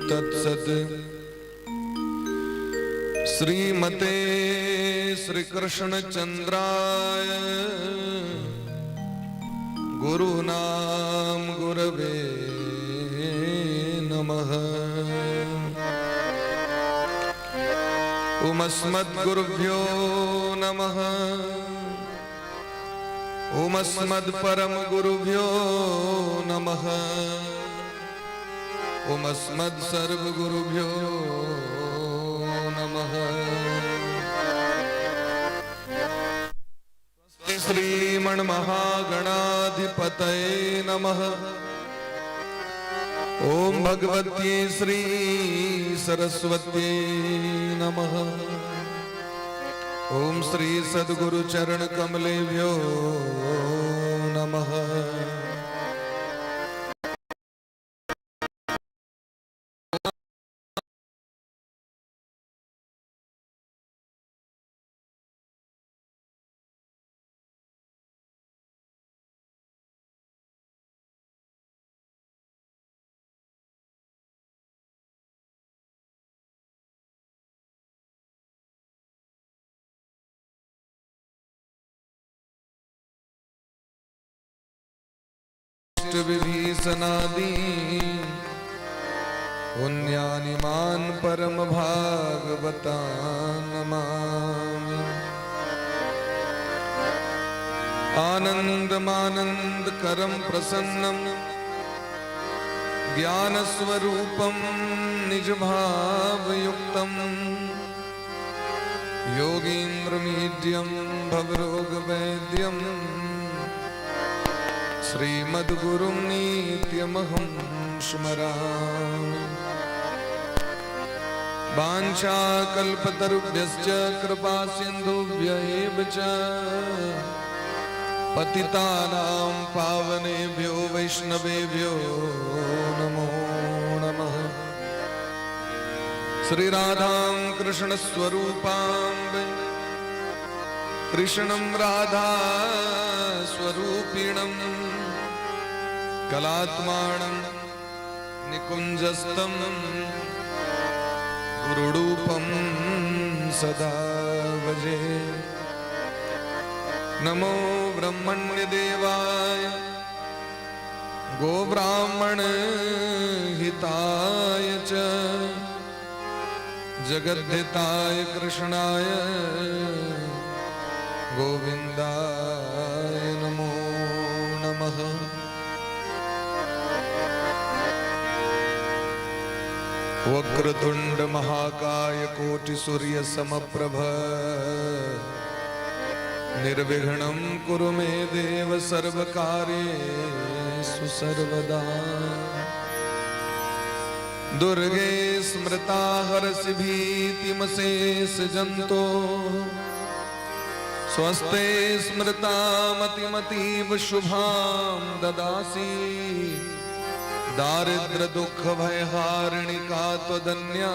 तत्सत्। श्रीमते श्री कृष्ण चंद्राय गुरूणां गुरवे नमः। ओमस्मद्गुरुभ्यो नमः। ओमस्मद्परम गुरुभ्यो नमः। ओमस्मद् सर्वगुरुभ्यो नमः। श्रीमन्महागणाधिपतये नमः। ॐ भगवत्यै श्री सरस्वत्यै नमः। ॐ श्री सद्गुरु चरण कमलेभ्यो नमः। विभीषणादि पुण्यानिमान परम भागवतान् नमामि। आनन्दमानन्द करं प्रसन्नं ज्ञानस्वरूपं निजभावयुक्तं योगीन्द्रमीड्यं भवरोगवैद्यं श्रीमद्गुरुं नित्यमहं स्मरामि। वाञ्छाकल्पतरुभ्यश्च कृपा सिन्धुभ्य एव च पतितानां पावनेभ्यो वैष्णवेभ्यो नमो नमः। श्री राधां कृष्णस्वरूपां, कृष्णं राधा स्वरूपिणं, कलात्मानं निकुञ्जस्तं गुरुरूपं सदा भजे। नमो ब्रह्मण्यदेवाय गोब्राह्मण हिताय च जगद्धिताय कृष्णाय गोविन्दाय नमो नमः। वक्रतुंड महाकाय कोटि सूर्य समप्रभ निर्विघ्नं कुरु मे देव सर्वकार्येषु सर्वदा। दुर्गे स्मृता हरसि भीतिमशेष जन्तो स्वस्ते स्मृता मतिमतीव शुभां ददासि। दारिद्र दुःख भयहारिणि का त्वदन्या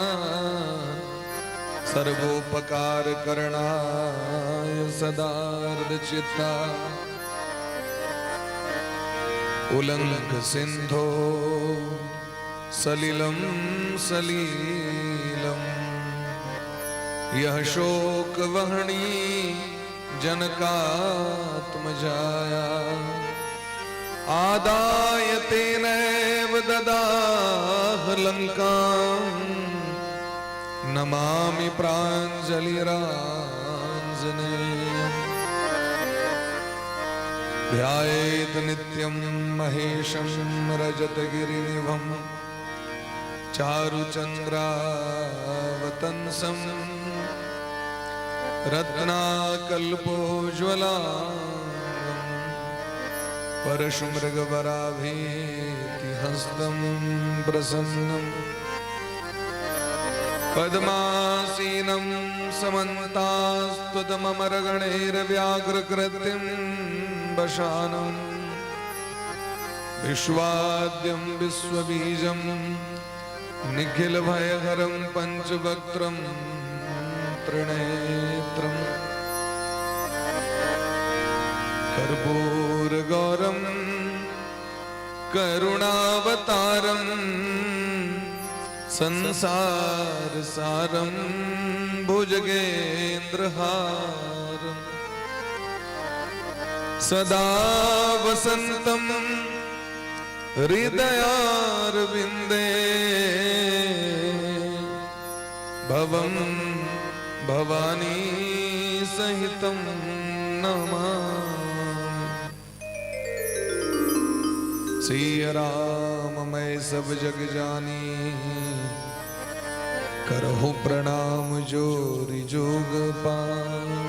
सर्वोपकार करणाय सदार्द्रचित्ता। उलंघ सिंधो सलिलं सलीलं यः शोकवह्नि जनकात्मजाया आदाय तेनैव ददाह लङ्काम् नमामि प्राञ्जलिराञ्जनेयम्। ध्यायेत नित्यं महेशं रजतगिरिनिभं चारुचन्द्रावतंसं रत्नाकल्पोज्ज्वलाङ्गं परशुमृगवराभेति हस्तं प्रसन्नं पद्मासीनं समन्तास्त्वदमरगणैर्व्याघ्रकृतिं वशानं विश्वाद्यं विश्वबीजं निखिलभयहरं पञ्चवक्त्रं त्रिनेत्रम् कर्पूरगौरं करुणावतारं संसार सारम भुजगेंद्र हारम सदा वसंतम हृदयारविंदे भवम भवानी सहितं नमामि। सिय राम मैं सब जग जानी, करहु प्रणाम जोरि जोग पानी।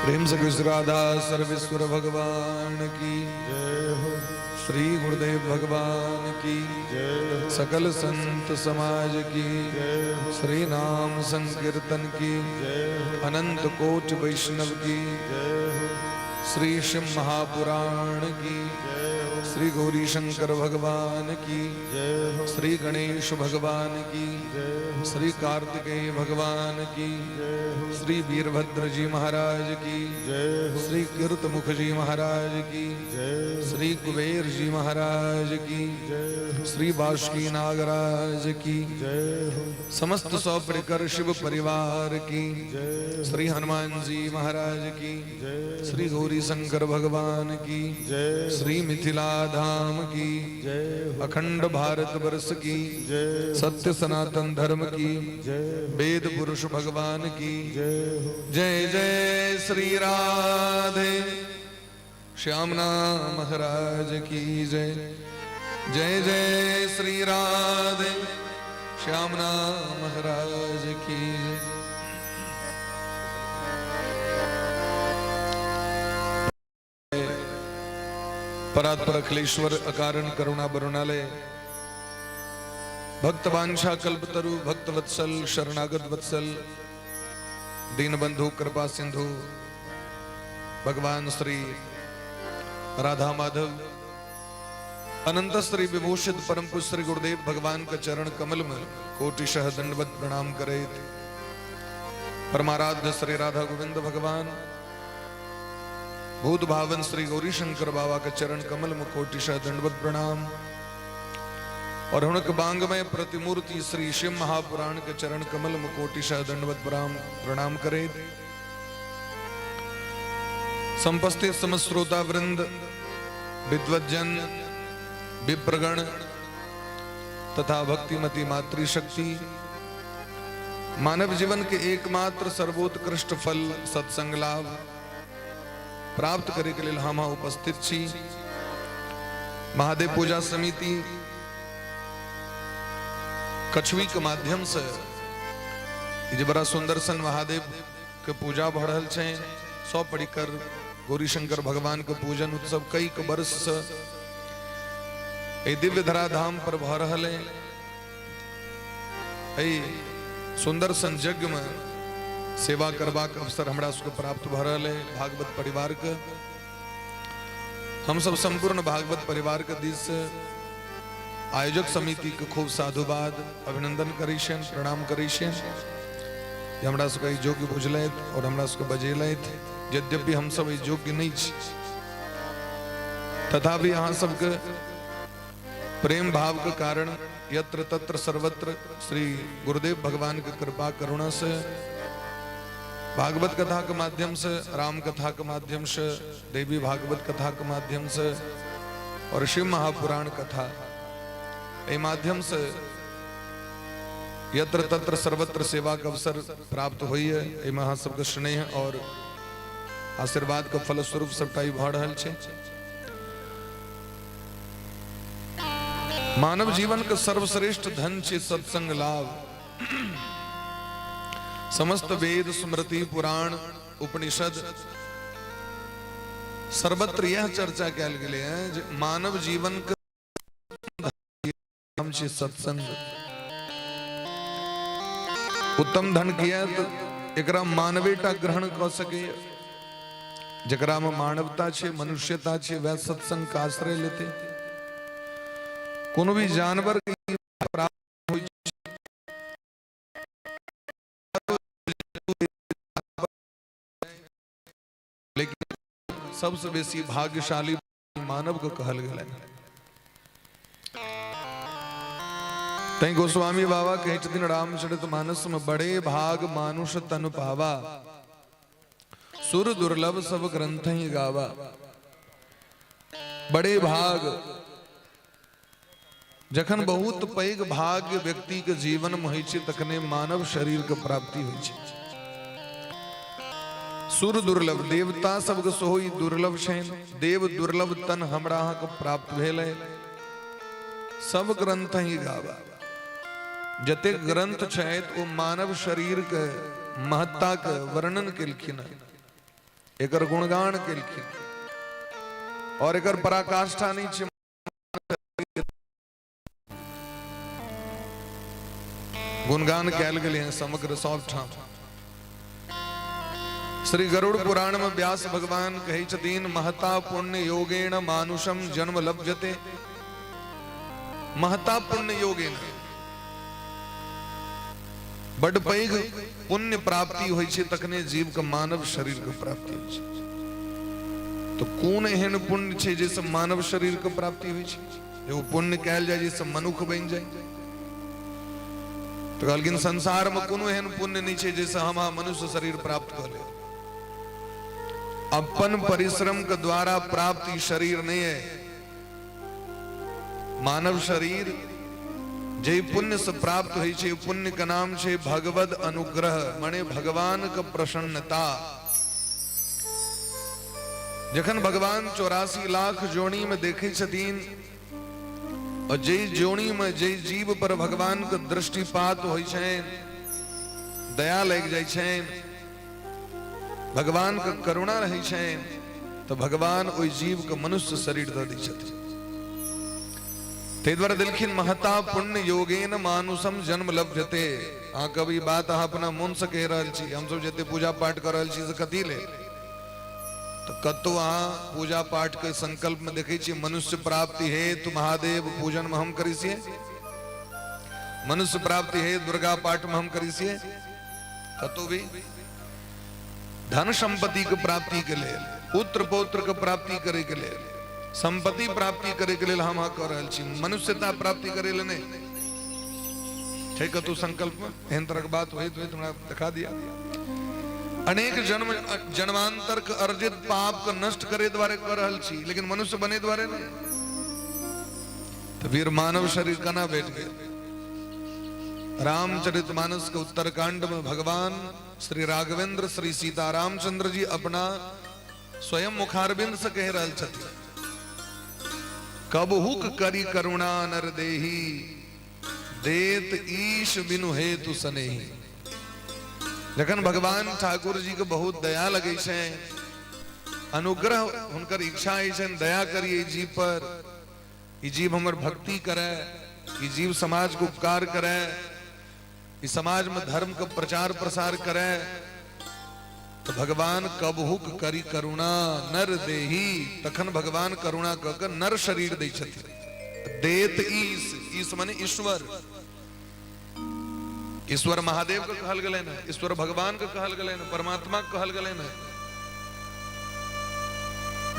प्रेम से कृष्ण राधा सर्वेश्वर भगवान की जय हो। श्री गुरुदेव भगवान की जय हो। सकल संत समाज की जय हो। श्री नाम संकीर्तन की जय हो। अनंत कोट वैष्णव की जय हो। श्री शिव महापुराण की जय हो। श्री गौरी शंकर भगवान की जय हो। श्री गणेश भगवान की जय हो। श्री कार्तिकेय भगवान की जय हो। श्री वीरभद्र जी महाराज की जय हो। श्री कीर्तमुख जी महाराज की जय हो। श्री कुबेर जी महाराज की जय हो। श्री बासुकी नागराज की जय हो। समस्त सौ परिकर शिव परिवार की जय हो। श्री हनुमान जी महाराज की जय हो। श्री गौरी शंकर भगवान की जय हो। श्री मिथिला धाम की जय हो। अखंड भारत वर्ष की जय हो। सत्य सनातन धर्म की जय हो। वेद पुरुष भगवान की जय हो। जय जय श्री राधे श्याम नाम महाराज की जय जय जय श्री राधे श्याम नाम महाराज की जय। परात्पर अखिलेश्वर अकारण करुणा बरुणालय भक्त वांछा कल्पतरु भक्त वत्सल शरणागत वत्सल दीनबंधु कृपा सिंधु भगवान श्री राधा माधव अनंत श्री विभूषित परम पूज्य श्री गुरुदेव भगवान का चरण कमल में कोटिशः दंडवत प्रणाम करे। परमाराध्य श्री राधा गोविंद भगवान भूत भावन श्री गौरी शंकर बाबा के चरण कमल में कोटिशः दंडवत प्रणाम और हुनक बांगमय प्रतिमूर्ति श्री शिव महापुराण के चरण कमल में कोटिशः दंडवत प्रणाम प्रणाम करे। समुपस्थित समस्त श्रोता वृंद, विद्वज्जन, विप्रगण तथा भक्तिमती मातृशक्ति, मानव जीवन के एकमात्र सर्वोत्कृष्ट फल सत्संग लाभ प्राप्त करे के लिए हम उपस्थित छी। महादेव पूजा समिति कछुई के माध्यम से ई जे बड़ा सुंदर सन महादेव के पूजा भऽ रहल छै, सौ परिकर गौरी शंकर भगवान के पूजन उत्सव कई के वर्ष से एहि दिव्य धरा धाम पर भऽ रहल है। एहि सुंदर सन यज्ञ में सेवा करबाक अवसर हमरा सबके प्राप्त भऽ रहल है। भागवत परिवार के हम सब संपूर्ण भागवत परिवार के दिस से आयोजक समिति के खूब साधुवाद अभिनंदन करै छियनि, प्रणाम करै छियनि जे हमरा सबके ई योग्य बुझलथि और हमरा सबके बजेलथि। यद्यपि हम सब ई योग्य नहि छी, तथापि अहाँ सबके प्रेम भाव के कारण यत्र तत्र सर्वत्र श्री गुरुदेव भगवान के कृपा करुणा से भागवत कथा के माध्यम से, राम कथा के माध्यम से, देवी भागवत कथा के माध्यम से और शिव महापुराण कथा एहि माध्यम से यत्र तत्र सर्वत्र सेवा के अवसर प्राप्त होइए। एहिमे अहाँ सबके स्नेह और आशीर्वाद के फलस्वरूप सबटा ई भऽ रहल छै। मानव जीवन के सर्वश्रेष्ठ धन छै सत्संग लाभ। समस्त वेद स्मृति पुराण उपनिषद सर्वत्र यह चर्चा कयल गेलै है जे मानव जीवन के नाम छै सत्संग। उत्तम धन किया तो एकरा मानवेटा ग्रहण कऽ सकैए, जकरा में मानवता छै, मनुष्यता छै, वह सत्संग का आश्रय लेते। कोनो भी जानवर के प्राप्त होइ छै, लेकिन सबसे बेसी भाग्यशाली मानव के कहल गेलै। तैं गोस्वामी बाबा कहै छथिन रामचरित मानस में, बड़े भाग मानुष तनु पावा, सुर दुर्लभ सब ग्रंथ ही गावा। बड़े भाग, जखन बहुत पैघ भाग्य व्यक्ति के जीवन में होइ छै तखने मानव शरीर के प्राप्ति होइ छै। सुर दुर्लभ, देवता सबके सेहो ई दुर्लभ छनि। देव दुर्लभ तन हमरा अहाँके प्राप्त भेल है। सब ग्रंथ ही गावा, जतेक ग्रंथ छथि ओ मानव शरीर के महत्ता के वर्णन केलखिन हँ, एकर गुणगान केलखिन और एकर पराकाष्ठा नहि छै। गुणगान कयल गेलै हँ समग्र सब ठाम। श्री गरुड़ पुराण में व्यास भगवान कहै छथिन, महता पुण्य योगेण मानुषम जन्म लभ्यते। महता पुण्य योगेण, बड पैघ पुण्य प्राप्ति होइ छै तखने जीव के मानव शरीर के प्राप्ति होइ छै। तो कोन एहन पुण्य छै जाहिसँ मानव शरीर के प्राप्ति होइ छै? एगो पुण्य कयल जाय जाहिसँ मनुख बनि जाय। तऽ कहलखिन संसार में कोनो एहन पुण्य नहि छै जाहिसँ हम अहाँ मनुष्य शरीर प्राप्त कऽ लेब। अपन परिश्रम के द्वारा प्राप्त ई शरीर नहीं है। मानव शरीर जे पुण्य से प्राप्त होइ छै, पुण्य के नाम छै भगवद अनुग्रह, माने भगवान के प्रसन्नता। जखन भगवान 84 लाख जोनी में देखै छथिन और जे जोनी में जे जीव पर भगवान के दृष्टिपात होइ छनि, दया लागि जाइ छनि, भगवान के करुणा रहै छनि, तऽ भगवान ओहि जीव के मनुष्य शरीर दऽ दै छथिन। ताहि दुआरे देलखिन महता पुण्य योगेन मानुषम जन्म लभ्यते। अहाँ कभी बात अहाँ अपना मन से कहि रहल छी, हमसब जते पूजा पाठ कऽ रहल छी से कथी लेल? तऽ कतौ अहाँ पूजा पाठ के संकल्प में देखै छियै मनुष्य प्राप्ति हेतु महादेव पूजन में हम करै छियै, मनुष्य प्राप्ति हेतु दुर्गा पाठ में हम करै छियै? कतौ भी धन संपत्ति के प्राप्ति के लेल, पुत्र पौत्र के प्राप्ति करे के लेल, संपत्ति प्राप्ति करे के लेल हम अहाँ कऽ रहल छी, मनुष्यता प्राप्ति करे लेल नहि छै कतौ संकल्प में एहन तरहक बात होइत होइत हमरा देखा दिया। अनेक जन्म जन्मांतर के अर्जित पाप के नष्ट करे द्वारे कऽ रहल छी, लेकिन मनुष्य बने द्वारे नहि। तऽ फिर मानव शरीर केना भेट गेल? रामचरितमानस के उत्तरकांड में भगवान श्री राघवेंद्र श्री सीता रामचंद्र जी अपना स्वयं मुखारविंद से कह रहल छथिन, कबहुक करी करुणा नर देही, देत ईश बिनु हेतु सनेही। जखन भगवान ठाकुर जी के बहुत दया लगे छै, अनुग्रह हुनकर इच्छा होइ छनि दया करिए जीव पर, ई जीव हमर भक्ति करे, ई जीव समाज के उपकार करे, ई समाज में धर्म के प्रचार प्रसार करे, तो भगवान कबहुक करी करुणा नर देही, तखन भगवान करुणा क के नर शरीर दै छथिन। देत ईश, ईश माने ईश्वर, ईश्वर महादेव के कहल गेलै ने, ईश्वर भगवान के कहल गेलै ने, परमात्मा के कहल गेलै ने,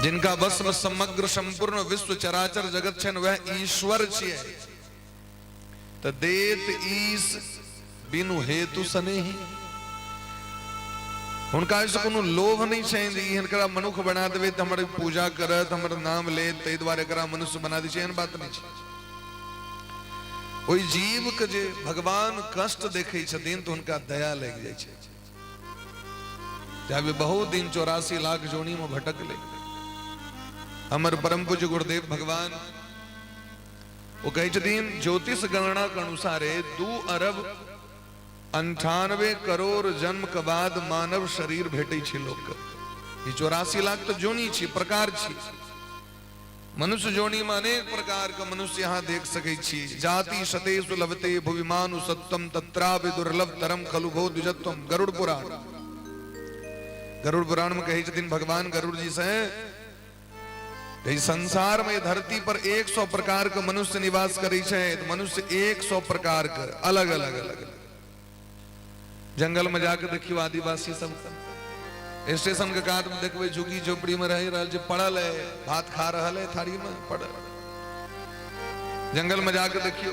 जिनका वश में समग्र संपूर्ण विश्व चराचर जगत छनि वह ईश्वर छियै। तऽ देत ईश बिनु हेतु सनेही, हुनका एहिसँ कोनो लोभ नहि छनि जे ई हिनकरा मनुख बना देबै तऽ हमर पूजा करत, हमर नाम लेत, ताहि दुआरे एकरा मनुष्य बना दै छै, एहन बात नहि छै। ओहि जीव के जे भगवान कष्ट देखै छथिन तऽ हुनका दया लागि जाइ छै। जाबे बहुत दिन 84 लाख जोनी में भटकले हमर परम पूज्य गुरुदेव भगवान, ओ कहै छथिन ज्योतिष गणना के अनुसारे 2 अरब 98 करोड़ जन्म के बाद मानव शरीर भेटै छै लोक के। ई 84 लाख तऽ जोनी छी, प्रकार छी। मनुष्य जोनी में अनेक प्रकार के मनुष्य यहाँ देख सकै छी। जाति शतेषु लभते भुवि मानुषत्वम तत्रापि दुर्लभ तरम खलु भो द्विजत्वम। गरुड़ पुराण, गरुड़ पुराण में कहै छथिन भगवान गरुड़ जी से, संसार में धरती पर 100 प्रकार के मनुष्य निवास करै छै, मनुष्य 100 प्रकार के अलग अलग अलग। जंगल में जाके देखियो आदिवासी सब स्टेशन के कात में देखबै झुग्गी झोपड़ी में रहि रहल छै, पड़ल है, भात खा रहल है थारी में पड़ल। जंगल में जाके देखियो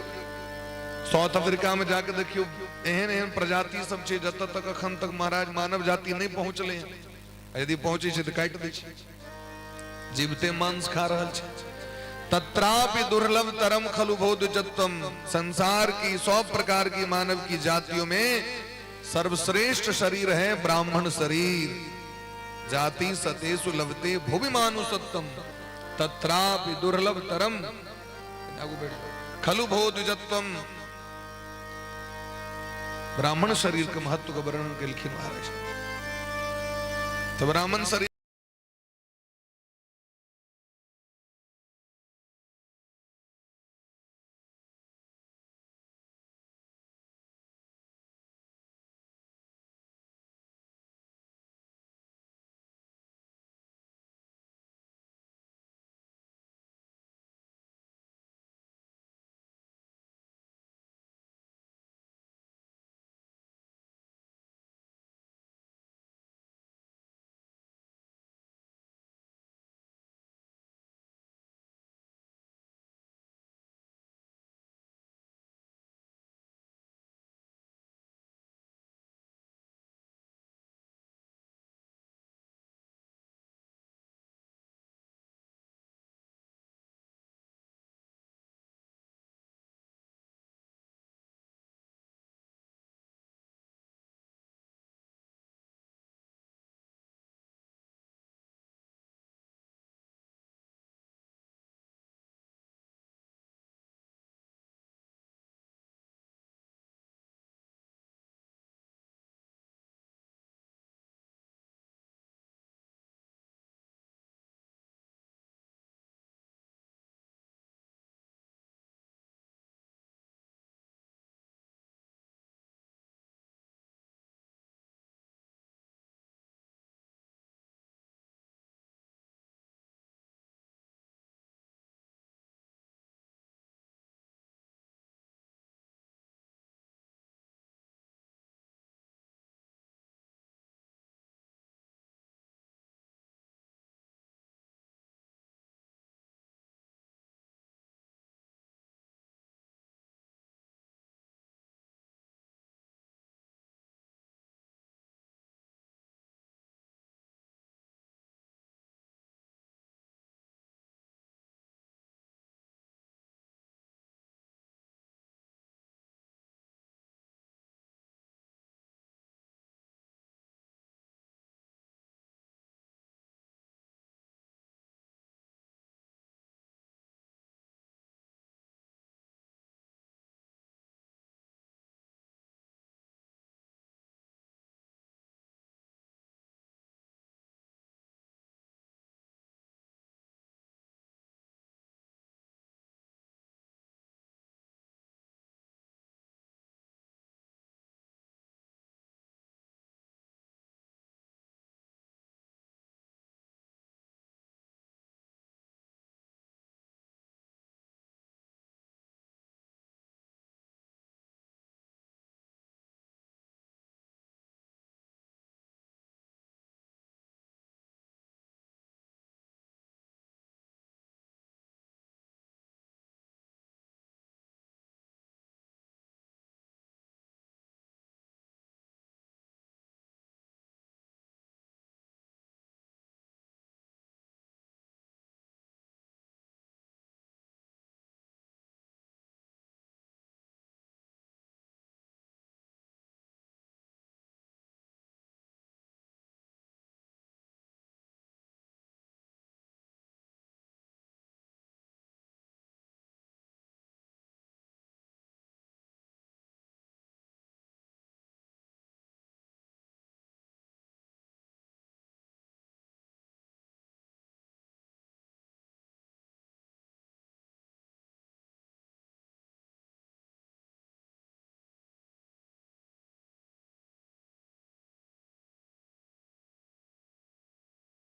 साउथ अफ्रीका में जाके देखियो, एहन एहन प्रजाति सब छै जतऽ तक अखन तक महाराज मानव जाति नहि पहुँचलै हन। यदि पहुँचै छै तऽ काटि दै छै, जीवते मांस खा रहल छै। तत्रापि दुर्लभ तरम खलु भो द्विजत्वम, संसार की सब प्रकार की मानव की जातियों में सर्वश्रेष्ठ शरीर है ब्राह्मण शरीर। जाति सतेषु लभते भुवि मानुषत्वम, तत्रापि दुर्लभ तरम आगू बैठ जाओ, खलु भो द्विजत्वम। ब्राह्मण शरीर के महत्व के वर्णन केलखिन महाराज। तो ब्राह्मण शरीर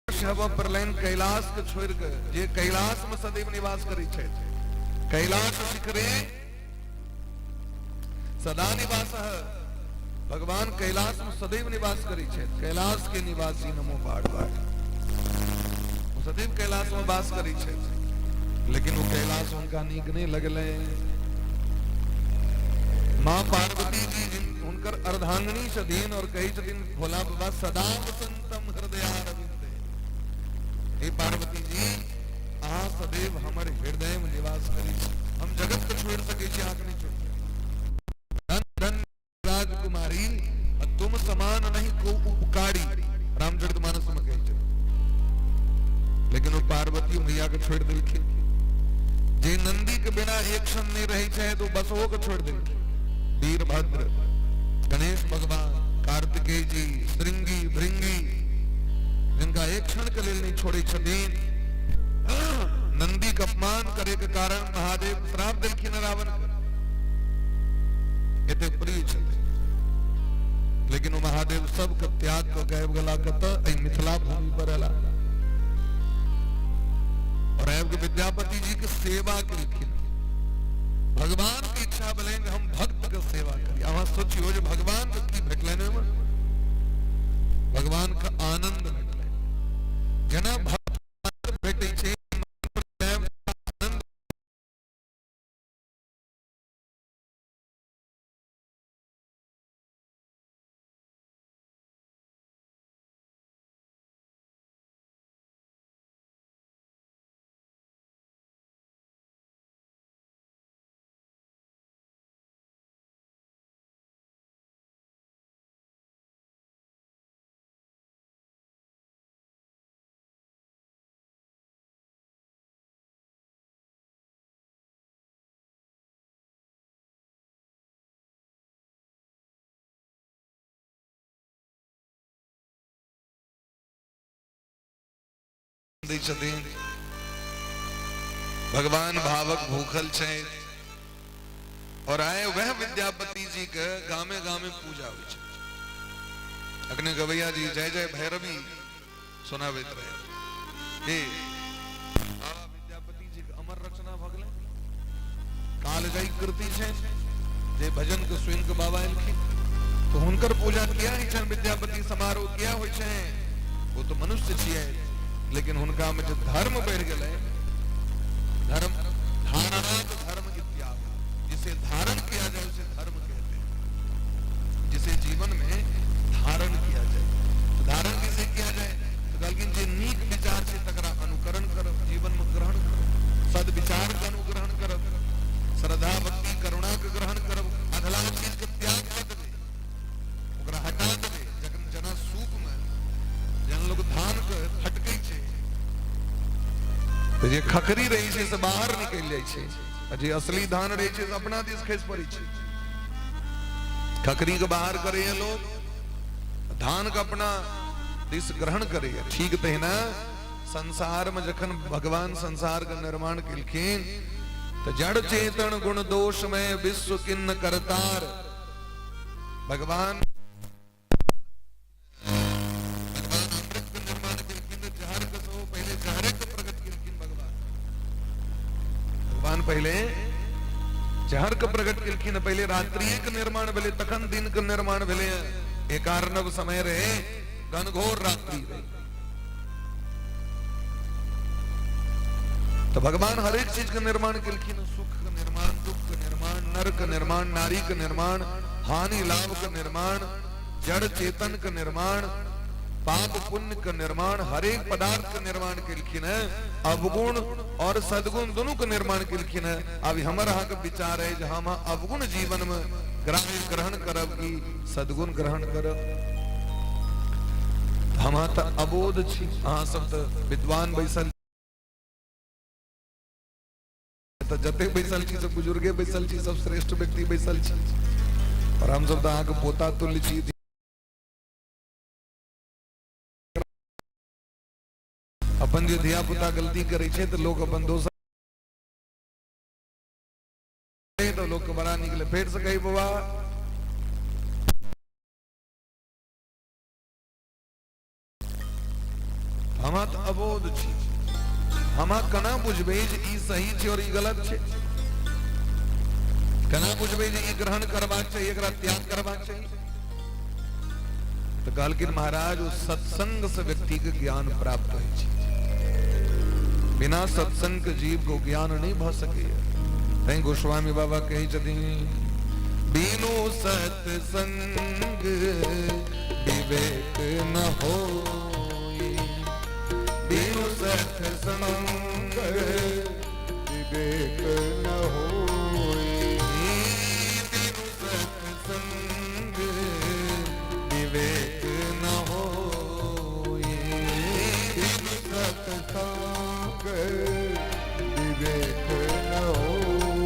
हवा प्रलयन कैलाश के छोड़ के जे कैलाश में सदैव निवास करै छै, कैलाश शिखरे सदा निवास, भगवान कैलाश में सदैव निवास करै छै। कैलाश के निवासी नमो बार बार, वो सदैव कैलाश में वास करै छै, लेकिन वो कैलाश उनका नीक नहीं लगले। माँ पार्वती जी जिन हुनकर अर्धांगिनी छथिन और कहै छथिन भोला बाबा सदा वसंतम हृदयारविंदे। हे पार्वती जी, अहाँ सदैव हमर हृदय में निवास करै छी। हम जगत के छोड़ि सकै छी, अहाँके नहि छोड़ि सकै। धन धन राजकुमारी, आ तुम समान नहीं को उपकारी, रामचरित मानस में कहै छै। लेकिन ओ पार्वती मैया के छोड़ि देलखिन। जे नंदी के बिना एक क्षण नहीं रहै छै तो बसहो के छोड़ि देलखिन। वीरभद्र, गणेश भगवान, कार्तिकेय जी, श्रृंगी भृंगी, जिनका एक क्षण के लेल नहीं छोड़ै छथिन। नंदी के अपमान करे के कारण महादेव श्राप देलखिन रावण के। एते प्रिय छथिन, लेकिन ओ महादेव सबके त्याग कऽ के आबि गेला कतऽ? एहि मिथिला भूमि पर एला और आबि के विद्यापति जी के सेवा केलखिन। भगवान के इच्छा भेलनि जे हम भक्त के सेवा करी। अहाँ सोचियो जे भगवान के की भेटलनि ओहिमे? भगवान के आनंद भेटलनि। जेना भक्त भेटै छै आनंद, दै छथिन। भगवान भावक भूखल छै और आए वह विद्यापति जी के गामे गामे पूजा होइ छै। अखने गवैया जी जय जय भैरवी सुनाबैत रहे। हे बाबा विद्यापति जी के अमर रचना भऽ गेलै, कालजयी कृति छै। जे भजन के सुनि के बाबा एलखिन तो हुनकर पूजा किया होइ छनि? विद्यापति समारोह किया होइ छै? वो तो मनुष्य छियै, लेकिन हुनका में जे धर्म बढ़ि गेलै, धर्म धारणात् धर्म इत्यादि, जिसे धारण किया जाए उसे धर्म कहते हैं। जिसे जीवन में धारण किया जाए, तो धारण किसे किया जाए? तो कहलखिन जे नीक विचार छै तकरा अनुकरण करब, जीवन में ग्रहण करब, सदविचार के अनुग्रहण करब, श्रद्धा भक्ति करुणा के ग्रहण करब, अधलाह चीज के त्याग कऽ देबै, ओकरा हटा देबै। जखन जेना सूप में जहन लोग धान के फटकै छै तऽ जे खखरी रहै छै से बाहर निकलि जाइ छै आ जे असली धान रहै छै से अपना दिस खसि पड़ै छै। खखरी के बाहर करैए लोग, धान के अपना दिस ग्रहण करैए। ठीक तहिना संसार में जखन भगवान संसार के निर्माण केलखिन तऽ जड़ चेतन गुण दोष में विश्व किन्न करतार। भगवान भगवान अमृत के निर्माण केलखिन तऽ जहर के सेहो, पहिले जहरे के प्रकट केलखिन भगवान। भगवान पहिले जहर के प्रकट केलखिन। पहिले रात्रिये के निर्माण भेलै, तखन दिन के निर्माण भेलै। एकार्णव समय रहे, घनघोर रात्रि रहे। तो भगवान हर एक चीज के निर्माण केलखिन, सुख के निर्माण, दुख के निर्माण, नर के निर्माण, नारी के निर्माण, हानि लाभ के निर्माण, जड़ चेतन के निर्माण, पाप पुण्य के निर्माण, हरेक पदार्थ के निर्माण केलखिन है। अवगुण और सदगुण दोनों के निर्माण केलखिन है। अब हमर अहाँ के विचार है जे हम अवगुण जीवन में ग्राह्य ग्रहण करब कि सदगुण ग्रहण करब? हम तऽ अबोध छी, अहाँ सब तऽ विद्वान बैसल, तऽ जते बैसल छी सब बुजुर्गे बैसल छी, सब श्रेष्ठ व्यक्ति बैसल छी और हम सब तऽ अहाँके पोता तुल्य छी। अपन जे धिया पुता गलती करै छै तऽ लोक अपन दोसर तऽ लोक के बड़ा नीक लगे, फेर से कही बौआ। हम तऽ अबोध छी, हम केना बुझबै जे ई सही छै और ई गलत छै? केना बुझबै जे ई ग्रहण करबाक चाही, एकरा त्याग करबाक चाही? तऽ कहलखिन महाराज, ओ सत्संग से व्यक्ति के ज्ञान प्राप्त होइ छै। बिना सत्संग के जीव को ज्ञान नहीं भऽ सकैए। तैं गोस्वामी बाबा कहै छथिन, बिनु सत्संग विवेक न होई, बिनु सत्संग विवेक न होई, बिनु सत्संग विवेक न होई, बिनु सत्संग विवेक न होई।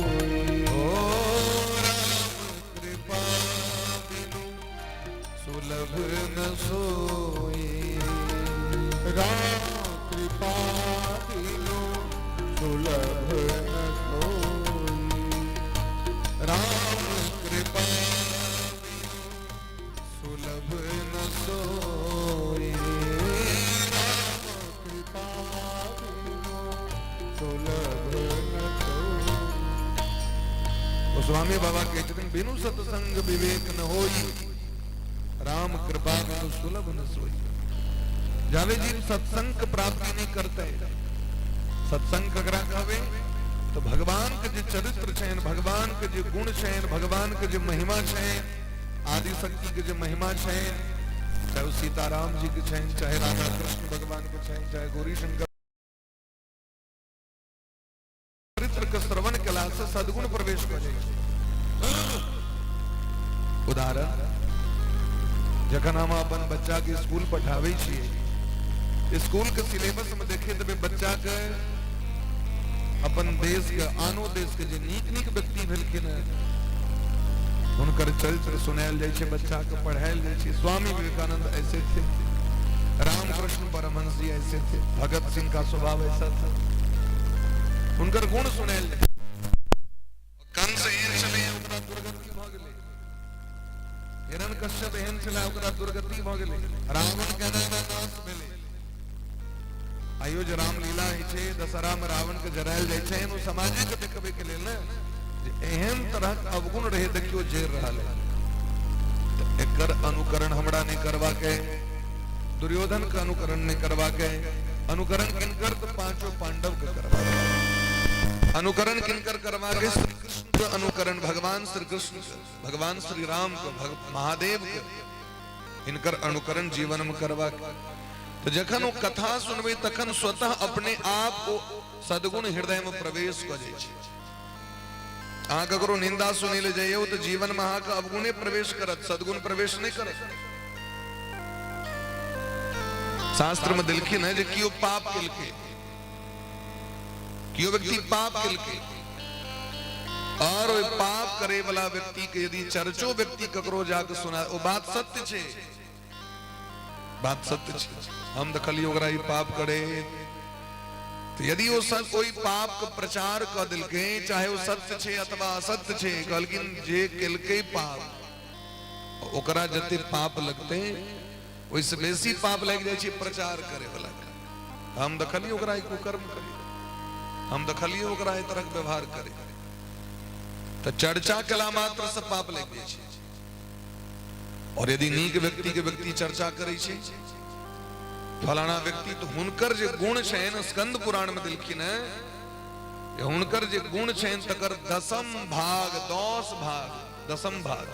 ओ राम कृपा बिनु सुलभ न सोई, राम कृपा बिनु सुलभ न सोई, राम कृपा सुलभ न सोई, राम कृपा बिनु सुलभ न सोई। ओ स्वामी बाबा कहै छथिन बिनु सत्संग विवेक न होई, राम कृपा बिनु सुलभ न सोई। जावे जीव सत्संग के प्राप्ति नहीं करते, सत्संग ककरा कहबै तो भगवान के जे चरित्र छनि, भगवान के जे गुण छनि, भगवान के जे महिमा छनि, आदि शक्ति के जे महिमा छनि, चाहे ओ सीताराम जी के छनि, चाहे राधा कृष्ण भगवान के छनि, चाहे गौरी शंकर, चरित्र के श्रवण केला से सद्गुण प्रवेश कऽ जाइ छै। उदाहरण, जखन हम अपन बच्चा के स्कूल पठाबै छियै, स्कूल के सिलेबस में देखे देबै बच्चा के अपन देश के आनो देश के जे नीक नीक व्यक्ति भेलखिन हेँ, हुनकर चरित्र सुनायल जाइ छै, बच्चा के पढ़ायल जाइ छै। स्वामी विवेकानंद ऐसे थे, रामकृष्ण परमहंस जी ऐसे थे, भगत सिंह का स्वभाव ऐसा था, हुनकर गुण सुनायल जाइ। कंस एहन छलै, ओकरा दुर्गति भऽ गेलै। हिरण्यकश्यप एहन छलै, ओकरा दुर्गति भऽ गेलै। रावण के एना एना नाश भेलै। आइयो जे रामलीला होइ छै, दशहरा में रावण के जरायल जाइ छै, ओ समाजे के देखबै के लेल ने जे एहन तरहक अवगुण रहे, देखियो जरि रहल है। तऽ एकर अनुकरण हमरा नहि करबाक है, दुर्योधन के अनुकरण नहि करबाक है। अनुकरण किनकर? तऽ पांचों पांडव के करबाक है। अनुकरण किनकर करबाक है? श्री कृष्ण के अनुकरण, भगवान श्री कृष्ण के, भगवान श्री राम के, महादेव के, इनकर अनुकरण जीवन में करबाक। तऽ जखन ओ कथा सुनबै तखन स्वतः अपने आप ओ सद्गुण हृदय में प्रवेश कऽ जाइ छै। अहाँ ककरो निंदा सुनै लए जइयौ तऽ जीवन में अहाँके अवगुणे प्रवेश करत, सद्गुण प्रवेश नहि करत। शास्त्र में देलखिन है जे केओ पाप केलकै, केओ व्यक्ति पाप केलकै और ओहि पाप करे वाला व्यक्ति के यदि चर्चो व्यक्ति ककरो जाके सुना, ओ बात सत्य छै, बात सत्य छै, हम देखलियै ओकरा ई पाप करे, तऽ यदि ओ सब कोई पाप के प्रचार कऽ देलकै, चाहे ओ सत्य छै अथवा असत्य छै, कहलखिन जे केलकै पाप ओकरा जते पाप लगतै ओहिसँ बेसी पाप लागि जाइ छै प्रचार करे वाला के। हम देखलियै ओकरा ई कुकर्म करे, हम देखलियै ओकरा एहि तरहक व्यवहार करे, तऽ चर्चा केला मात्र से पाप लागि जाइ छै। और यदि नीक व्यक्ति के व्यक्ति चर्चा करै छै, फलाना व्यक्ति, तऽ हुनकर जे गुण छनि, स्कंद पुराण में देलखिन हेँ जे हुनकर जे गुण छनि तकर दसम भाग, 10 भाग, दसम भाग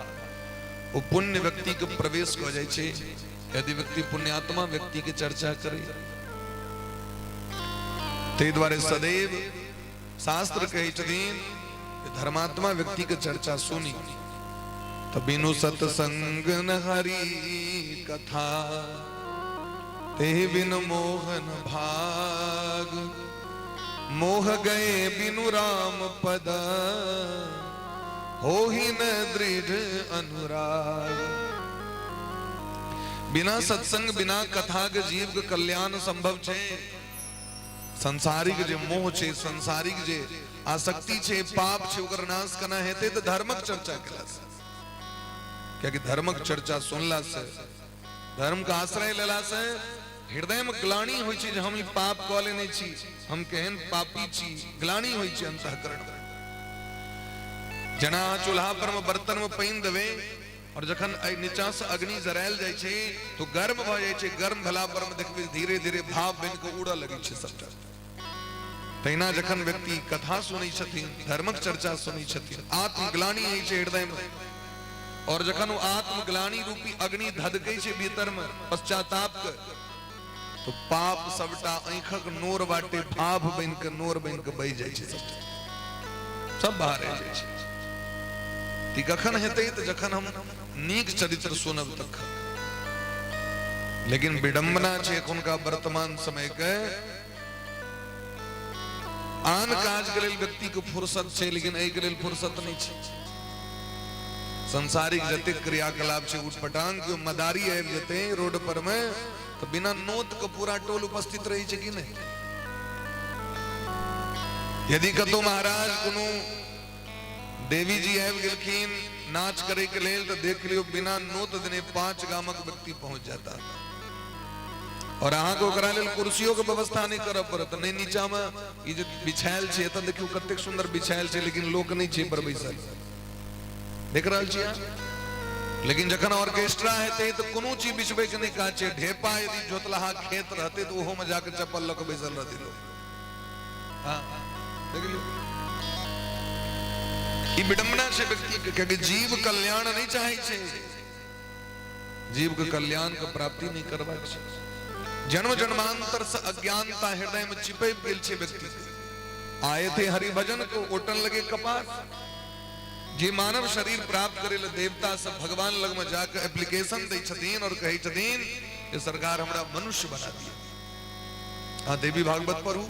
ओ पुण्य व्यक्ति के प्रवेश कऽ जाइ छै यदि व्यक्ति पुण्यात्मा व्यक्ति के चर्चा करे। ताहि दुआरे सदैव शास्त्र कहै छथिन जे धर्मात्मा व्यक्ति के चर्चा सुनी तऽ बिनु सत्संग न हरि कथा, ते बिनु मोहन भाग, मोह गए बिनु राम पद, हो ही न दृढ़ अनुराग। बिना सत्संग बिना कथा के जीव के कल्याण संभव छै? संसारिक जे मोह छै, संसारिक जे आसक्ति छै, पाप छै, ओकर नाश केना हेतै? तऽ धर्मक चर्चा केला से। कियाकि धर्मक चर्चा सुनला से, धर्म के आश्रय लेला से हृदय में ग्लानि होइ छै जे हम ई पाप कऽ लेने छी, हम केहन पापी छी, ग्लानि होइ छै अंतःकरण में। जेना अहाँ चूल्हा पर में बर्तन में पानि देबै और जखन एहि नीचा से अग्नि जरायल जाइ छै तो गर्म भऽ जाइ छै, गर्म भेला पर में देखबै धीरे धीरे भाप बनि कऽ उड़ऽ लगै छै सबटा। तहिना जखन व्यक्ति कथा सुनै छथिन, धर्मक चर्चा सुनै छथिन, आत्मग्लानि होइ छै हृदय में, और जखन ओ आत्मग्लानि रूपी अग्नि धधकै छै भीतर में पश्चाताप के, तो पाप सबटा आँखक नोर बाटे भाप बनि के, नोर बनि के बहि जाइ छै, सबटा सब बाहर आबि जाइ छै। ई कखन हेतै? तऽ जखन हम नीक चरित्र सुनब तखन। लेकिन विडंबना छै एखुनका वर्तमान समय के, आन काज के लेल व्यक्ति के फुर्सत छै, लेकिन एहि के लेल फुर्सत नहि छै। संसारिक जतेक क्रियाकलाप छै उटपटांग, केओ मदारी आबि जेतै रोड पर में तऽ बिना नोत के पूरा टोल उपस्थित रहै छै कि नहि? यदि कतौ महाराज कोनो देवी जी आबि गेलखिन नाच करे के लेल, तऽ देख लियौ बिना नोत देने 5 गामक व्यक्ति पहुंच जाता, और अहाँके ओकरा लेल कुर्सियों के व्यवस्था नहीं करऽ पड़त। नहीं नीचा में ई जे बिछायल छै, एतऽ देखियौ कतेक सुंदर बिछायल छै, लेकिन लोक नहीं छै पर बैसल, देख रहल छी अहाँ? लेकिन जखन ऑर्केस्ट्रा हेतै तऽ कोनो चीज बिछबै के नहि काज छै। ढेपा यदि जोतलहा खेत रहतै तऽ ओहो में जाके चप्पल लऽ के बैसल रहतै लोक। हाँ, देख लियौ, ई विडंबना छै व्यक्ति के, कियाकि जीव कल्याण नहीं चाहे छै, जीव के कल्याण के प्राप्ति नहीं करबाक छै। जन्म जन्मांतर से अज्ञानता हृदय में चिपकि गेल छै व्यक्ति के। आए थे हरि भजन को ओटन लगे कपास। जे मानव शरीर प्राप्त करे ले देवता सब भगवान लग में जाकर एप्लीकेशन दै छथिन और कहै छथिन कि सरकार हमरा मनुष्य बना दिया। हाँ, देवी भागवत पढ़ू,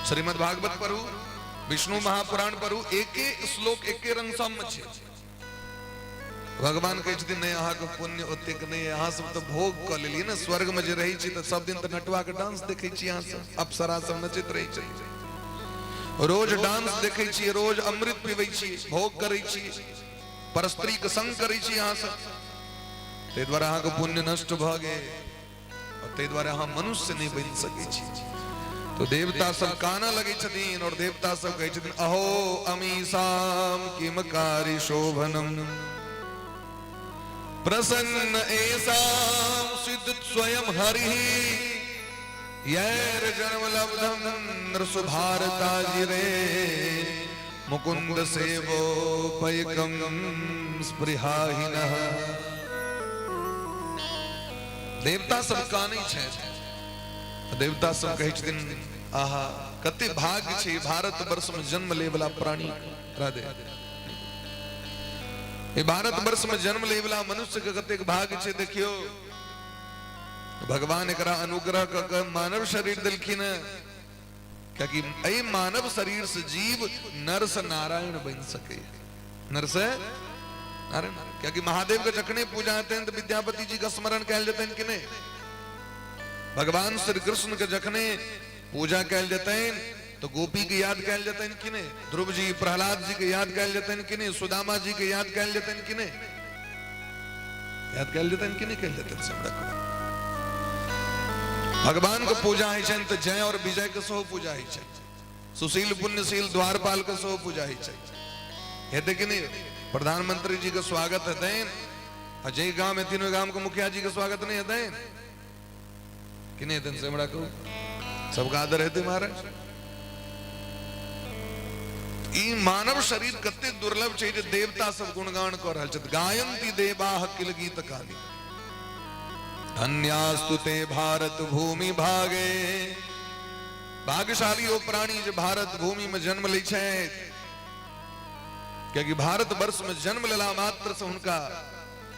श्रीमद् भागवत पढ़ू, विष्णु महापुराण पढ़ू, एके श्लोक एके रंग सब में छै। भगवान कहै छथिन नहि, अहाँके पुण्य ओतेक नहि, अहाँ सब तऽ भोग कऽ लेलियै ने। स्वर्ग में जे रहै छी तऽ सब दिन तऽ नटुआ के डांस देखै छी अहाँ सब, अप्सरा सब नचैत रहै छै, रोज डांस देखै छी, रोज अमृत पीबै छी, भोग करै छी, परस्त्री के संग करै छी अहाँ सब, ताहि दुआरे अहाँके पुण्य नष्ट भऽ गेल और ताहि दुआरे अहाँ मनुष्य नहि बनि सकै छी। तो देवता सब कानऽ लगै छथिन और देवता सब कहै छथिन, अहो अमीषाम किम कार्य शोभनम, प्रसन्न एसाम सिद्ध स्वयं हरि, यैर जन्म लब्धम नृसुभारता जिरे, मुकुंद सेवोपैकम स्पृहाहीनः। देवता सब कानै छथि, देवता सब कहै छथिन, आहा कते भाग्य छै भारत वर्ष में जन्म ले वाला प्राणी। राधे, ई भारत वर्ष में जन्म ले वाला मनुष्य के कतेक भाग्य छै। देखियो, भगवान एकरा अनुग्रह क के मानव शरीर देलखिन, कियाकि एहि मानव शरीर से जीव नर से नारायण बनि सके, नर से नारायण। कियाकि महादेव के जखने पूजा हेतनि तऽ विद्यापति जी के स्मरण कयल जेतनि कि नहि? भगवान श्री कृष्ण के जखने पूजा कयल जेतनि तो गोपी के याद कयल जेतनि कि नहि? ध्रुव जी प्रहलाद जी के याद कयल जेतनि कि नहि? सुदामा जी के याद कयल जेतनि कि नहि? याद कयल जेतनि कि नहि कयल जेतनि? से हमरा कहू। भगवान के पूजा होइ छनि तऽ जय और विजय के सेहो पूजा होइ छनि, सुशील पुण्यशील द्वारपाल के सेहो पूजा होइ छनि, हेतै कि नहि? प्रधानमंत्री जी के स्वागत हेतनि आ जाहि गाम हेथिन ओहि गाम के मुखिया जी के स्वागत नहि हेतनि कि नहि हेतनि? से हमरा कहू। सबके आदर हेतै महाराज। ई मानव शरीर कते दुर्लभ छै जे देवता सब गुणगान कऽ रहल छथि। गायन्ति देवाः किल गीत कानी, धन्यास्तु ते भारत भूमि भागे। भाग्यशाली ओ प्राणी जे भारत भूमि में जन्म लै छथि, कियाकि भारत वर्ष में जन्म लेला मात्र से हुनका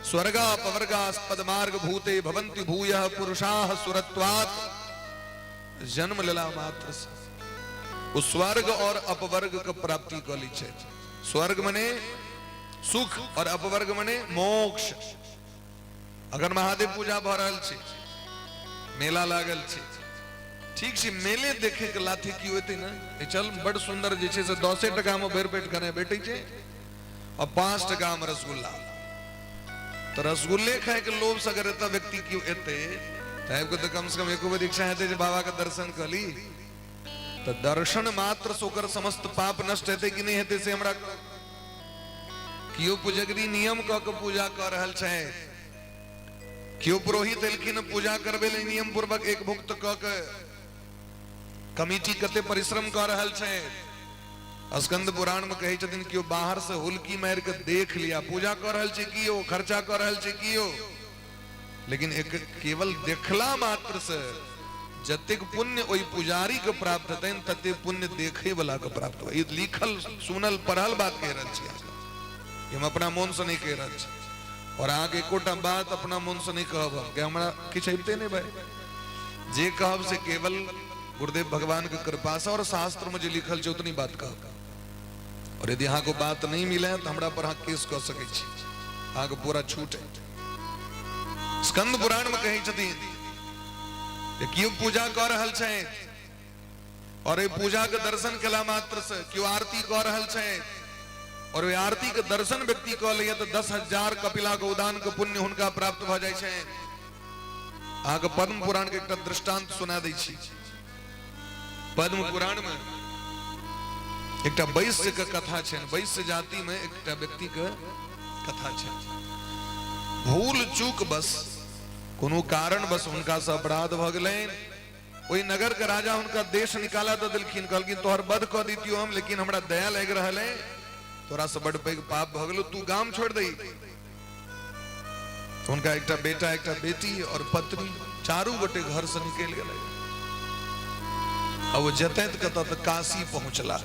स्वर्गा पवर्गास्पद मार्ग भूते भवन्ति भूयः पुरुषाः सुरत्वात्। जन्म लेला मात्र से ओ स्वर्ग और अपवर्ग के प्राप्ति कऽ लै छथि। स्वर्ग मने सुख और अपवर्ग मने मोक्ष। अगर महादेव पूजा भऽ रहल छै, मेला लागल छै, ठीक छै, मेले देखे के लाथे की होते ने, ए चल बड़ सुंदर जे छै से 10 टका में भरि पेट खेनाइ भेटै छै और 5 टका में रसगुल्ला, तो रसगुल्ले खाए के लोभ से अगर एतऽ व्यक्ति केओ एतै तऽ आबि कऽ तऽ कम से कम एको बेर इच्छा हेतै जे बाबा के दर्शन कऽ ली, तऽ दर्शन मात्र से ओकर समस्त पाप नष्ट हेतै कि नहि हेतै से हमरा केओ पुजगरी नियम कऽ के पूजा कऽ रहल छै, केओ पुरोहित एलखिन पूजा करबै लेल नियम पूर्वक एक भुक्त कऽ के, कमिटी कते परिश्रम कऽ रहल छै, स्कंद पुराण में कहै छथिन केओ बाहर से हुलकी मारि के देख लिया, पूजा कऽ रहल छै कियो, खर्चा कऽ रहल छै कियो, लेकिन एक केवल देखला मात्र से जतेक पुण्य ओहि पुजारी के प्राप्त हेतनि तते पुण्य देखे वाला के प्राप्त होय। ई लिखल सुनल पढ़ल बात कहि रहल छी अहाँके, हम अपना मोन से नहीं कहि रहल छी। और अहाँके एकोटा बात अपना मोन से नहीं कहब हम, कि हमरा किछु अबिते नहीं भाई। जे कहब से केवल गुरुदेव भगवान के कृपा से और शास्त्र में जे लिखल छै उतनी बात कहब। और यदि अहाँके बात नहीं मिले तो हमरा पर अहाँ केस कऽ सकै छी, अहाँके पूरा छूट है। स्कंद पुराण में कहै छथिन जे केओ पूजा कऽ रहल छै और एहि पूजा के दर्शन केला मात्र से केओ आरती कऽ रहल छै और ओहि आरती के दर्शन व्यक्ति कऽ लैया तऽ 10,000 कपिला के उदान के पुण्य हुनका प्राप्त भऽ जाइ छै। अहाँके पद्म पुराण के एकटा दृष्टांत सुना दै छी। पद्म पुराण में एकटा वैश्य के कथा छै, वैश्य जाति में एकटा व्यक्ति के कथा छै। भूल चूक बस कोनो कारण बस हुनका से अपराध भऽ गेलनि। ओहि नगर के राजा हुनका देश निकाला दऽ देलखिन, कहलखिन तोहर वध कऽ दितियो हम, लेकिन हमरा दया लागि रहल है, तोरा से बड़ पैघ पाप भऽ गेलो, तू गाम छोड़ि दही। हुनका एकटा बेटा, एकटा बेटी और पत्नी, चारू गोटे घर से निकलि गेलै। आ ओ जतैत कतऽ तऽ काशी पहुंचला।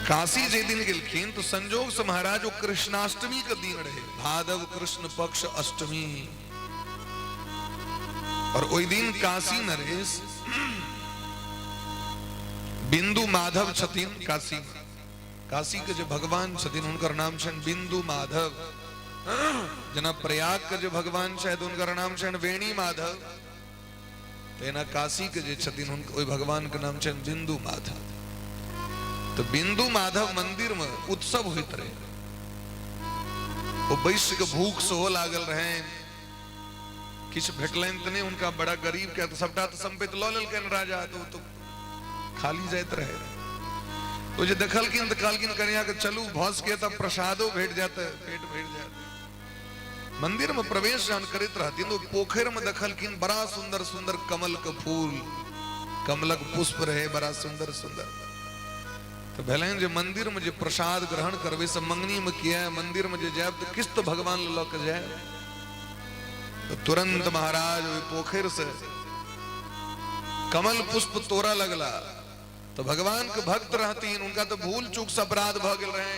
काशी जे दिन गेलखिन तो संजोग से महाराज वो कृष्णाष्टमी के दिन रहे, भादव कृष्ण पक्ष अष्टमी। और ओहि दिन काशी नरेश बिंदु माधव छथिन काशी में। काशी के जे भगवान छथिन हुनकर नाम छनि बिंदु माधव। जेना प्रयाग के जे भगवान छथि हुनकर नाम छनि वेणी माधव, तेना काशी के जे छथिन ओहि भगवान के नाम छनि बिंदु माधव। तो बिंदु माधव मंदिर में उत्सव होइत रहे, ओ वैश्य के भूख सेहो लागल रहे, किछु भेटलनि तऽ नहि हुनका, बड़ा गरीब के तऽ सबटा तऽ संपत्ति लऽ लेलकनि राजा, तऽ ओ तऽ खाली जाइत रहे। तो जे देखलखिन तऽ कहलखिन कनिया के चलू भऽ सकै तऽ प्रसादो भेट जायत, पेट भरि जायत। मंदिर में प्रवेश जहन करैत रहथिन तो पोखरि में देखलखिन बड़ा सुंदर सुंदर कमल के फूल, कमलक पुष्प रहे बड़ा सुंदर सुंदर। तो भेलनि जे मंदिर में जे प्रसाद ग्रहण करबै से मंगनी में किया, मंदिर में जे जायब तऽ किछु तऽ भगवान लऽ के जायब। तो तुरंत महाराज ओहि पोखरि से कमल पुष्प तोड़ा लगला। तो भगवान के भक्त रहतीन, उनका तो भूल चूक से अपराध भऽ गेल रहे,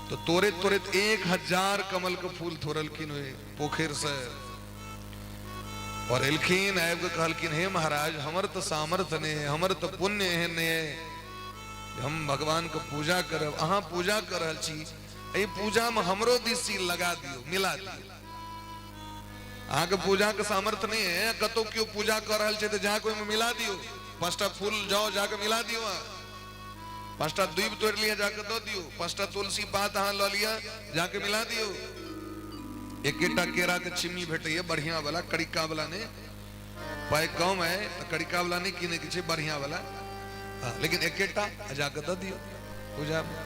तो तोड़े तोड़े 1000 कमल के फूल तोड़लखिन ओहि पोखरि से और एलखिन, आबि के कहलखिन हे महाराज हमर तो सामर्थ्य नहीं है, हमर तो पुण्य एहन नहीं है, हम भगवान के पूजा करब, अहाँ पूजा कर रहल छी, एहि पूजा में हमरो दिस ई लगा दियौ, मिला दियौ। अहाँके पूजा के सामर्थ्य नहीं है, कतौ केओ पूजा कर रहल छै तऽ जाके ओहिमे मिला दियौ, 5टा फूल जाओ जाके मिला दियौ, अहाँ 5टा दूबि तोड़ि लिअ जाके दऽ दियौ, 5टा तुलसी पात अहाँ लऽ लिअ जाके मिला दियौ। एकेटा केरा के छिम्मी भेटैया बढ़िया वाला, कड़िका वाला नहीं, पाइ कम है तऽ कड़िका वाला नहीं किने के छै, बढ़िया वाला, हाँ, लेकिन एकेटा जाके दऽ दियौ पूजा में।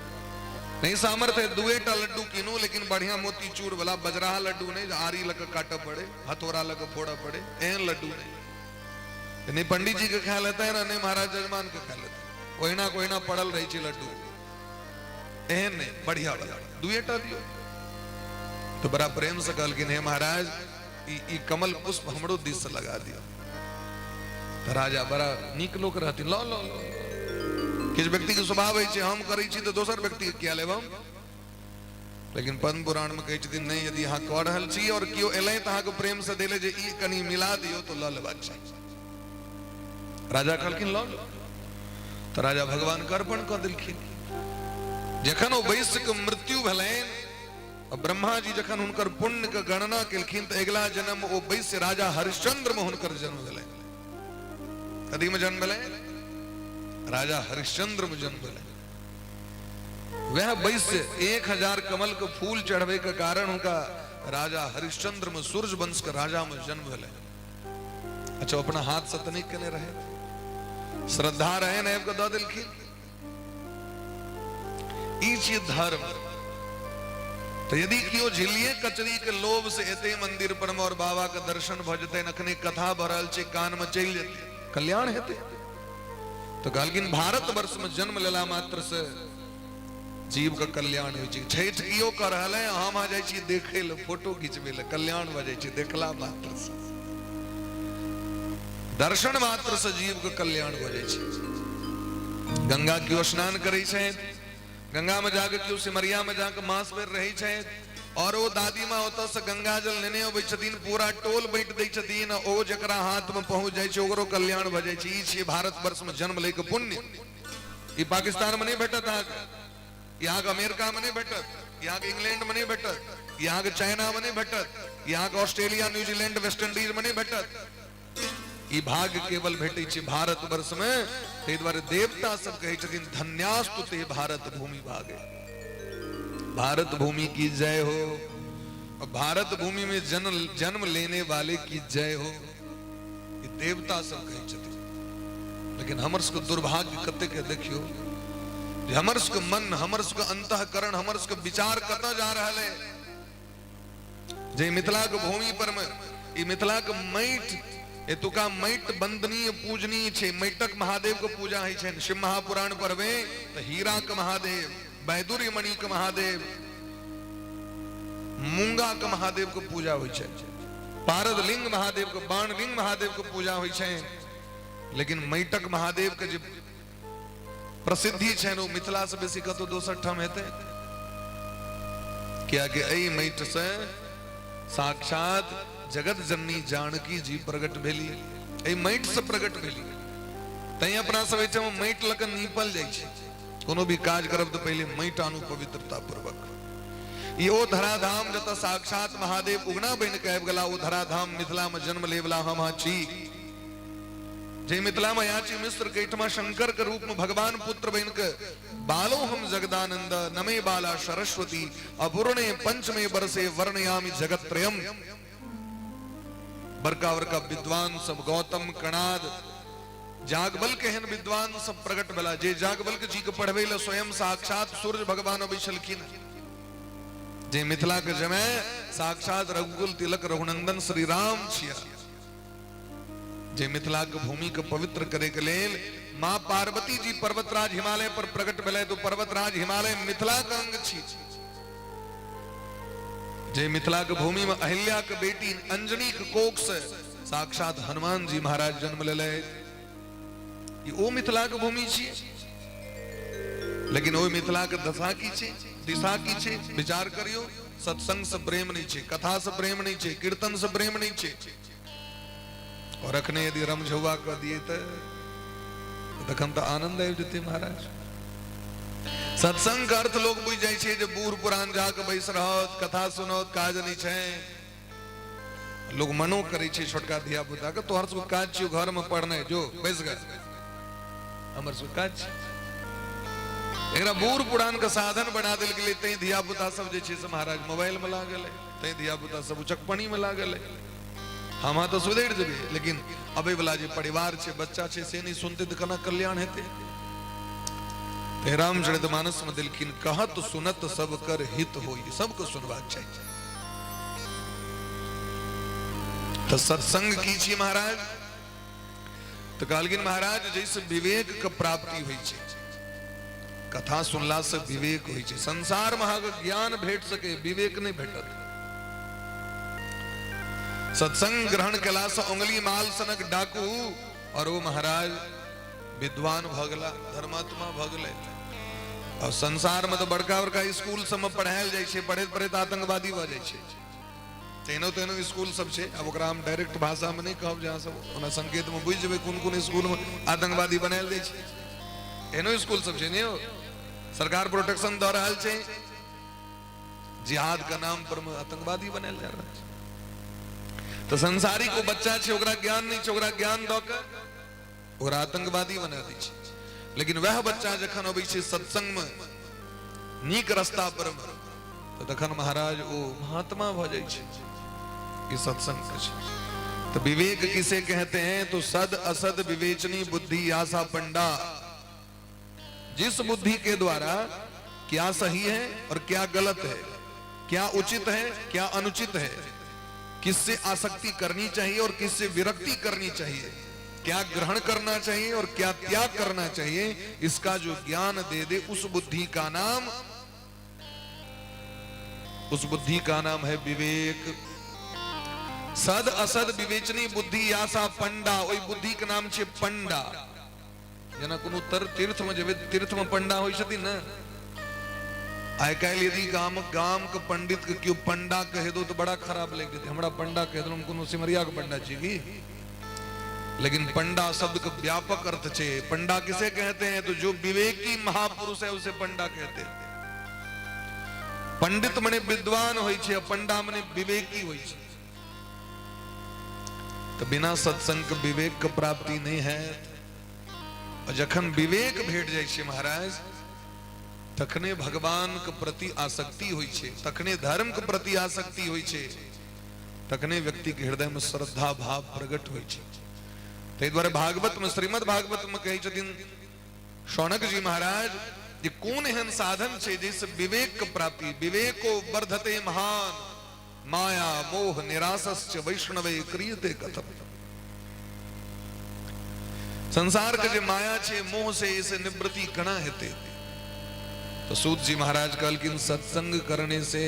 नहीं सामर्थ्य है दुएटा लड्डू कीनू, लेकिन बढ़िया मोतीचूर वाला बजराहा लड्डू नहीं, जो आरी लग काटऽ पड़े, हथौड़ा लग फोड़ऽ पड़े, एहन लड्डू नहीं। नहीं पंडित जी के ख्याल हेतै ने, नहीं महाराज जजमान के ख्याल हेतै, ओहिना ओहिना पड़ल रहै छै लड्डू, एहन नहीं, बढ़िया वाला दुएटा दियौ। तो बड़ा प्रेम से कहलखिन हे महाराज ई कमल पुष्प हमरो दिस से लगा दियौ। तो राजा बड़ा नीक लोक रहथिन, लो लो लो। किछु व्यक्ति के स्वभाव होइ छै हम करै छी तऽ दोसर व्यक्ति के किया लेब हम, लेकिन पद्म पुराण में कहै छथिन नहीं, यदि अहाँ कऽ रहल छी और केओ एलै तऽ अहाँके प्रेम से देले जे ई कनि मिला दियौ तऽ लऽ लेबाक चाही। राजा कहलखिन लऽ लो। तऽ राजा भगवान के अर्पण कऽ देलखिन। जखन ओ वैश्य के मृत्यु भेलनि और ब्रह्मा जी जखन हुनकर पुण्य के गणना केलखिन तऽ अगिला जन्म ओ वैश्य राजा हरिश्चंद्र में हुनकर जन्म भेलनि। कथी में जन्म भेलनि? राजा हरिश्चंद्र में जन्म भेलनि। वह वैश्य 1000 कमल के फूल चढ़वे के कारण हुनका राजा हरिश्चंद्र में सूर्य वंश के राजा में जन्म भेलनि। अच्छा अपना हाथ से तऽ नहि केने रहे, श्रद्धा रहे ने आबि कऽ दऽ देलखिन। ई छियै धर्म। तो यदि केओ झिल्लिए कचरी के लोभ से एते मंदिर पर में और बाबा के दर्शन भऽ जेतै, अखने कथा भऽ रहल छै कान में चलि जेतै, कल्याण हेतै। तऽ कहलखिन भारत वर्ष में जन्म लेला मात्र से जीव के कल्याण होइ छै। छठि कियो कऽ रहल है, हम आ जाइ छी देखै लए, फोटो घिचबै लए, कल्याण भऽ जाइ छै देखला मात्र से, दर्शन मात्र से जीव के कल्याण भऽ जाइ छै। गंगा कियो स्नान करै छै, गंगा में जाके कियो सिमरिया में जाके मास भरि रहै छै, और ओ दादी माँ ओतऽ से गंगा जल लेने अबै छथिन, पूरा टोल बाँटि दै छथिन, ओ जकरा हाथ में पहुंच जाइ छै ओकरो कल्याण भऽ जाइ छै। ई छियै भारतवर्ष में जन्म लै के पुण्य। ई पाकिस्तान में नहीं भेटत अहाँके, ई अहाँके अमेरिका में नहीं भेटत, ई अहाँके इंग्लैंड में नहीं भेटत, ई अहाँके चाइना में नहीं भेटत, ई अहाँके ऑस्ट्रेलिया, न्यूजीलैंड, वेस्ट इंडीज में नहीं भेटत। ई भाग्य केवल भेटै छै भारतवर्ष में। ताहि दुआरे देवता सब कहै छथिन धन्यास्तु ते भारत भूमि भागे, भारत भूमि की जय हो, और भारत भूमि में जन्म लेने वाले की जय हो। ई देवता सब कहै छथिन। लेकिन हमर सबके दुर्भाग्य कतेक है देखियो, जे हमर सबके मन, हमर सबके अंतःकरण, हमर सबके विचार कतऽ जा रहल है। जे मिथिला के भूमि पर में ई मिथिला के माटि, एतुका माटि वंदनीय पूजनीय छै। माटिक महादेव के पूजा होइ छनि। शिव महापुराण पढ़बै तऽ हीरा के महादेव, बैदुर्य मणि के महादेव, मूंगा के महादेव के पूजा होइ छै, पारद लिंग महादेव के, बाणलिंग महादेव के पूजा होइ छै। लेकिन माटिक महादेव के जे प्रसिद्धि छनि ओ मिथिला से बेसी कतौ दोसर ठाम हेतै? कियाकि एहि माटि से साक्षात जगत जननी जानकी जी प्रकट भेली, एहि माटि से प्रकट भेली। तैं अपना सब एहिठाम माटि लऽ कऽ नीपल जाइ छै। कोनो भी काज करब तऽ पहिले माटि आनू पवित्रता पूर्वक। ई ओ धराधाम जतऽ साक्षात महादेव उगना बनि कऽ आबि गेला, ओ धराधाम मिथिला में जन्म लेवला हम अहाँ छी। जे मिथिला में याची मिश्र के एहिठमा शंकर के रूप में भगवान पुत्र बनि के बालो हम जगदानंद नमे बाला सरस्वती अपूर्णे पंचमे बरसे वर्णयामि जगत्त्रयम। बड़का बड़का विद्वान सब, गौतम कणाद, जागबल के एहन विद्वान सब प्रकट भेला, जे जागबल जी के पढ़बै लए स्वयं साक्षात सूर्य भगवान अबै छलखिन। जे मिथिला के जमाय साक्षात रघुकुल तिलक रघुनंदन श्री राम छिया, जे मिथिला के भूमि के पवित्र करे के लेल माँ पार्वती जी पर्वतराज हिमालय पर प्रकट भेलै, तो पर्वतराज हिमालय मिथिला के अंग छी। जे मिथिला के भूमि में अहिल्या के बेटी अंजनी के कोख से साक्षात हनुमान जी महाराज जन्म लेले, ई ओ मिथिला के भूमि छी। लेकिन ओहि मिथिला के दशा की छै, दिशा की छै, विचार करियो। सत्संग से प्रेम नहीं छै, कथा से प्रेम नहीं छै, कीर्तन से प्रेम नहीं छै। और अखने यदि रमझौआ कऽ दिए तऽ तखन तऽ आनंद आबि जेतै महाराज। सत्संग के अर्थ लोग बुझि जाइ छै जे बूढ़ पुरान जाके बैस रहत, कथा सुनत, काज नहीं छै। लोग मनो करै छै छोटका धिया पुता के, तोहर सबके काज छियौ घर में पढ़नाइ, जो बैस गए, हमर सबके काज छै। एकरा बूढ़ पुरान के साधन बना देल गेलै, तैं धिया पुता सब जे छै से महाराज मोबाइल में लागल है, तैं धिया पुता सब उचकपनी में लागल है। हम अहाँ तऽ सुधरि जेबै, लेकिन अबै वाला जे परिवार छै, बच्चा छै, से नहि सुनतै तऽ केना कल्याण हेतै? ते रामचरित मानस में देलखिन कहत सुनत सब कर हित होई, सबके सुनबाक चाही। तऽ सत्संग की छी महाराज? तऽ कहलखिन महाराज जैसे विवेक के प्राप्ति होइ छै, कथा सुनला से विवेक होइ छै। संसार में अहाँके ज्ञान भेट सके, विवेक नहि भेटत। सत्संग ग्रहण केला से उंगली माल सनक डाकू और वो महाराज विद्वान भऽ गेला, धर्मात्मा भऽ गेलै। और संसार में तऽ बड़का बड़का स्कूल सब में पढ़ायल जाइ छै, पढ़ैत पढ़ैत आतंकवादी भऽ जाइ छै। तेहनो तेहनो स्कूल सब छै, आब ओकरा हम डायरेक्ट भाषा में नहि कहब, जे अहाँ सब ओना संकेत में बुझि जेबै कोन कोन स्कूल में आतंकवादी बनायल जाइ छै। एहनो स्कूल सब छै ने, सरकार प्रोटेक्शन दऽ रहल छै, जिहाद के नाम पर में आतंकवादी बनायल जा रहल छै। तऽ संसारिक ओ बच्चा छै, ओकरा ज्ञान नहि छै, ओकरा ज्ञान दऽ के ओकरा आतंकवादी बना दै छै। लेकिन वएह बच्चा जखन अबै छै सत्संग में, नीक रास्ता पर में, तऽ तखन महाराज ओ महात्मा भऽ जाइ छै। ई सत्संग के छै। तो विवेक किसे कहते हैं? तो सद असद विवेचनी बुद्धि आशा पंडा, जिस बुद्धि के द्वारा क्या सही है और क्या गलत है, क्या उचित है क्या अनुचित है, किससे आसक्ति करनी चाहिए और किससे विरक्ति करनी चाहिए, क्या ग्रहण करना चाहिए और क्या त्याग करना चाहिए, इसका जो ज्ञान दे दे उस बुद्धि का नाम, उस बुद्धि का नाम है विवेक। सद असद विवेचनी बुद्धि आशा पंडा, ओहि बुद्धि के नाम छे पंडा। जेना कोनो तर तीर्थ में जेबै, तीर्थ में पंडा होइ छथिन ने। आइ काल्हि यदि गाम गाम के पंडित के केओ पंडा कहि दो तो बड़ा खराब लागि जेतै। हमरा पंडा कहि देलहुँ, हम कोनो सिमरिया के पंडा छी की? लेकिन पंडा शब्द के व्यापक अर्थ छे। पंडा किसे कहते हैं? तो जो विवेकी महापुरुष है उसे पंडा कहते हैं। पंडित मने विद्वान होइ छे, पंडा मने विवेकी होइ छे। तो बिना सत्संग के विवेक के प्राप्ति नहीं है। और जखन विवेक भेट जाइ छे महाराज, तखने भगवान के प्रति आसक्ति होइ छे, तखने धर्म के प्रति आसक्ति होइ छे, तखने व्यक्ति के हृदय में श्रद्धा भाव प्रकट होइ छे। ताहि दुआरे भागवत में, श्रीमद् भागवत में कहै छथिन शौनक जी महाराज जे कोन एहन साधन छे जाहिसँ विवेक के प्राप्ति। विवेको वर्धते महान माया मोह निराशश्च वैष्णवे क्रियते कथम। संसार के जे माया छे, मोह से, इसे निवृत्ति कना हेते? तो सूत जी महाराज कहलखिन सत्संग करने से।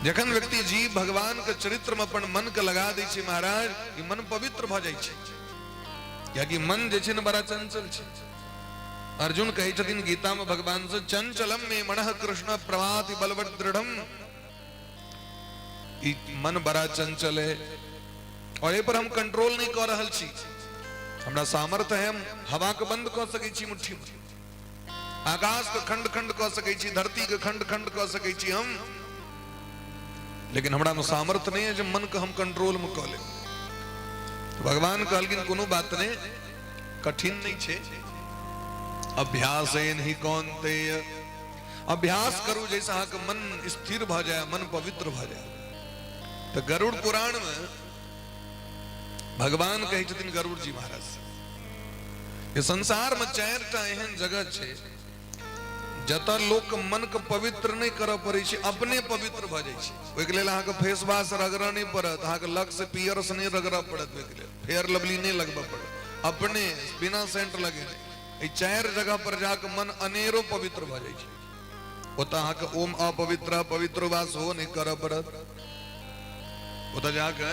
जखन व्यक्ति जीव भगवान के चरित्र में अपन मन के लगा दै छै महाराज, ई मन पवित्र भऽ जाइ छै। कियाकि मन जे छै ने बड़ा चंचल छै। अर्जुन कहै छथिन गीता में भगवान से, चंचलम मे मनः कृष्ण प्रमाथि बलवत् दृढ़म। ई मन बड़ा चंचल है और एहि पर हम कंट्रोल नहीं कऽ रहल छी। हमरा सामर्थ्य है, हम हवा के बंद कऽ सकै छी मुट्ठी में, आकाश के खंड खंड कऽ सकै छी, धरती के खंड खंड कऽ सकै छी हम, लेकिन हमरा में सामर्थ्य नहीं है जे मन के हम कंट्रोल में कऽ लेब। तो भगवान कहलखिन कोनो बात नहीं, कठिन नहीं छे। अभ्यास ही कौन्तेय, अभ्यास करू जैसे अहाँके मन स्थिर भऽ जाए, मन पवित्र भऽ जाए। तो गरुड़ पुराण में भगवान कहै छथिन गरुड़ जी महाराज से, ये संसार में चारिटा एहन जगह छै जतऽ लोक मन के पवित्र नहीं करऽ पड़ै छै, अपने पवित्र भऽ जाइ छै। ओहिके लेल अहाँके फेसवाश रगड़ऽ नहि पड़त, अहाँके लक्स पियर्स नहि रगड़ऽ पड़त, ओहिके लेल फेयर लवली नहि लगबऽ पड़त, अपने बिना सेंट लगेने एहि चारि जगह पर जाके मन अनेरो पवित्र भऽ जाइ छै। ओतऽ अहाँके ओम अपवित्र पवित्र वा सेहो नहि करऽ पड़त। ओतऽ जाके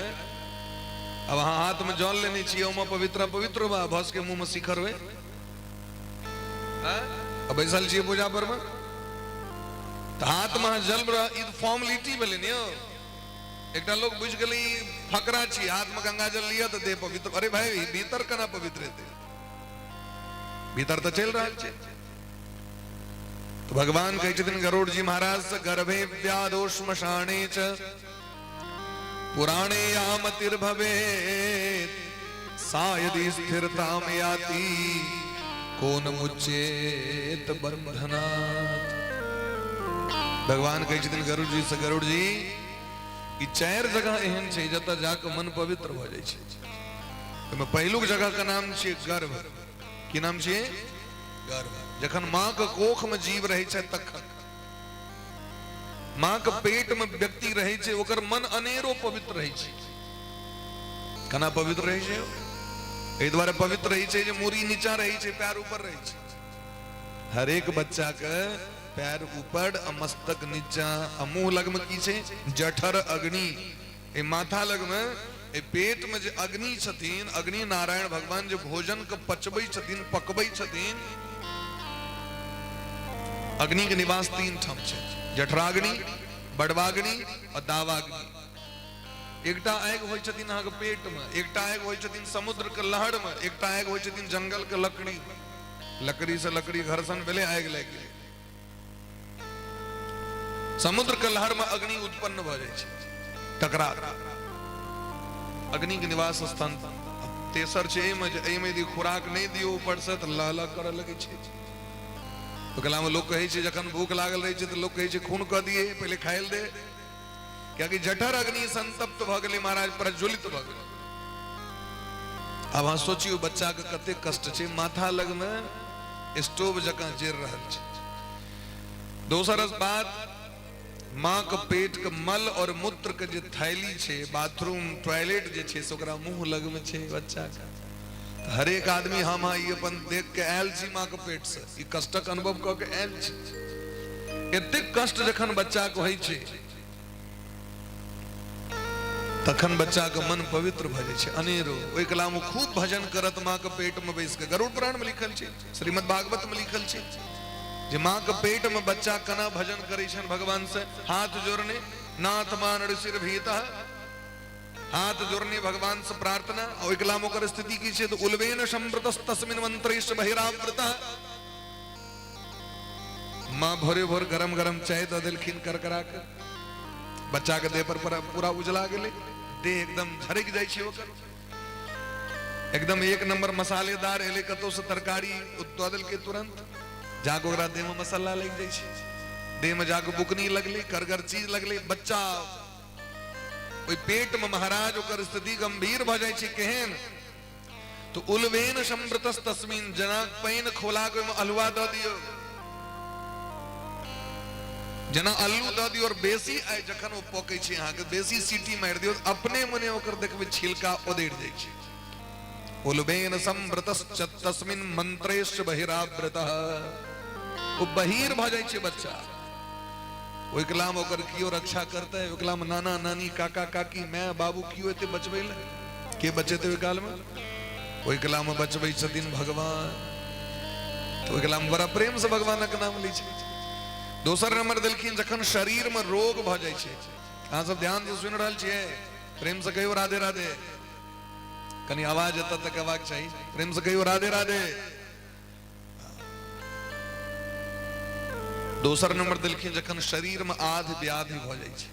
अब अहाँ हाथ में जल लेने छियै, ओम अपवित्र पवित्र वा भस के मुंह में शिखर होय, आ बैसल छियै पूजा पर में, तऽ हाथ में अहाँ जल रह, ई फॉर्मेलिटी भेलै ने यौ। एकटा लोग बुझि गेलै ई फकरा छी, हाथ में गंगा जल लिअ तऽ देह पवित्र। अरे भाई, ई भीतर केना पवित्र हेतै? भीतर तऽ चलि रहल छै। तऽ भगवान कहै छथिन गरुड़ जी महाराज से, गर्भे व्याधो श्मशाने च पुराणे यामतिर्भवेत् सा यदि स्थिरताम याति कोन मुच्चेत बंधनात्। भगवान कहै छथिन गरुड़ जी से, गरुड़ जी ई चारि जगह एहन छै जतऽ जाके मन पवित्र भऽ जाइ छै। ओहिमे पहिलुक जगह के नाम छियै गर्भ। की नाम छियै? गर्भ। जखन माँ के कोख में जीव रहै छै, तखन माँ के पेट में व्यक्ति रहै छै, ओकर मन अनेरो पवित्र रहै छै। केना पवित्र रहै छै? एहि दुआरे पवित्र रहै छै जे मूड़ी नीचा रहै छै, पैर ऊपर रहै छै। हरेक बच्चा के पैर ऊपर आ मस्तक नीचा, आ मुंह लग में की छै? जठर अग्नि। एहि माथा लग में, एहि पेट में जे अग्नि छथिन, अग्नि नारायण भगवान जे भोजन के पचबै छथिन, पकबै छथिन। अग्नि के निवास तीन ठाम छै, जठराग्नि, बड़वाग्नि और दावाग्नि। एकटा आगि होइ छथिन अहाँके पेट में, एकटा आगि होइ छथिन समुद्र के लहर में, एकटा आगि होइ छथिन जंगल के लकड़ी। लकड़ी से लकड़ी घर्षण भेलै, आगि लागि गेलै। समुद्र के लहर में अग्नि उत्पन्न भऽ जाइ छै, टकरा। अग्नि के निवास स्थान तेसर छै एहिमे, जे एहिमे यदि खुराक नहि दियौ ऊपर से तऽ लह लह करऽ लगै छै। ओकरा में लोक कहै छै, जखन भूख लागल रहै छै तऽ लोक कहै छै खून कऽ दिए, पहिले खाइ लए दे, कियाकि जठर अग्नि संतप्त भऽ गेलै महाराज, प्रज्वलित भऽ गेलै। आब अहाँ सोचियौ बच्चा के कते कष्ट छै, माथा लग में स्टोव जकाँ जरि रहल छै। दोसर बात, माँ के पेट के मल और मूत्र के जे थैली छै, बाथरूम टॉयलेट जे छै, से ओकरा मुंह लग में छै बच्चा के। हरेक आदमी हम हाँ ई अपन देख के आयल छी माँ के पेट से, ई कष्टक अनुभव कऽ के आयल छी। एतेक कष्ट जखन बच्चा के होइ छै तखन बच्चा के मन पवित्र भऽ जाइ छै। अनेरो ओहि कला मे खूब भजन करत माँ के पेट में बैस के। गरुड़ पुराण में लिखल छै, श्रीमद् भागवत में लिखल छै जे माँ के पेट में बच्चा केना भजन करै छनि भगवान से, हाथ जोड़ने नाथ मान ऋषिर भीतः, हाथ जोड़ने भगवान से प्रार्थना। ओहि कला मे ओकर स्थिति की छै तऽ उल्बेन संवृतस्तस्मिन मंत्रेश बहिरावृतः। माँ भोरे भोर गरम गरम चाय दऽ देलखिन करकरा के, बच्चा के देह पर पूरा उजला गेलै, देह एकदम झरकि जाइ छै ओकर, एकदम एक नंबर मसालेदार एलै कतौ से तरकारी दऽ देलकै तुरंत, जाके ओकरा देह में मसाला लागि जाइ छै, देह में जाके बुकनी लगलै, करगर चीज लगलै, बच्चा ओहि पेट में महाराज ओकर स्थिति गंभीर भऽ जाइ छै। केहन तो उलवेन संवृतस तस्मिन, जना पानि खोला के ओहिमे अलुआ दऽ दियौ, जेना अल्लू दऽ दियौ और बेसी आइ जखन ओ पकै छै अहाँके बेसी सीटी मारि दियौ अपने मने ओकर देखबै छिलका ओदरि जाइ छै। उलवेन संवृतस तस्मिन मंत्रेश बहिरावृतः, ओ बहिर भऽ जाइ छै बच्चा। ओहि कलामे ओकर केओ रक्षा करतै? ओहि कलामे नाना नानी काका काकी माय बाबू केओ एते बचबै लए? के बचेतै ओहि कालमे? ओहि कलामे बचबै छथिन भगवान। तऽ ओहि कलामे बड़ा प्रेमसँ भगवानक नाम लै छै। दोसर नंबर देलखिन जखन शरीरमे रोग भऽ जाइ छै, अहाँ सब ध्यानसँ सुनि रहल छियै? प्रेमसँ कहियौ राधे राधे। कनि आवाज एतऽ तक अयबाक चाही। प्रेमसँ कहियौ राधे राधे। दोसर नंबर देलखिन जखन शरीर में आध व्याधि भऽ जाइ छै,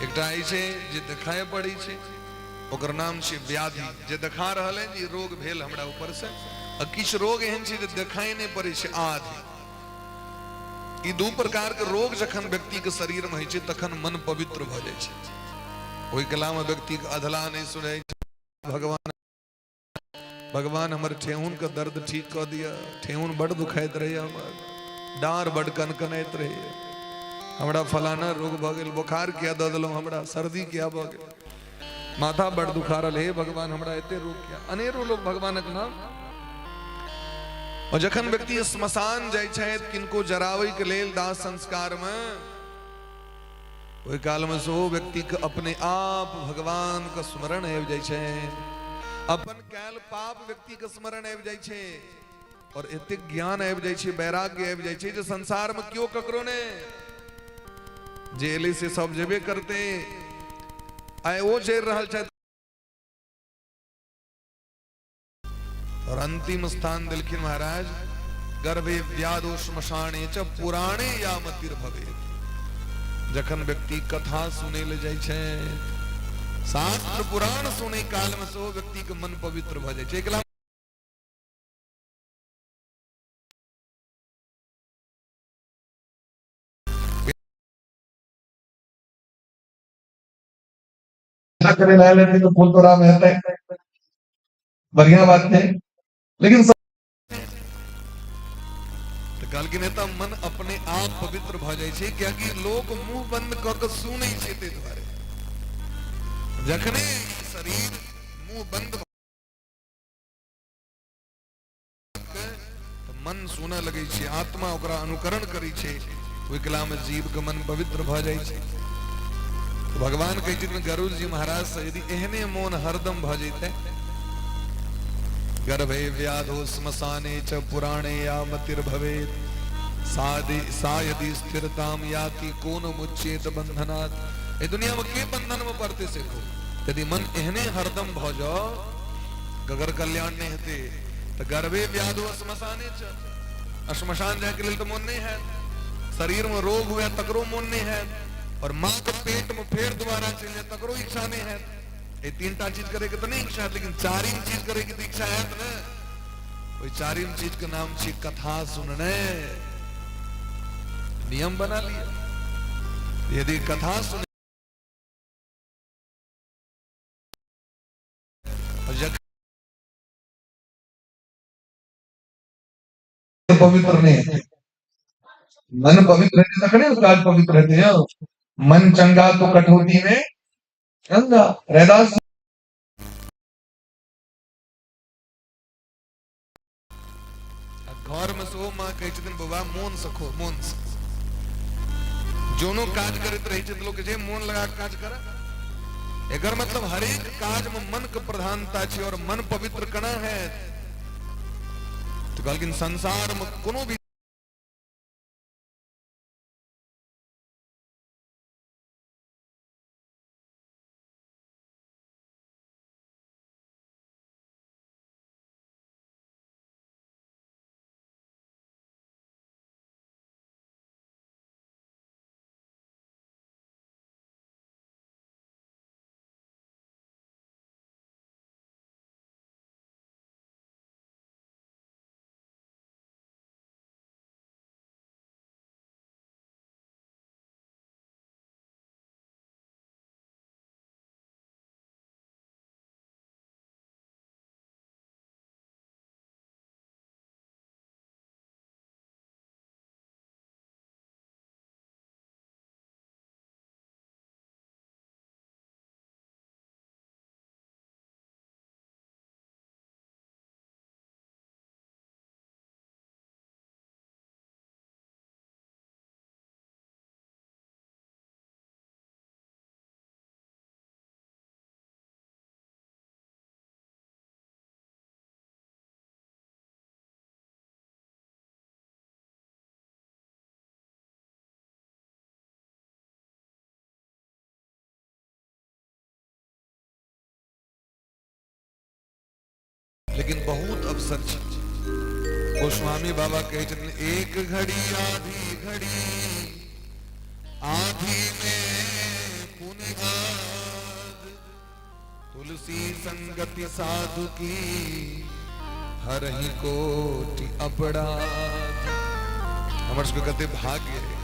एकटा होइ छै जे देखाय पड़ै छै ओकर नाम छै व्याधि, जे देखा रहल है जे रोग भेल हमरा ऊपर से, आ किछु रोग एहन छै जे देखाय नहि पड़ै छै, आधि। ई दू प्रकार के रोग जखन व्यक्ति के शरीर में होइ छै तखन मन पवित्र भऽ जाइ छै। ओहि कला में व्यक्ति के अधला नहि सुनै छै, भगवान भगवान हमर ठेहुन के दर्द ठीक कऽ दिअ, ठेहुन बड दुखाइत रहैए हमर, डाँर बड कनकनाइत रहैए, हमरा फलाना रोग भऽ गेल, बोखार किया दऽ देलहुँ हमरा, सर्दी किया भऽ गेल, माथा बड दुखा रहल, हे भगवान हमरा एते रोग किया। अनेरो लोग भगवानक नाम। और जखन व्यक्ति श्मशान जाइ छथि किनको जराबै के लेल दाह संस्कार में, ओहि कालमे सेहो व्यक्तिके अपने आप भगवानके स्मरण आबि जाइ छै, अपन कयल पाप व्यक्तिके स्मरण आबि जाइ छै, और एतेक ज्ञान आबि जाइ छै, वैराग्य आबि जाइ छै जे संसारमे केओ ककरो नहि, जे एलै से सब जेबे करतै। आइ ओ जरि रहल छथि। और अंतिम स्थान दिलखिन महाराज, गर्भे व्याधो श्मशाने च पुराणे या मतिर भवे। जखन व्यक्ति कथा सुनै ले जाइ छै, शास्त्र पुराण सुनै काल में सेहो व्यक्ति के मन पवित्र भऽ जाइ छै। एकला करे ला लेते तो फूल तोड़ा में हेतै, बढ़िया बात है। लेकिन तऽ कहलखिन एतऽ मन अपने आप पवित्र भऽ जाइ छै, कियाकि लोक मुंह बंद कऽ के सुनै छै, ताहि दुआरे जखने शरीर मुंह बंद तऽ मन सुनऽ लगै छै, आत्मा ओकरा अनुकरण करै छै, ओहि कला मे जीव के मन पवित्र भऽ जाइ छै। तऽ भगवान कहै छथिन गरुड़ जी महाराज से, यदि एहने मोन हरदम भऽ जैतै, गर्भे व्याधो श्मशाने च पुराणे या मतिर्भवेत् सादि सा यदि स्थिरताम याति कोन मुच्चेत बंधनात्। एहि दुनिया में के बंधन में पड़ते से कहू, यदि मन एहने हरदम भऽ जाओ, गगर कल्याण नहीं हेतै। तऽ गर्भे व्याधो श्मशाने च, श्मशान जायके लेल तऽ मोन नहीं हैत, शरीर में रोग हुए तकरो मोन नहीं हैत, और माँ के पेट में फेर दोबारा चलि जाए तकरो इच्छा नहीं हैत। ये तीन टा चीज करे के तऽ नहीं इच्छा हैत, लेकिन चारिम चीज करे के तऽ इच्छा हैत ने। ओहि चारिम चीज के नाम छी कथा सुनने। नियम बना लिया, यदि कथा सुने पवित्र नहीं है, मन पवित्र रहते तखने काज पवित्र रहते हैं। मन चंगा तो कठौती में गंगा। रैदास घरमे सेहो माँ कहै छथिन बौआ मोनसँ खो, मोनसँ। जोनो काज करैत रहै छै तऽ लोक जे मोन लगा कऽ काज कर। एकर मतलब हरेक काजमे मनके प्रधानता छै। और मन पवित्र केना हैत? तऽ कहलखिन संसारमे कोनो भी लेकिन बहुत अवसर छै। गोस्वामी बाबा कहै छथिन एक घड़ी आधी घड़ी आधी में पुनि आध, तुलसी संगति साधु की हरहि कोटि अपराध। हमर सबके कते भाग्य है।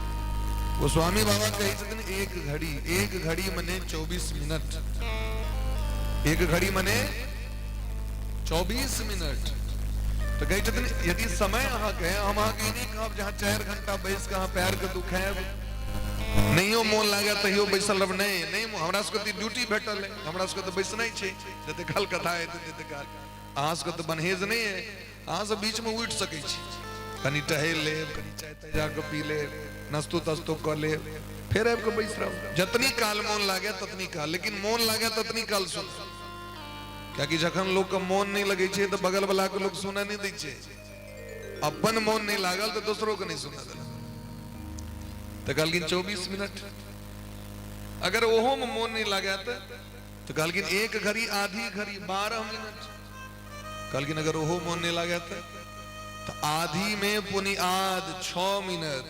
गोस्वामी बाबा कहै छथिन एक घड़ी, एक घड़ी मने 24 मिनट, एक घड़ी मने 24 मिनट। तो कहै छथिन यदि समय अहाँके, हम अहाँके ई नहि कहब जे अहाँ 4 घंटा बैस कऽ अहाँ पैर के दुखायब, नहियो मोन लागे तैयो बैसल रहब, नहि नहि, हमरा सबके तऽ ड्यूटी भेटल है, हमरा सबके तऽ बैसनाइ छै जते काल कथा हेतै तते काल। अहाँ सबके तऽ बन्हेज नहि है, अहाँ सब बीचमे उठि सकै छी, कनि टहलि लेब, कनि चाय ताय जाकऽ पी लेब, नाश्तो ताश्तो कऽ लेब, फेर आबि कऽ बैस रहब। जतनी काल मोन लागे ततनी काल, लेकिन मोन लागे ततनी काल सुन, कियाकि जखन लोक के मोन नहि लगै छै तऽ बगल वाला के लोक सुनऽ नहि दै छै। अपन मोन नहि लागल तऽ दोसरो के नहि सुनऽ देलक। तऽ कहलखिन 24 मिनट, अगर ओहो में मोन नहीं लागे तो कहलखिन एक घड़ी आधी घड़ी 12 मिनट। कहलखिन अगर ओहो मोन नहीं लागे तो आधी में पुनि आध 6 मिनट।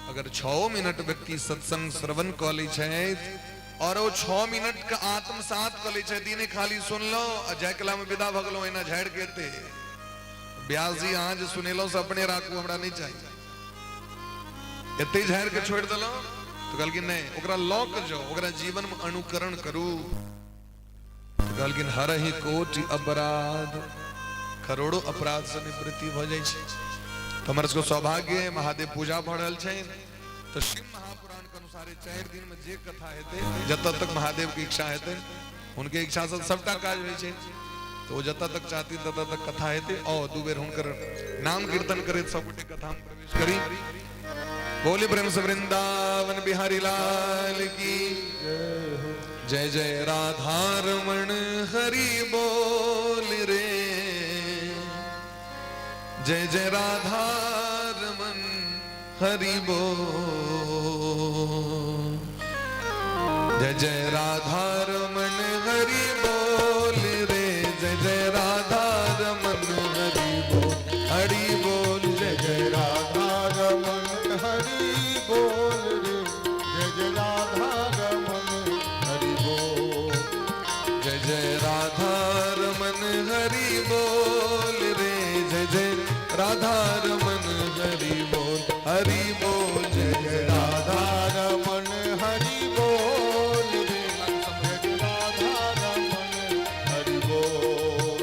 अगर 6 मिनट व्यक्ति सत्संग श्रवण कऽ लै छथि और ओ 6 मिनट के आत्मसात कऽ लै छथि, ई नहि खाली सुनलहुँ आ जाय कला में विदा भऽ गेलहुँ, एना झाड़ि के एते। व्यास जी अहाँ जे सुनेलहुँ से अपने राखू, हमरा नहि चाही, एते झाड़ि के छोड़ि देलहुँ। तो कहलखिन नहि, ओकरा लऽ के जाउ, ओकरा जीवन में अनुकरण करू। तो कहलखिन हरहि कोटि अपराध, करोड़ों अपराध से निवृत्ति भऽ जाइ छै। तो हमर सबके सौभाग्य है, महादेव पूजा भऽ रहल छै, तो शिव महापुराण के अनुसार 4 दिन में जे कथा हेतै, जतऽ तक महादेव के इच्छा हेतै, हुनके इच्छा से सबटा काज होइ छै, तो ओ जतऽ तक चाहती ततऽ तक कथा हेतै। और 2 बेर हुनकर नाम कीर्तन करैत सब गोटे कथा में प्रवेश करी। बोली प्रेम से वृंदावन बिहारी लाल की जय। जय राधा रमण हरि बोल रे, जय जय राधा रमण हरि बोल, जय जय राधा रमण हरि बोल रे, जय जय राधा रमण हरि बोल, हरि बोल, जय जय राधा रमण हरि बोल रे, जय जय राधा रमण हरि बोल, जय जय राधा रमण हरि बोल रे, जय जय राधा रमण हरि बोल, हरि बोल, जय जय राधा रमण हरि बोल रे, जय जय राधा रमण हरि बोल,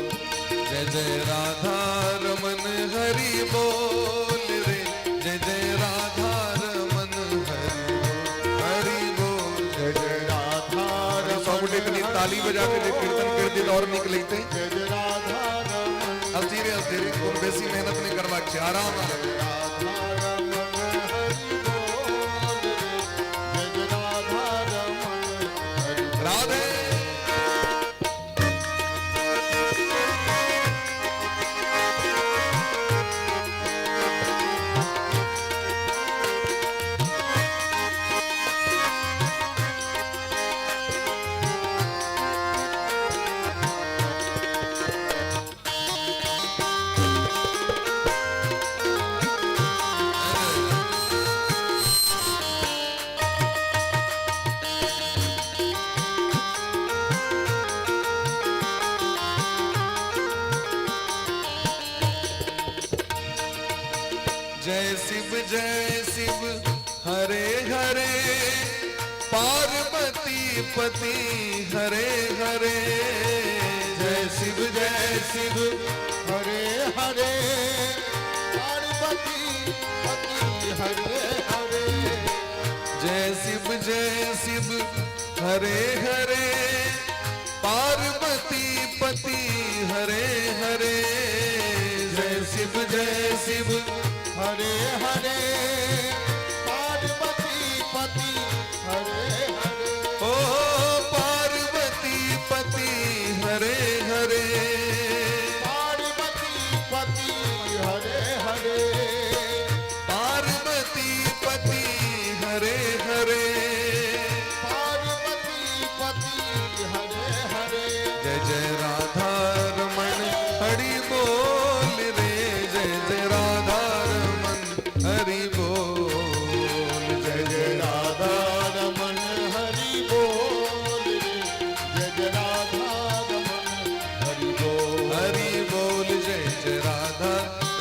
जय जय राधा रमण हरि बोल रे, जय जय राधा रमण हरि बोल, हरि बोल, जय जय राधा रमण। सब गोटे कनि ताली बजा के जे कीर्तन कर दी और निक लगते। जय जय राधा रमण। अस्थिर अस्थिर। धीरे कोनो बेसी मेहनत नहि करबाक छै, आराम आराम। राधा रमन हरि बोल रे, जय जय राधा रमन हरि बोल। राधे। जय शिव जय शिव हरे हरे, पार्वती पति हरे हरे। जय शिव जय शिव हरे हरे, पार्वती पति हरे हरे। जय शिव जय शिव हरे हरे, पार्वती पति हरे हरे। जय शिव जय शिव हरे हरे, पार्वती पति हरे हरे। ओ पार्वती पति हरे हरे, पार्वती पति हरे हरे, पार्वती पति हरे हरे, पार्वती पति हरे हरे। जय जय राधा रमन हरि बोल रे, जय जय राधा रमन हरि बोल। जय जय जय राधा रमन हरि बोल रे, जय जय राधा रमन हरि बोल। हरि बोल। जय जय राधा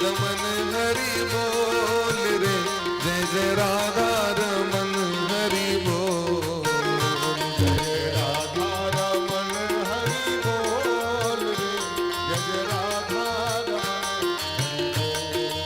रमन हरि बोल रे, जय जय राधा रमन हरि बोल। जय राधा रमन हरि बोल रे, जय जय राधा रमन हरि बोल।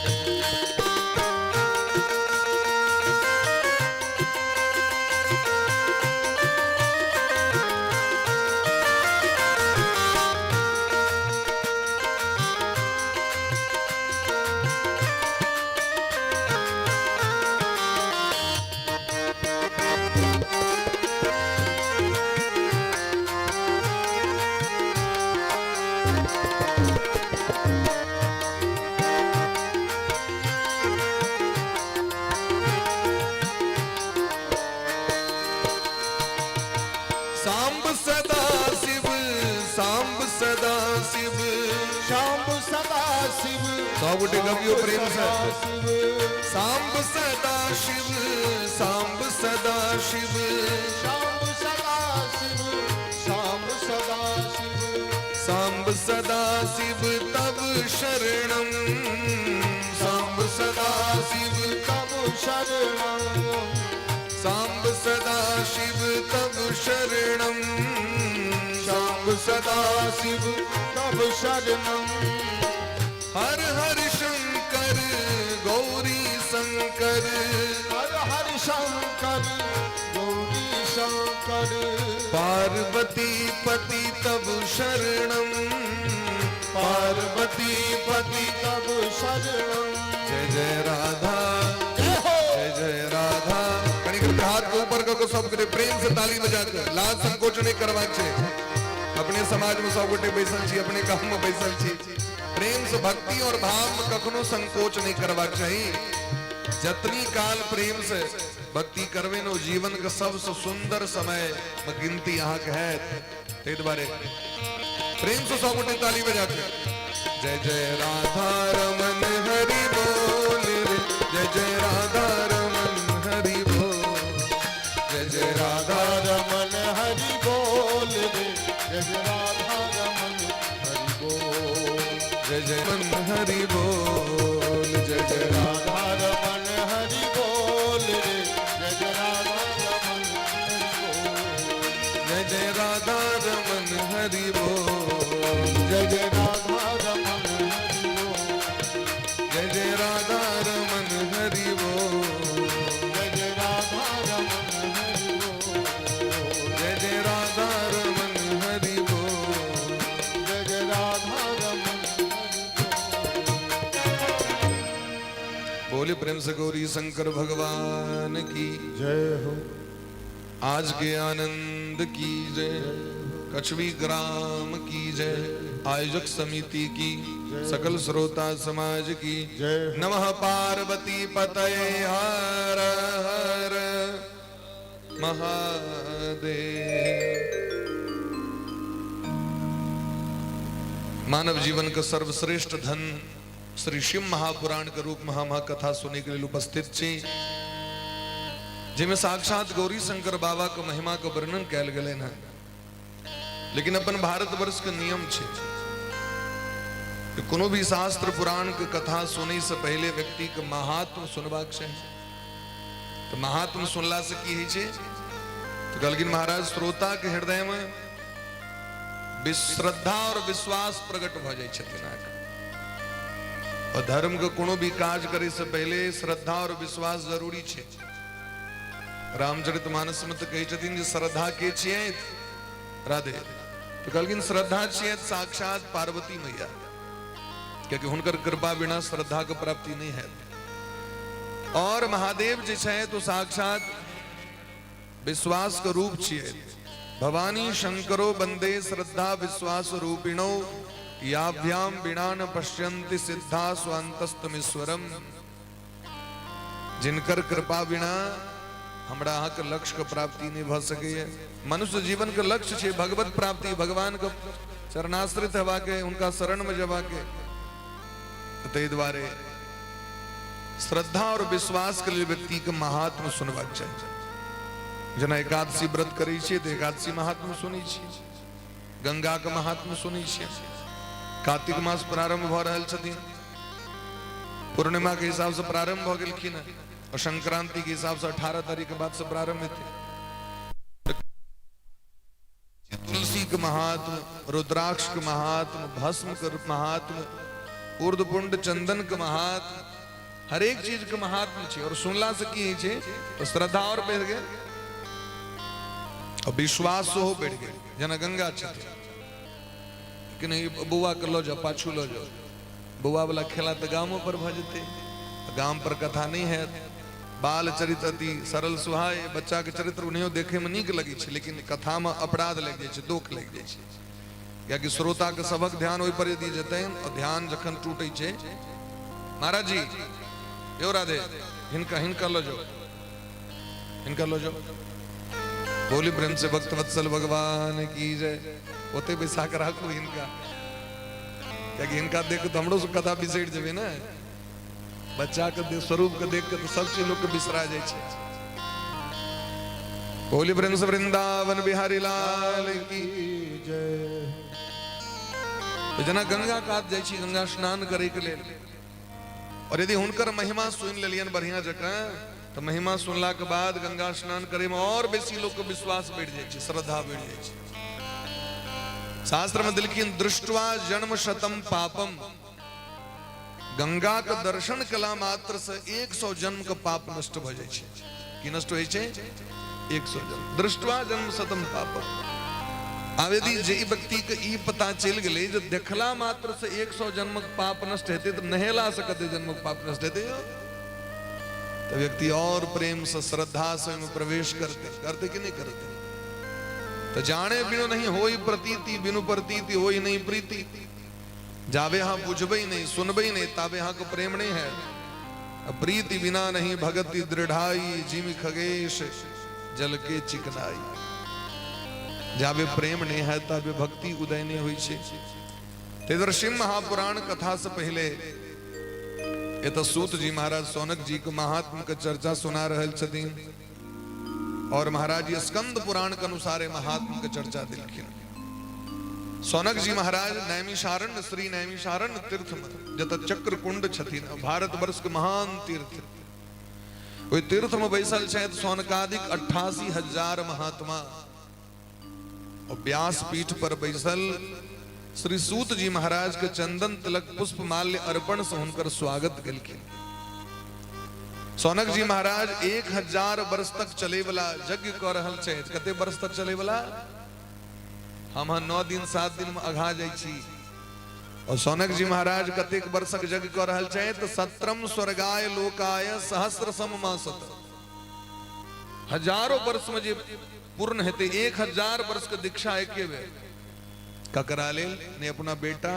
सांब सदा शिव, सांब सदा शिव, शाम्ब सदा शिव। सब गोटे गबियो प्रेम से। सदा शिव। सांब सदा शिव, सांब सदा शिव, शाम्ब सदा शिव, शाम्ब सदा शिव, सांब सदा शिव तब शरणम, सांब सदा शिव तब शरणम। सांब सदा शिव तब शरणम, सांब सदा शिव तब शरणम। हर हर शंकर गौरी शंकर, हर हर शंकर गौरी शंकर, पार्वती पति तब शरणम, पार्वती पति तब शरणम। जय जय राधा, जय हो। जय जय राधा। कनी करके हाथ के ऊपर करके सब गोटे प्रेम से ताली बजाकर, लाज संकोच नहीं करबाक छै। अपने समाज में सब गोटे बैसल छी, अपने काम में बैसल छी। प्रेम से भक्ति और भाव में कखनो संकोच नहीं करबाक चाही। जतनी काल प्रेम से भक्ति करवे नो जीवन के सबसे सुंदर समय में गिनती अहाँ के है। ताहि दुआरे प्रेम से सब गोटे ताली बजा के जय जय राधा रमन हरि बोल रे, जय जय राधा रमन हरि बोल, जय जय राधा रमन हरि बोल रे, जय जय राधा रमन हरि बोल, जय जय मन हरि बोल, जय जय राधा रमन हरि बोल रे, जय जय राधा रमन हरि बोल, जय जय राधा रमन हरि बोल, जय जय राधा रमन हरि बोल, जय जय राधा रमन हरि बोल, जय जय राधा रमन हरि बोल, जय जय राधा रमन हरि बोल, जय जय राधा रमन हरि बोल। बोले प्रेम से गौरी शंकर भगवान की जय हो। आज के आनंद की जय, कछवी ग्राम की जय, आयोजक समिति की, सकल श्रोता समाज की जय। नमः पार्वती पतये हर हर महादेव। मानव जीवन का सर्वश्रेष्ठ धन श्री शिव महापुराण के रूप में हम कथा सुने के लिए उपस्थित छी, जिसमें साक्षात गौरी शंकर बाबा के महिमा के वर्णन कैल गेलै हन। लेकिन अपन भारतवर्ष के नियम छे कि कोनो भी शास्त्र पुराण के कथा सुने से पहले व्यक्ति के महात्म सुनबाक चाही। तो महात्म सुनला से की होइ छे? तो कहलखिन महाराज, श्रोता के हृदय में श्रद्धा और विश्वास प्रकट भ जाइ छथिन अहाँके। और धर्म के कोनो भी काज करे से पहले श्रद्धा और विश्वास जरूरी छे। रामचरितमानस में तो कहै छथिन जे श्रद्धा के छियै राधे, तो कहलखिन श्रद्धा छियै साक्षात पार्वती मैया, कियाकि हुनकर कृपा बिना श्रद्धा के प्राप्ति नहीं है। और महादेव जे छै तो साक्षात विश्वास के रूप छियै। भवानी शंकरो वंदे श्रद्धा विश्वास रूपिणो याभ्याम बिना न पश्यन्ति सिद्धा स्वान्तस्तमीश्वरम। जिनकर कृपा बिना हमरा अहाँके लक्ष्य के प्राप्ति नहीं भ सकैए। मनुष्य जीवन के लक्ष्य छै भगवत प्राप्ति, भगवान के चरणाश्रित हेबा के, उनका शरण में जेबा के। ताहि दुआरे श्रद्धा और विश्वास के लिए व्यक्ति के महात्म सुनबाक चाही। जेना एकादशी व्रत करै छियै तऽ एकादशी महात्म सुनै छियै, गंगा के महात्म सुनै छियै। कार्तिक मास प्रारंभ भऽ रहल छथिन, पूर्णिमा के हिसाब से प्रारंभ भऽ गेलखिन हँ, और संक्रांति के हिसाब से 18 तारीख के बाद से प्रारंभ हेतै। तुलसी के महात्म, रुद्राक्ष के महात्म, भस्म के महात्म, ऊर्ध्वपुंड चंदन के महात्म, हरेक चीज के महात्म छै। और सुनला से की होइ छै? तो श्रद्धा और बढ़ि गेल और विश्वास सेहो बढ़ि गेल। जेना गंगा छथिन कि नहीं, बौआ के लऽ जाओ, पाछू लऽ जाओ, बौआ वाला खेला तऽ गामो पर भऽ जेतै, गाम पर कथा नहीं हैत। बाल चरित्र अति सरल सुहाय, बच्चा के चरित्र ओनाहियो देखे में नीक लगै छै, लेकिन कथा में अपराध लागि जाइ छै, दोख लागि जाइ छै, कियाकि श्रोता के सबक ध्यान ओहि पर यदि जेतनि और ध्यान जखन टूटै छै। महाराज जी यौ राधे, हिनका हिनका लऽ जाओ, हिनका लऽ जाओ। बोली प्रेम से भक्त वत्सल भगवान की जय। ओते बैसा के राखू हिनका, कियाकि हिनका देख तऽ हमरो सब कथा बिसरि जेबै ने। बच्चा के देख, स्वरूप के देख के तऽ सब चीज लोग के बिसरा जाइ छै। बोली प्रेम से वृंदावन बिहारी लाल की जय। तऽ जेना गंगा कात जाइ छी गंगा स्नान करे के लेल, और यदि हुनकर महिमा सुनि लेलियनि बढ़िया जकाँ, तऽ महिमा सुनला के बाद गंगा स्नान करे में और बेसी लोग के विश्वास बढ़ि जाइ छै, श्रद्धा बढ़ि जाइ छै। शास्त्र में देलखिन दृष्ट्वा जन्म शतम पापम, गंगा के दर्शन कला मात्र से 100 जन्म के पाप नष्ट भ जाइ छै। की नष्ट होइ छै? 100 जन्म। दृष्ट्वा जन्म शतम पापम। आब यदि जे व्यक्ति के ई पता चलि गेलै जे देखला मात्र से 100 जन्मक पाप नष्ट हेतै, तऽ नहेला से कते जन्मक पाप नष्ट हेतै यौ? तऽ व्यक्ति और प्रेम से श्रद्धा से ओहिमे प्रवेश करते, करते कि नहीं करते? तऽ जाने बिनु नहीं होई प्रतीति, बिनु प्रतीति होई नहीं प्रीति। जाबे अहाँ बुझबै नहीं, सुनबै नहीं, ताबे अहाँके प्रेम नहीं है। प्रीति बिना नहीं भगति दृढ़ाई, जिमि खगेश जल के चिकनाई। जाबे प्रेम नहीं है ताबे भक्ति उदय नहीं होइ छै। ताहि दुआरे शिव महापुराण कथा से पहले एतऽ सूत जी महाराज सौनक जी के महात्म के चर्चा सुना रहल छथिन, और महाराज जी स्कंद पुराण के अनुसार महात्म के चर्चा देलखिन। सौनक जी महाराज नैमिषारण्य, श्री नैमिषारण्य तीर्थ में, जतऽ चक्र कुंड छथिन, भारतवर्ष के महान तीर्थ, ओहि तीर्थ में बैसल छथि सौनकादिक 88,000 महात्मा। और व्यास पीठ पर बैसल श्री सूत जी महाराज के चंदन तिलक पुष्प माल्य अर्पण से हुनकर स्वागत केलखिन। सौनक जी महाराज 1000 वर्ष तक चले वाला यज्ञ कऽ रहल छथि। कते वर्ष तक चले वाला? हम 9 दिन 7 दिन में अघा जाइ छी। और सौनक जी महाराज कतेक वर्षक यज्ञ कऽ रहल छथि? तऽ सत्रम स्वर्गाय लोकाय सहस्र सम मासत, हजारों वर्ष में जे पूर्ण हेतै, 1000 वर्ष के दीक्षा एके बेर। ककरा लेल? ने अपना बेटा,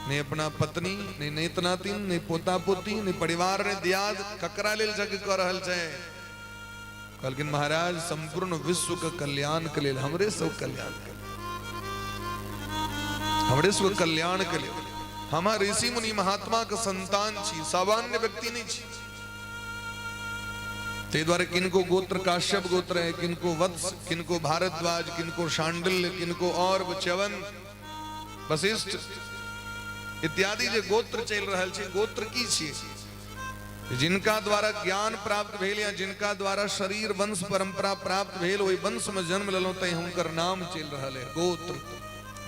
ने अपना पत्नी, ने नेत नातिन, ने पोता पोती, ने परिवार, ने दियाद, ककरा लेल यज्ञ कऽ रहल छै? कहलखिन महाराज संपूर्ण विश्व के कल्याण के लेल, हमरे सब कल्याण के लेल, हमरे सब कल्याण के लेल। हम ऋषि मुनि महात्मा के संतान छी, सामान्य व्यक्ति नहीं छी। ताहि दुआरे किनको गोत्र काश्यप गोत्र है, किनको वत्स, किनको भारद्वाज, किनको शांडिल्य, किनको और च्यवन, वशिष्ठ इत्यादि जे गोत्र चलि रहल छै। गोत्र की छियै? जिनका द्वारा ज्ञान प्राप्त भेल या जिनका द्वारा शरीर वंश परंपरा प्राप्त भेल, ओहि वंश में जन्म लेलहुँ, तैं हुनकर नाम चलि रहल है गोत्र।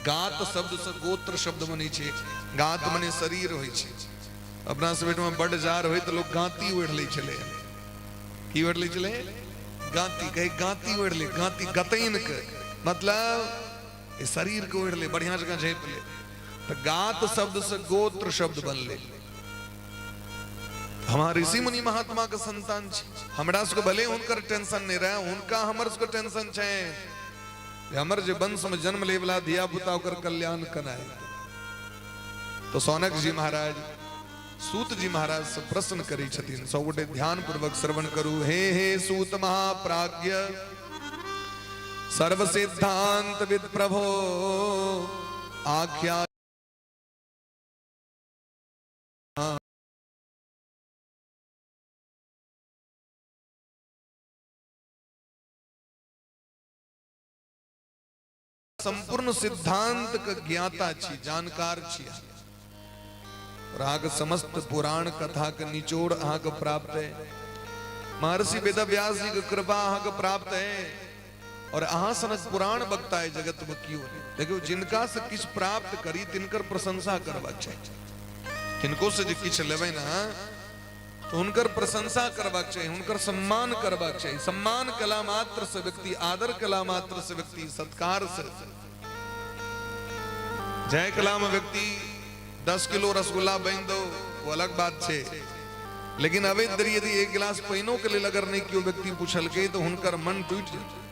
गात शब्द से गोत्र शब्द बनै छै। गात मने शरीर होइ छै। अपना सब ओहिठाम बड जार होइ तऽ लोक गाँती ओढ़ि लै छलै। की ओढ़ि लै छलै? गाँती। कहै गाँती ओढ़ि ले, गाँती गतैन के मतलब शरीर के ओढ़ि ले, बढ़िया जकाँ झाँपि ले। तऽ गात शब्द से गोत्र शब्द बनलै। हमार ऋषि मुनि महात्मा के संतान छी, हमरा सबके भले हुनकर टेंशन नहीं रहे, हुनका हमर सबके टेंशन छै। हमर जे वंश में जन्म ले वाला धिया पुता ओकर कल्याण केना हेतै। तो सौनक जी महाराज सूत जी महाराज से प्रश्न करै छथिन। सब गोटे ध्यान पूर्वक श्रवण करू। हे हे सूत महाप्राज्ञ सर्व सिद्धांत विद प्रभो आख्या संपूर्ण सिद्धांत के ज्ञाता छी, जानकार छी, और अहाँके समस्त पुराण कथा के निचोड़ अहाँके प्राप्त है। महर्षि वेदव्यास जी के कृपा अहाँके प्राप्त है और अहाँ सनक पुराण वक्ता है जगत में क्यों नहीं। देखियो, जिनका से किछु प्राप्त करी तिनकर प्रशंसा करबाक चाही। किनको से जे किछु लेबै ना तो हुनकर प्रशंसा करबाक चाही, हुनकर सम्मान करबाक चाही। सम्मान कला मात्र से व्यक्ति, आदर कला मात्र से व्यक्ति, सत्कार से जय कला में व्यक्ति 10 किलो रसगुल्ला बन दो वो अलग बात छे, लेकिन अवैध दरी यदि एक गिलास पानिओ के लेल अगर नहीं केओ व्यक्ति पूछलकै तो हुनकर मन टूटि जेतै।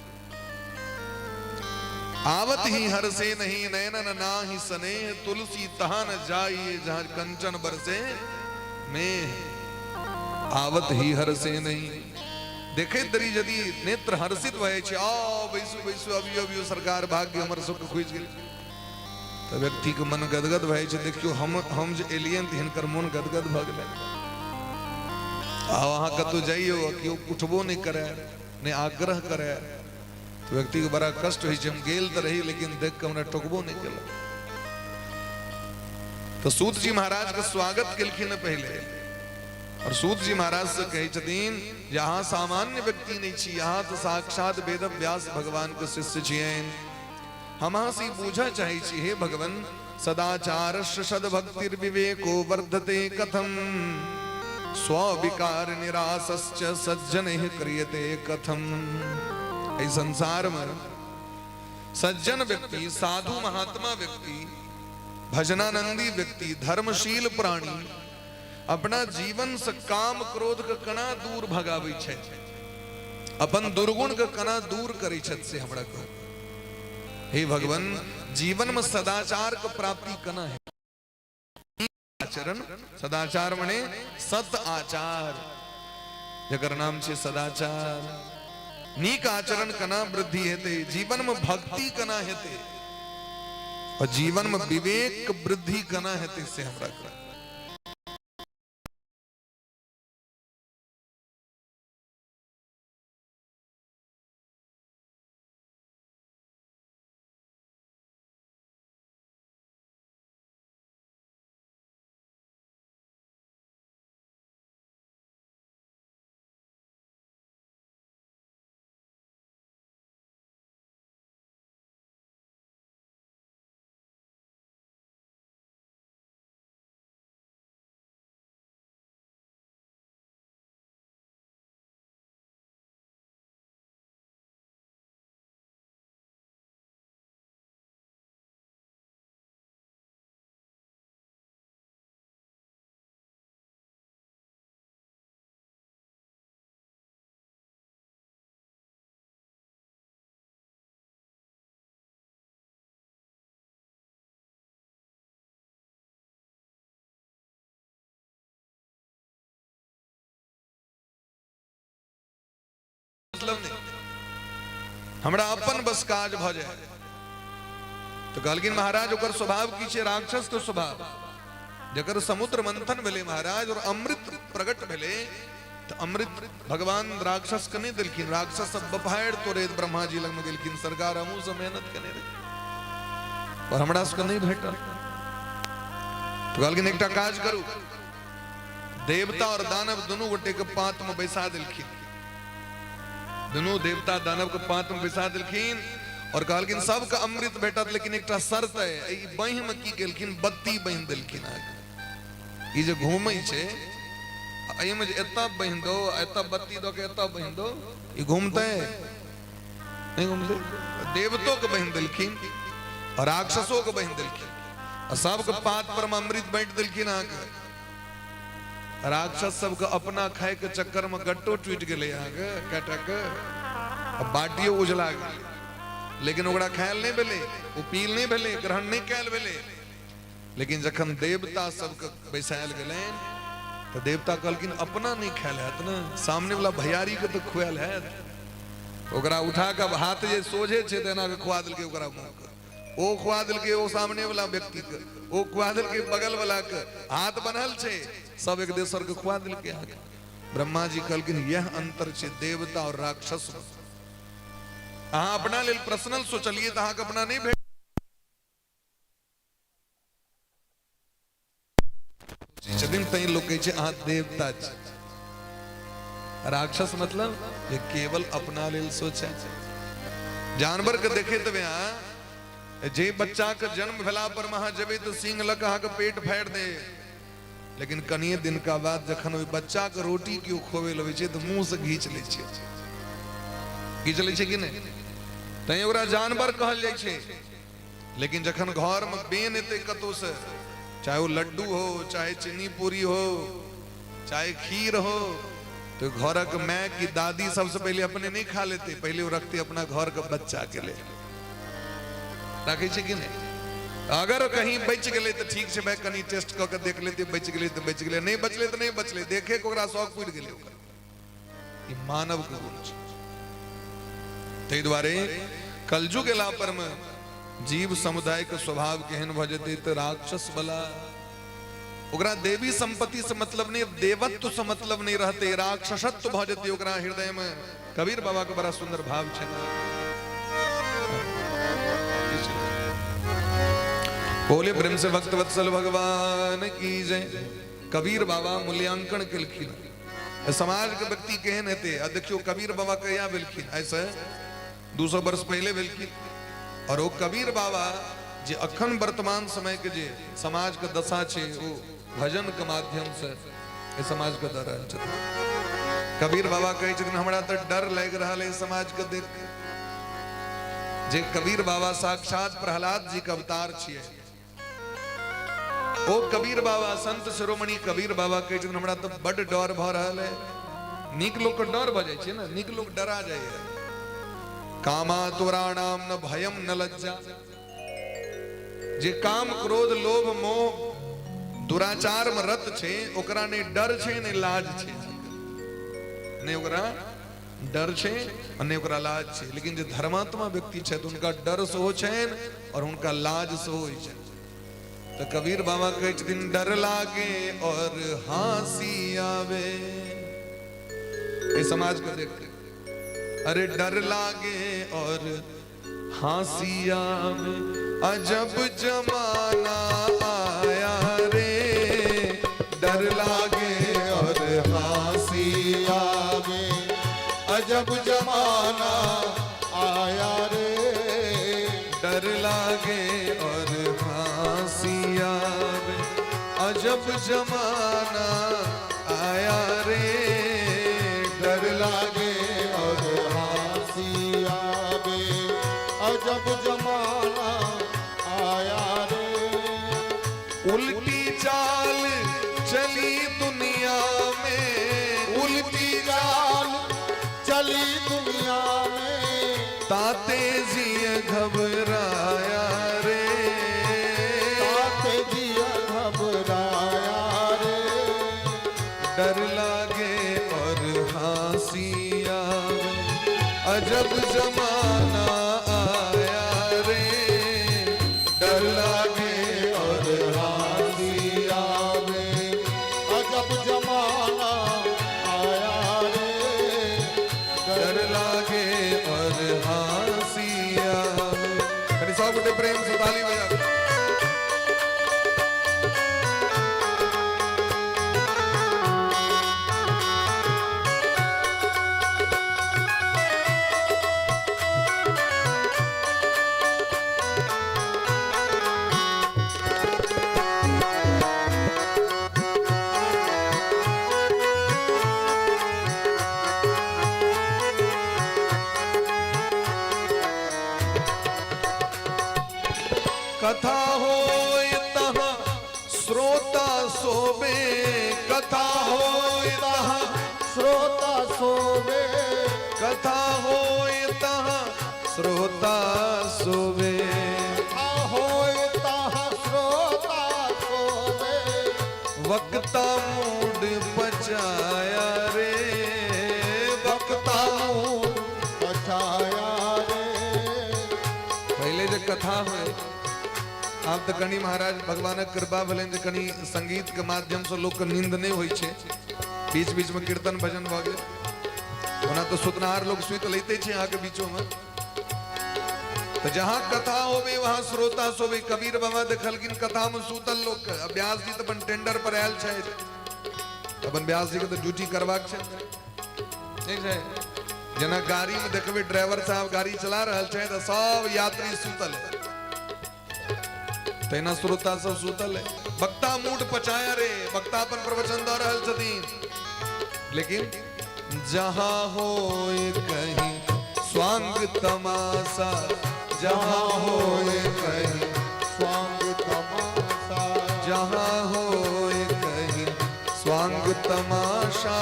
आवत ही हर से नहीं नयनन नाहि स्नेह, तुलसी तहां न जाइए जहां कंचन बरसे मेह। आवत ही हर से नहीं, देखैत दरी यदि नेत्र हर्षित भए छै, आओ बैसू बैसू अबियो अबियो सरकार, भाग्य हमर सबके खुजि गेल, तऽ व्यक्ति के मन गदगद भए छै। देखियौ, हम जे एलियन तऽ हिनकर मन गदगद भऽ गेलै। आब अहाँ कतहु जइयौ, केओ उठबो नहि करे, नहि आग्रह करे, तऽ व्यक्ति के बड़ा कष्ट होइ छै। हम गेल तऽ रही, लेकिन देख कऽ हमरा टोकबो नहि केलक। तऽ सूत जी महाराज के स्वागत केलखिन पहिले, और सूत जी महाराज से कहै छथिन जे अहाँ सामान्य व्यक्ति नहि छी, अहाँ तऽ साक्षात वेद व्यास भगवान के शिष्य छियनि। हम अहाँ से बूझऽ चाहै छी, हे भगवान, सदाचार सद्भक्तिर्विवेको वर्धते कथम, स्वविकार निराशश्च सज्जनैः क्रियते कथम। एहि संसार में सज्जन व्यक्ति, साधु महात्मा व्यक्ति, भजनानंदी व्यक्ति, धर्मशील प्राणी अपना जीवन से काम क्रोध के कना दूर भगाबै छै, अपन दुर्गुण के कना दूर करै छथि, से हमरा कहू। हे भगवान, जीवन में सदाचार के प्राप्ति कना है? आचरण, सदाचार मने सत आचार, जकर नाम छै सदाचार। नीक आचरण कना वृद्धि हेतै, जीवन में भक्ति कना हेतै और जीवन में विवेक वृद्धि कना हेतै, से हमरा कहू। मतलब नहि, हमरा अपन बस काज भऽ जाय। तऽ कहलखिन महाराज ओकर स्वभाव की छै? राक्षस के स्वभाव, जकर समुद्र मंथन भेलै महाराज और अमृत प्रकट भेलै, तऽ अमृत भगवान राक्षस के नहि देलखिन। राक्षस सब बफाड़ि तोड़ैत ब्रह्मा जी लगमे गेलखिन, सरकार हमहूँ सब मेहनत केने रही पर हमरा सबके नहि भेटल। तऽ कहलखिन एकटा काज करू, देवता और दानव दुनू गोटे के पात में बैसा देलखिन। दुनू देवता दानव के पात में बैसा देलखिन और कहलखिन सबके अमृत भेटत, लेकिन एकटा शर्त है। ई बाँहि में की केलखिन? बत्ती बान्हि देलखिन। अहाँके ई जे घूमै छै, एहिमे जे एतऽ बान्हि दो, एतऽ बत्ती दऽ के एतऽ बान्हि दो, ई घूमतै नहि घूमतै? देवतो के बान्हि देलखिन और राक्षसो के बान्हि देलखिन आ सबके पात पर में अमृत बांटि देलखिन। अहाँके राक्षस सबके अपना खाय के चक्कर में गट्टो टूटि गेलै अहाँके कटक, आ बाटियो उजला गेलै, लेकिन ओकरा खायल नहि भेलै, ओ पील नहि भेलै, ग्रहण नहि कयल भेलै। लेकिन जखन देवता सबके बैसायल गेलनि तऽ देवता कहलखिन अपना नहि खायल हैत ने, सामने वाला भैयारी के तऽ खुआयल हैत। ओकरा उठा कऽ हाथ जे सोझे छै तऽ एना कऽ खुआ देलकै ओकरा मुँह के, ओ खुआ देलकै ओ सामने वाला व्यक्ति के, ओ खुआ देलकै बगल वाला के, हाथ बनल छै, सब एक दोसर के खुआ देलकै अहाँके। ब्रह्मा जी कहलखिन यह अंतर छै देवता और राक्षस में। अहाँ अपना लेल पर्सनल सोचलियै तऽ अहाँके अपना नहि भेट छथिन, तैं लोक कहै छै अहाँ देवता छी। राक्षस मतलब जे केवल अपना लेल सोचे। जानवर के देखे तबे अहाँ जे बच्चा के जन्म भेला पर अहाँ जेबै तऽ सींग लऽ कऽ अहाँके पेट फाड़ि दे, लेकिन कनिए दिनका बाद जखन ओहि बच्चा के रोटी केओ खोबै लबै छै तऽ मुंह से घींच लै छै। घींच लै छै कि नहि? तैं ओकरा जानवर कहल जाइ छै। लेकिन जखन घर में बेन एतै कतौ से, चाहे ओ लड्डू हो, चाहे चीनी पूरी हो, चाहे खीर हो, तो घरक माय की दादी सबसे पहले अपने नहीं खा लेते, पहले वो रखते अपना घर के बच्चा के लिए। रखे छै कि नहीं? अगर कहीं बच गेलै तऽ ठीक छै भाई, कनी टेस्ट कऽ के देख लेते, बच गेलै तऽ बच गेलै, नहीं बचलै तऽ नहीं बचलै, देखे के ओकरा शौक पुरि गेलै ओकर। ई मानव के गुण छै। ताहि दुआरे कलयुग एला पर में जीव समुदाय के स्वभाव केहन भऽ जेतै तऽ राक्षस बला, ओकरा देवी संपत्ति से मतलब नहीं, देवत्व से मतलब नहीं रहते, राक्षसत्व भऽ जेतै ओकरा हृदय में। कबीर बाबा के बड़ा सुंदर भाव छै। बोले प्रेम से भक्त वत्सल भगवान की जय। कबीर बाबा मूल्यांकन केलखिन समाज के व्यक्ति केहन हेतै। आ देखियो कबीर बाबा कहिया भेलखिन? ऐसे 200 वर्ष पहले भेलखिन। और ओ कबीर बाबा जे अखन वर्तमान समय के जे समाज के दशा छै, ओ भजन के माध्यम से ए समाज के दऽ रहल छथिन। कबीर बाबा कहै छथिन हमरा तऽ डर लागि रहल है समाज के देख के। जे कबीर बाबा साक्षात प्रहलाद जी के अवतार छियै, ओ कबीर बाबा संत शिरोमणि कबीर बाबा कहै छथिन हमरा तऽ बड्ड डर भऽ रहल है। नीक लोक के डर भऽ जाइ छै ने, नीक लोक डरा जाइए। कामातुराणाम न भयम न लज्जा, जे काम क्रोध लोभ मोह दुराचार में रत छै ओकरा नहि डर छै नहि लाज छै, नहि ओकरा डर छै आ नहि ओकरा लाज छै। लेकिन जे धर्मात्मा व्यक्ति छथि हुनका डर सेहो छनि और हुनका लाज सेहो होइ छनि। तऽ कबीर बाबा कहै छथिन डर लागे और हंसी आवे एहि समाज के देख के, अरे डर लागे और हंसी आवे, अजब जमाना आया रे, डर लागे और हंसी आवे, अजब जमाना आया रे, डर लागे और हंसी आवे, अजब जमाना आया रे, डर लागे और हंसी आवे, अजब जमाना आया रे। उल्टी चाल चली दुनिया में, उल्टी चाल चली दुनिया में, ताते जिय घबराया रे, ताते जिय घबराया रे, डर लागे और हंसी आवे, अजब जमाना आया रे, डर लागे और हांसी आवे। अजब जमाना आया रे, डर लागे और हांसी आवे। कनी सब गोटे प्रेम से ताली बजा। कथा होय तहाँ श्रोता सोवे, कथा होय तहाँ श्रोता सोवे, कथा होय तहाँ श्रोता सोवे, कथा होय तहाँ श्रोता सोवे। वक्ता मूड पचाया रे, वक्ता मूड पचाया रे। पहले जे कथा होय, आब तऽ कनी महाराज भगवानक कृपा भेलनि जे कनी संगीत के माध्यम से लोक के नींद नहीं होइ छै, बीच बीच में कीर्तन भजन भऽ गेल। ओना तऽ सुतनहार लोक सुति लैते छै अहाँके बीचो में। तऽ जहाँ कथा होवे वहां श्रोता सोवे। कबीर बाबा देखलखिन कथा में सुतल लोक के। व्यास जी तऽ अपन टेंडर पर आयल छथि, अपन व्यास जी के तऽ ड्यूटी करबाक छै, नहीं छै? जेना गाड़ी में देखबै ड्राइवर साहब गाड़ी चला रहल छै तऽ सब यात्री सुतल है, तहिना श्रोता सब सुतल है। वक्ता मूड पचाया रे, वक्ता अपन प्रवचन दऽ रहल छथिन, लेकिन जहाँ होय कहीं स्वांग तमाशा, जहाँ होय कहीं स्वांग तमाशा, जहाँ होय कहीं स्वांग तमाशा,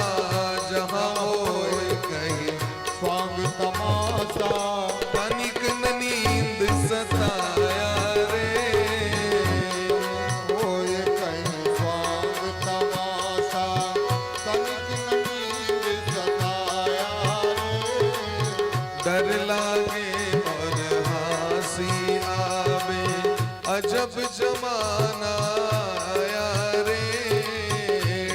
जहाँ होय कहीं स्वांग तमाशा। तनिक न नींद सताया रे, होय कहीं स्वांग तमाशा, तनिक न नींद सताया रे। डर लागे और हांसी आवे, अजब जमाना आया रे,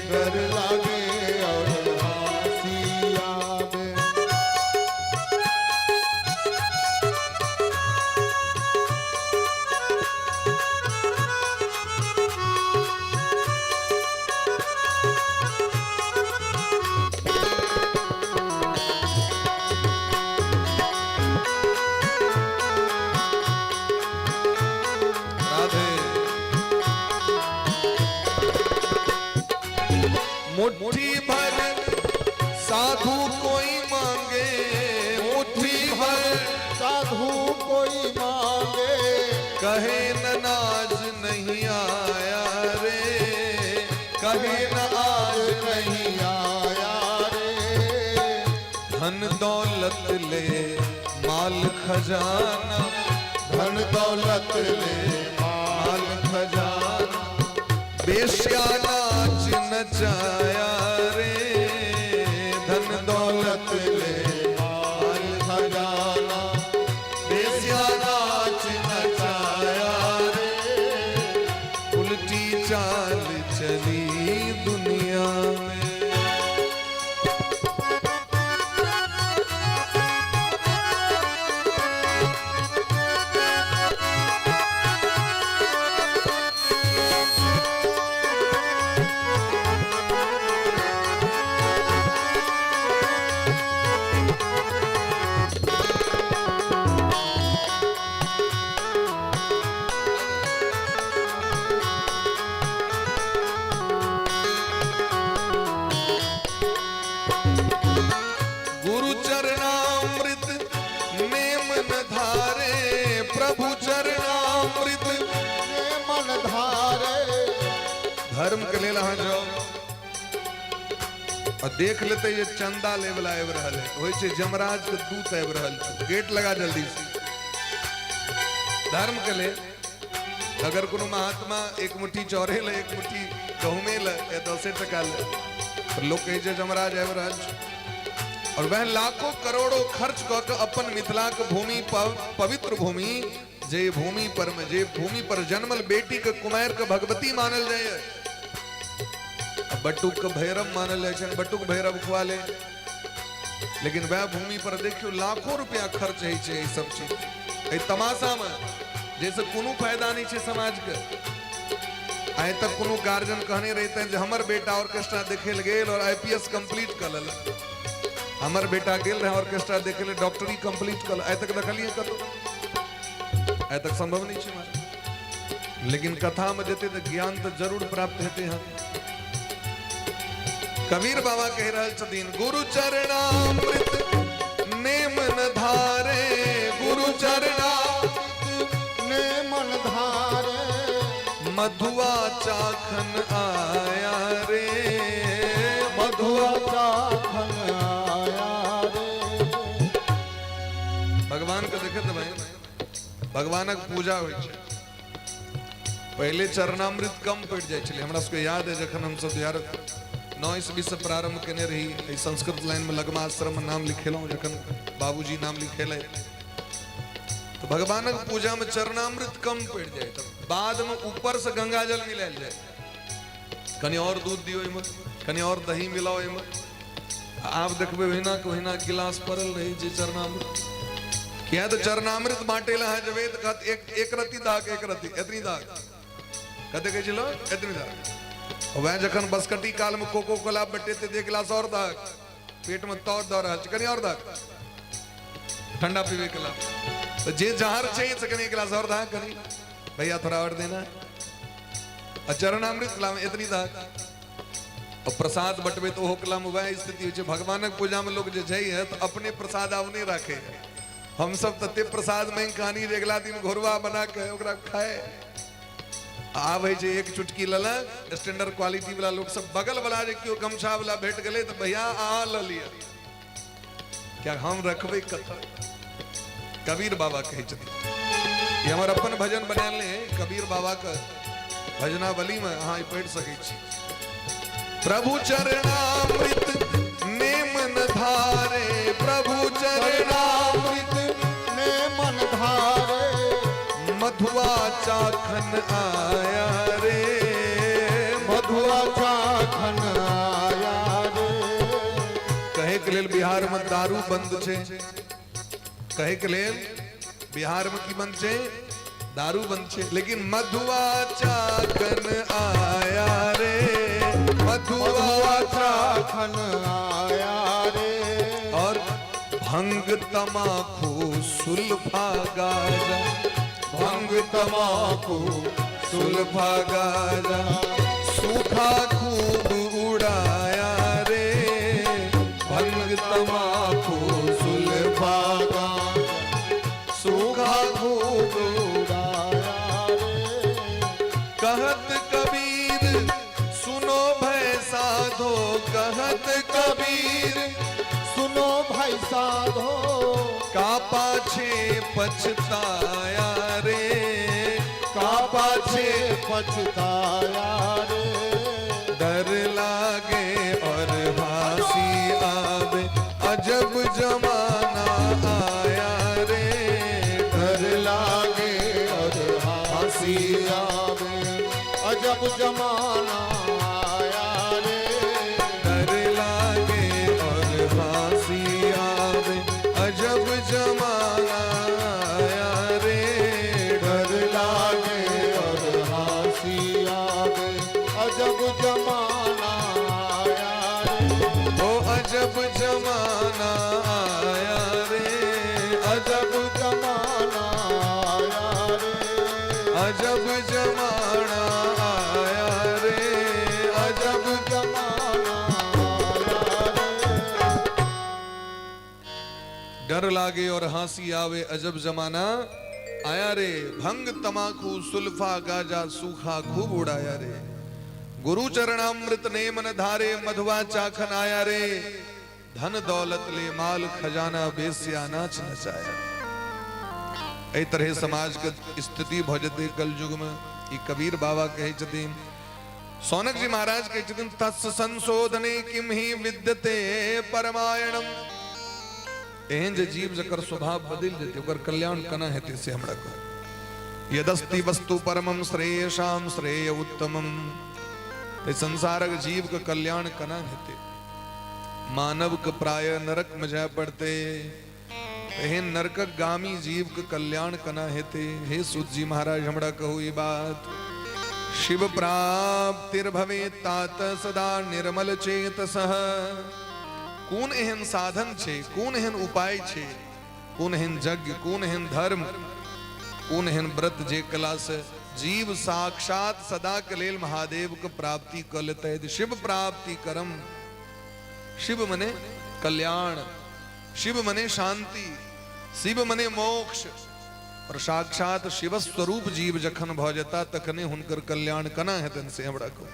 डर लागे और हांसी आवे। राधे। मुट्ठी भर साधु कोई मांगे, मुट्ठी भर साधु कोई मांगे, कहे न नाज नहीं आया रे, कहे न आज नहीं नहीं आया रे। धन दौलत ले माल खजाना, धन दौलत ले माल खजाना, बेश्या नाच नचाया रे, धन दौलत ले माल खजाना, बेश्या नाच नचाया रे, उल्टी चाल चली दुनिया में। गुरु चरणामृत नेम न धारे, प्रभु चरणामृत ने मन धारे। धर्म के लेल अहाँ जाउ आ देख लेते जे चंदा ले वाला आबि रहल है, होइ छै जमराज के दूत आबि रहल छै, गेट लगा जल्दी से। धर्म के लेल अगर कोनो महात्मा एक मुट्ठी चौरे ले, एक मुट्ठी गहुमे ले, या 10 टका ले, तऽ लोक कहै छै जमराज आबि रहल छै। और वह लाखों करोड़ों खर्च कऽ के अपन मिथिलाक भूमि पवित्र भूमि, जे भूमि पर में जे भूमि पर जन्मल बेटी के कुमार के भगवती मानल जाए, बटुक के भैरव मानल जाए छै, बटुक भैरव खुआ ले, लेकिन वह भूमि पर देखियो लाखों रुपया खर्च होइ छै एहि सब चीज, एहि तमाशा में, जैसे कोनो फायदा नहीं छै समाज के। आइ तक कोनो गार्जियन कहने रहिते जे हमर बेटा ऑर्केस्ट्रा देखे लए गेल और आईपीएस कंप्लीट कऽ लेलक, हमर बेटा गेल रहे ऑर्केस्ट्रा देखे लए डॉक्टरी कंप्लीट कऽ, आइ तक देखलियै कतौ? आइ तक संभव नहीं छै महाराज। लेकिन कथा में जेतै तऽ ज्ञान तऽ जरूर प्राप्त हेतै। हन कबीर बाबा कहि रहल छथिन, गुरु चरणामृत नेम न धारे, गुरु चरणामृत नेमन धारे, मधुआ चाखन आया रे, मधुआ चाखन आया रे। भगवान के देखे तऽ भाई भगवानक पूजा होइ छै, पहिले चरणामृत कम पड़ि जाइ छलै। हमरा सबके याद है जखन हमसब 2009 ईस्वी से प्रारंभ केने रही एहि संस्कृत लाइन में, लगमा आश्रम में नाम लिखेलहुँ, जखन बाबूजी नाम लिखेले तो भगवानक पूजा में चरणामृत कम पड़ि जाए, तो बाद में ऊपर से गंगा जल मिलायल जाए, कनि और दूध दियो एहिमे, कनि और दही मिलाओ एहिमे। आब देखबै ओहिना के ओहिना गिलास पड़ल रहै छै चरणामृत। किया तऽ चरणामृत बांटे ला अहाँ जेबै तऽ कहत एक एक रत्ती दाग, एक रत्ती, एतनी दाग, कते कहै छै लोग, एतनी दाग। वएह जखन बसकटी काल में कोको कोला बटेते, एक गिलास और दाग, पेट में तौर दऽ रहल छै, कनि और दाग, ठंडा पीबे के ला, तऽ जे जहर छै से कनि एक गिलास और दाग, कनि भैया थोड़ा और देना। आ चरणामृत ला एतनी दाग और प्रसाद बटबे तऽ ओहो कला में वएह स्थिति होइ छै। भगवानक पूजा में लोग जे जाइ है तऽ अपने प्रसाद आब नहि राखे है। हमसब तते प्रसाद मांगि कऽ आनी जे अगिला दिन घोरवा बना के ओकरा खाए। आब होइ छै एक चुटकी लेलक स्टैंडर्ड क्वालिटी वाला लोग सब, बगल वाला जे केओ गमछा वाला भेट गेलै तऽ भैया अहाँ लऽ लिअ, क्या हम रखबै कतऽ। कबीर बाबा कहै छथिन, ई हमर अपन भजन बनायल नहि है, कबीर बाबा के भजनावली में अहाँ ई पढ़ि सकै छी। प्रभु चरणामृत नेम न धारे, प्रभु चरणामृत नेमन धारे, मधुआ चाखन आया रे, मधुआ चाखन आया रे। कहे के लेल बिहार में दारू बंद छै, कहे के लेल बिहार में की बंद छै? दारू बंद छै, लेकिन मधुआ चाखन आया रे, मधुआ मधुआ चाखन आया रे। और भंग तमाकू सुल्फा गाजा, भंग तमाकू सुल्फा गाजा, सूखा खूब उड़ाया रे, भंग तमाकू सुल्फा गाजा, सूखा खूब उड़ाया रे। कहत कबीर सुनो भय साधो, कहत कबीर सुनो भाई साधो, का पाछे पछताया रे, का का पाछे पाछे पछताया रे। डर लागे और हासी आवे, अजब जमाना आया रे, डर लागे और हासी आवे, अजब जमाना आया रे। डर लागे और हासी आवे, अजब जमाना आया रे, डर लागे और हासी आवे, अजब जमाना आया रे। ओ अजब जमाना आया रे, अजब जमाना आया रे। अजब जमाना आया रे, अजब जमाना आया रे। डर लागे और हासी आवे, अजब जमाना आया रे, भंग तमाकू सुल्फा गाजा, सूखा खूब उड़ाया रे, गुरु चरणामृत नेमन धारे, मधुआ चाखन आया रे, धन दौलत ले माल खजाना, बेस्या नाच नचाया। एहि तरह समाज के स्थिति भऽ जेतै कलयुग में, ई कबीर बाबा कहै छथिन। सौनक जी महाराज कहै छथिन, तत्स संशोधने किम ही विद्यते परमायणम। एहन जे जीव जकर स्वभाव बदलि जेतै ओकर कल्याण केना हेतै से हमरा कहू। यदस्ति वस्तु परमं श्रेयसाम श्रेय उत्तमम, ते संसारक जीव के कल्याण केना हेतै? मानव के प्राय नरक में जाय पड़ते, एहन नरकक गामी जीव के कल्याण केना हेतै? हे सूत जी महाराज, हमरा कहू ई बात। शिव प्राप्तिर्भवे तात सदा निर्मल चेतसः। कोन एहन साधन छै, कोन एहन उपाय छै, कोन एहन यज्ञ, कोन एहन धर्म, कोन एहन व्रत जे कला से जीव साक्षात सदा के लेल महादेव के प्राप्ति क लेतै? शिव प्राप्ति करम। शिव मने कल्याण, शिव मने शांति, शिव मने मोक्ष। और साक्षात शिव स्वरूप जीव जखन भ जेता तखने हुनकर कल्याण केना हेतनि से हमरा कहू।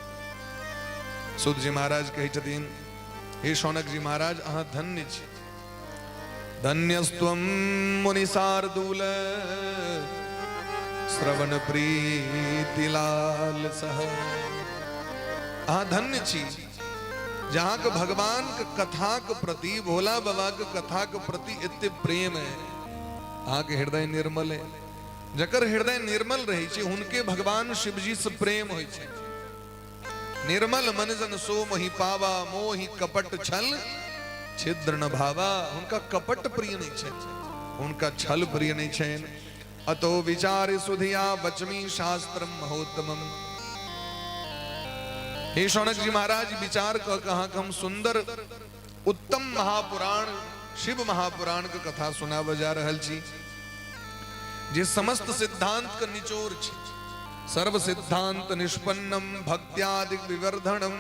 सुत जी महाराज कहै छथिन, हे शौनक जी महाराज, अहाँ धन्य छी। धन्यस्त्वं मुनि शार्दूल श्रवण प्रीतिलाल सह। अहाँ धन्य छी जहाँ के भगवान के कथा के प्रति, भोला बाबा के कथा के प्रति एते प्रेम है। अहाँ के हृदय निर्मल है। जकर हृदय निर्मल रहे छै हुनके भगवान शिवजी से प्रेम होइ छै। निर्मल मन जन सो मोहि पावा, मोहि कपट छल छिद्र न भावा। हुनका कपट प्रिय नहीं छै, हुनका छल प्रिय नहीं छै। अतो विचार सुधिया वचमी शास्त्रम महोत्तमम। हे शौनक जी महाराज, विचार क कहा हम सुंदर उत्तम महापुराण शिव महापुराण के कथा सुनाबऽ जा रहल छी, जे समस्त सिद्धांत के निचोड़ छै। सर्व सिद्धांत निष्पन्नम भक्त्यादि विवर्धनम,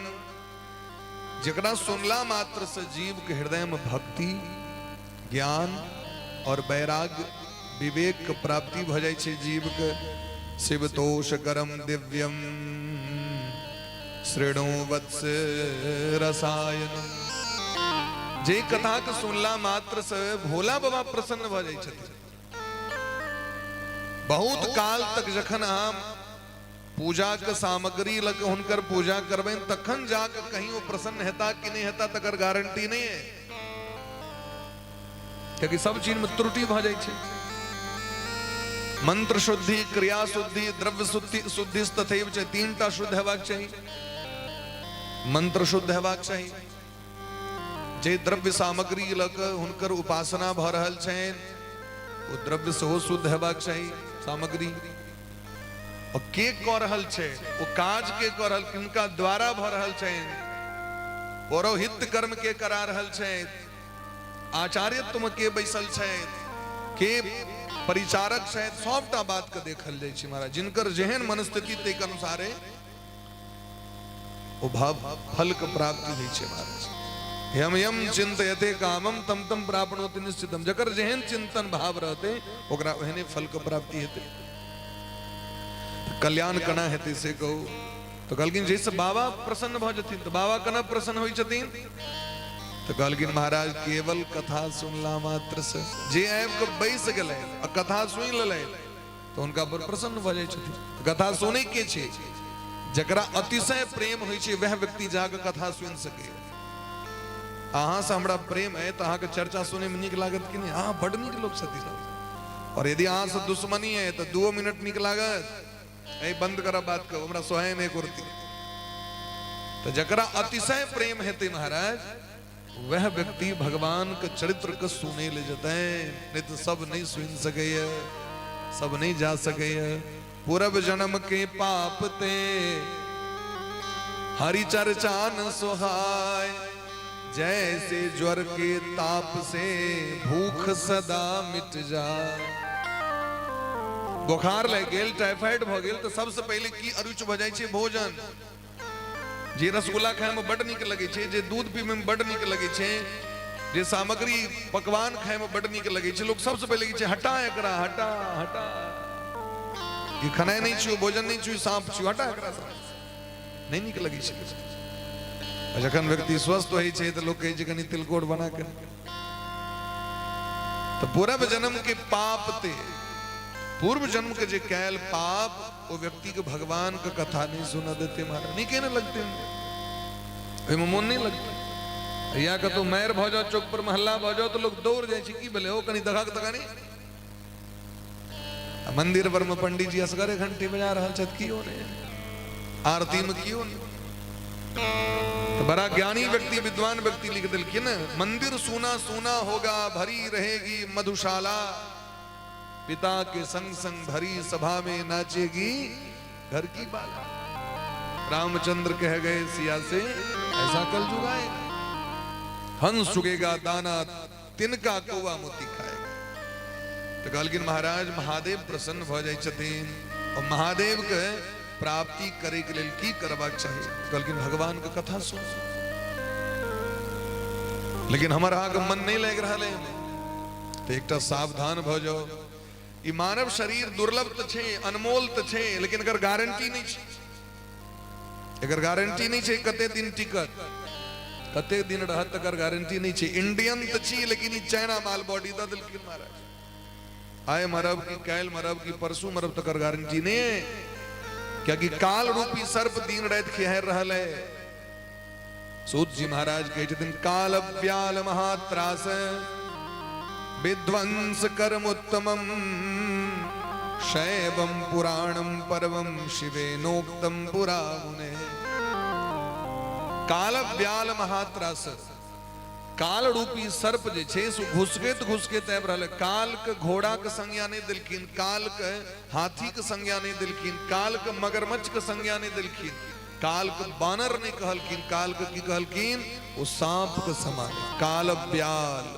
जकरा सुनला मात्र से जीव के हृदय में भक्ति, ज्ञान और वैराग्य, विवेक के प्राप्ति भ जाइ छै जीव के। शिवतोष करम दिव्यम शृणु वत्स रसायन। जे कथा के सुनला मात्र से भोला बाबा प्रसन्न भ जाइ छथिन। बहुत काल तक जखन अहाँ पूजा के सामग्री लग हुनकर पूजा करबनि तखन जाके कहीं वो प्रसन्न हेता कि नहीं हेता तकर गारंटी नहीं है, क्योंकि सब चीज में त्रुटि भ जाइ छै। मंत्र शुद्धि, क्रिया शुद्धि, द्रव्य शुद्धि, शुद्धि तथैव छै। तीन टा शुद्ध हेबाक चाही। मंत्र शुद्ध हेबाक चाही, जे द्रव्य सामग्री लऽ कऽ हुनकर उपासना भऽ रहल छनि ओ द्रव्य सेहो शुद्ध हेबाक चाही सामग्री, और के कऽ रहल छै ओ काज, के कऽ रहल, किनका द्वारा भऽ रहल छनि, पौरोहित्य कर्म के करा रहल छथि, आचार्यत्व के बैसल छथि, के परिचारक छथि, सबटा बात के देखल जाइ छै महाराज। जिनकर जेहन मनस्थिति ताहिके अनुसारे ओ भाव फल के प्राप्ति होइ छै महाराज। यम यम चिंतयते कामम तम तम प्राप्नोति निश्चितम। जकर जेहन चिंतन भाव रहते ओकरा ओहने फल के प्राप्ति हेतै। कल्याण केना हेतै से कहू। तो कहलखिन जैसे बाबा प्रसन्न भऽ जेथिन। तऽ बाबा केना प्रसन्न होइ छथिन? तऽ कहलखिन महाराज, केवल कथा सुनला मात्र से जे आबि कऽ बैस गेलै आ कथा सुनि लेलै तऽ हुनका पर प्रसन्न भऽ जाइ छथिन। कथा सुनै के छै? जकरा अतिशय प्रेम होइ छै वएह व्यक्ति जाके कथा सुनि सकैए। अहाँसँ हमरा प्रेम अइ तऽ अहाँके चर्चा सुनैमे नीक लागत कि नहि? अहाँ बड्ड नीक लोक छथिन। और यदि अहाँसँ दुश्मनी अइ तऽ 2 मिनट नीक लागत? ऐ बंद करब बात कहू, हमरा सोहाय नहि कुर्ती। तऽ जकरा अतिशय प्रेम हेतै महाराज वह व्यक्ति भगवान के चरित्र के सुने ले जतै, नहीं तो सब नहीं सुन सकैए, सब नहीं जा सकैए। पूर्व जन्म के पाप ते हरि चर्चा न सुहाय, जैसे ज्वर के ताप से भूख सदा मिट जाए। बुखार लागि गेल, टाइफाइड भऽ गेल, तऽ सबसे पहिले की अरुचि भऽ जाइ छै? भोजन। जे रसगुल्ला खायमे बड्ड नीक लगै छै, जे दूध पीबैमे बड्ड नीक लगै छै, जे सामग्री पकवान खायमे बड्ड नीक लगै छै, लोक सबसँ पहिले कहै छै हटा एकरा, हटा हटा, ई खेनाइ नहि छियौ, भोजन नहि छियौ, साँप छियौ, हटा एकरा, नहि नीक लगै छै। आ जखन व्यक्ति स्वस्थ होइ छै तऽ लोक कहै छै कनि तिलकोर बना के। तऽ पूर्व जन्म के पाप ते, पूर्व जन्म के जे कैल पाप, ओ व्यक्ति के भगवान के कथा नहीं सुना देते महाराज, नीके नहीं लगते, ओहिमे मोन नहीं लगते। या कतौ मारि भऽ जाओ चौक पर महल्ला भऽ जाओ तऽ लोक दौड़ जाइ छै, की भेलै ओ कनि देखक तऽ कनि। मंदिर पर में पंडित जी असगरे घंटी बजा रहल छथि, कियो नहि, आरती में कियो नहि। तो बड़ा ज्ञानी व्यक्ति, विद्वान व्यक्ति लिख दिलखिन, मंदिर सूना सूना होगा, भरी रहेगी मधुशाला, पिता के संग संग भरी सभा में नाचेगी घर की बाला। रामचंद्र कह गए सिया से, ऐसा कल जुग आएगा, हंस चुगेगा दाना तिनका कौआ मोती खाएगा। तो कहलखिन महाराज महादेव प्रसन्न भऽ जाइ छथिन और महादेव के प्राप्ति करे के लेल की करबाक चाही? कहलखिन भगवान के कथा सुन। लेकिन हमर अहाँके मन नहीं लागि रहल है, तो एकटा सावधान भऽ जाओ। ई मानव शरीर दुर्लभ तऽ छै, अनमोल तऽ छै, लेकिन एकर गारंटी नहीं छै, एकर गारंटी नहीं छै कते दिन टिकत, कते दिन रहत, तकर गारंटी नहीं छै। इंडियन तऽ छी, लेकिन ई चाइना माल बॉडी दऽ देलखिन महाराज। आय मरब कि काल्हि मरब कि परसू मरब, तकर गारंटी नहीं है, कियाकि काल रूपी सर्प दिन राति खेहर रहल है। सूत जी महाराज कहै छथिन, काल व्याल महात्रास विध्वंस कर्म उत्तमम शैवम पुराणम परमम शिवेनोक्तम पुरा मुने। काल व्याल महात्रास, काल रूपी सर्प जे छै से घुसकैत घुसकैत आबि रहल है। काल के घोड़ा के संज्ञा नहि देलखिन, काल के हाथी के संज्ञा नहि देलखिन, काल के मगरमच्छ के संज्ञा नहि देलखिन, काल के बानर नहीं कहलखिन, काल के की कहलखिन? ओ सांप के समान, काल ब्याल।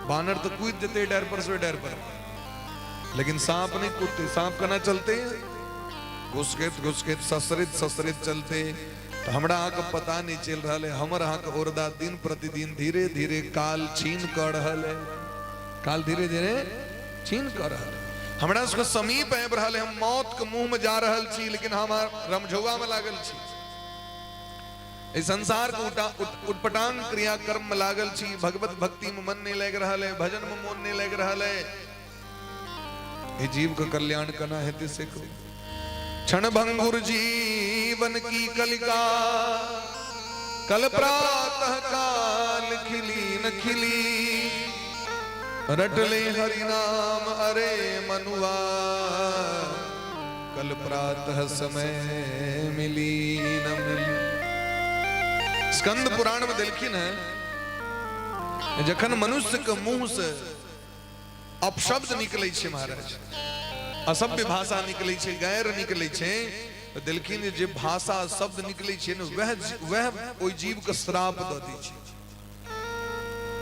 बानर तो कूद जेते डर पर से डर पर, लेकिन सांप नहीं कूदते। सांप केना चलते? घुसकैत घुसकैत ससरित ससरित चलते। तो हमरा अहाँके पता नहीं चल रहा है, हमर अहाँके औरदा दिन प्रतिदिन धीरे धीरे काल छीन कर रहल है, काल धीरे धीरे छीन कर रहल है, हमरा सबके समीप आबि रहल है, हम मौत के मुंह में जा रहल छी, लेकिन हम रमझौआ में लागल छी, एहि संसार के उटपटांग क्रिया कर्म में लागल छी, भगवत भक्ति में मन नहीं लागि रहल है, भजन में मन नहीं लागि रहल है। एहि जीव के कल्याण केना हेतै से कहू। क्षण भंगुर जीवन की कलिका, कल प्रातः काल खिली न खिली, रटले हरि नाम अरे मनुआ, कल प्रातः समय मिली न मिली। स्कंद पुराण में देलखिन है, जखन मनुष्य के मुंह से अपशब्द निकलै छै महाराज, असभ्य भाषा निकलै छै, गैर निकलै छै, तऽ देलखिन जे भाषा शब्द निकलै छै ने, वएह वएह ओहि जीव के श्राप दऽ दै छै।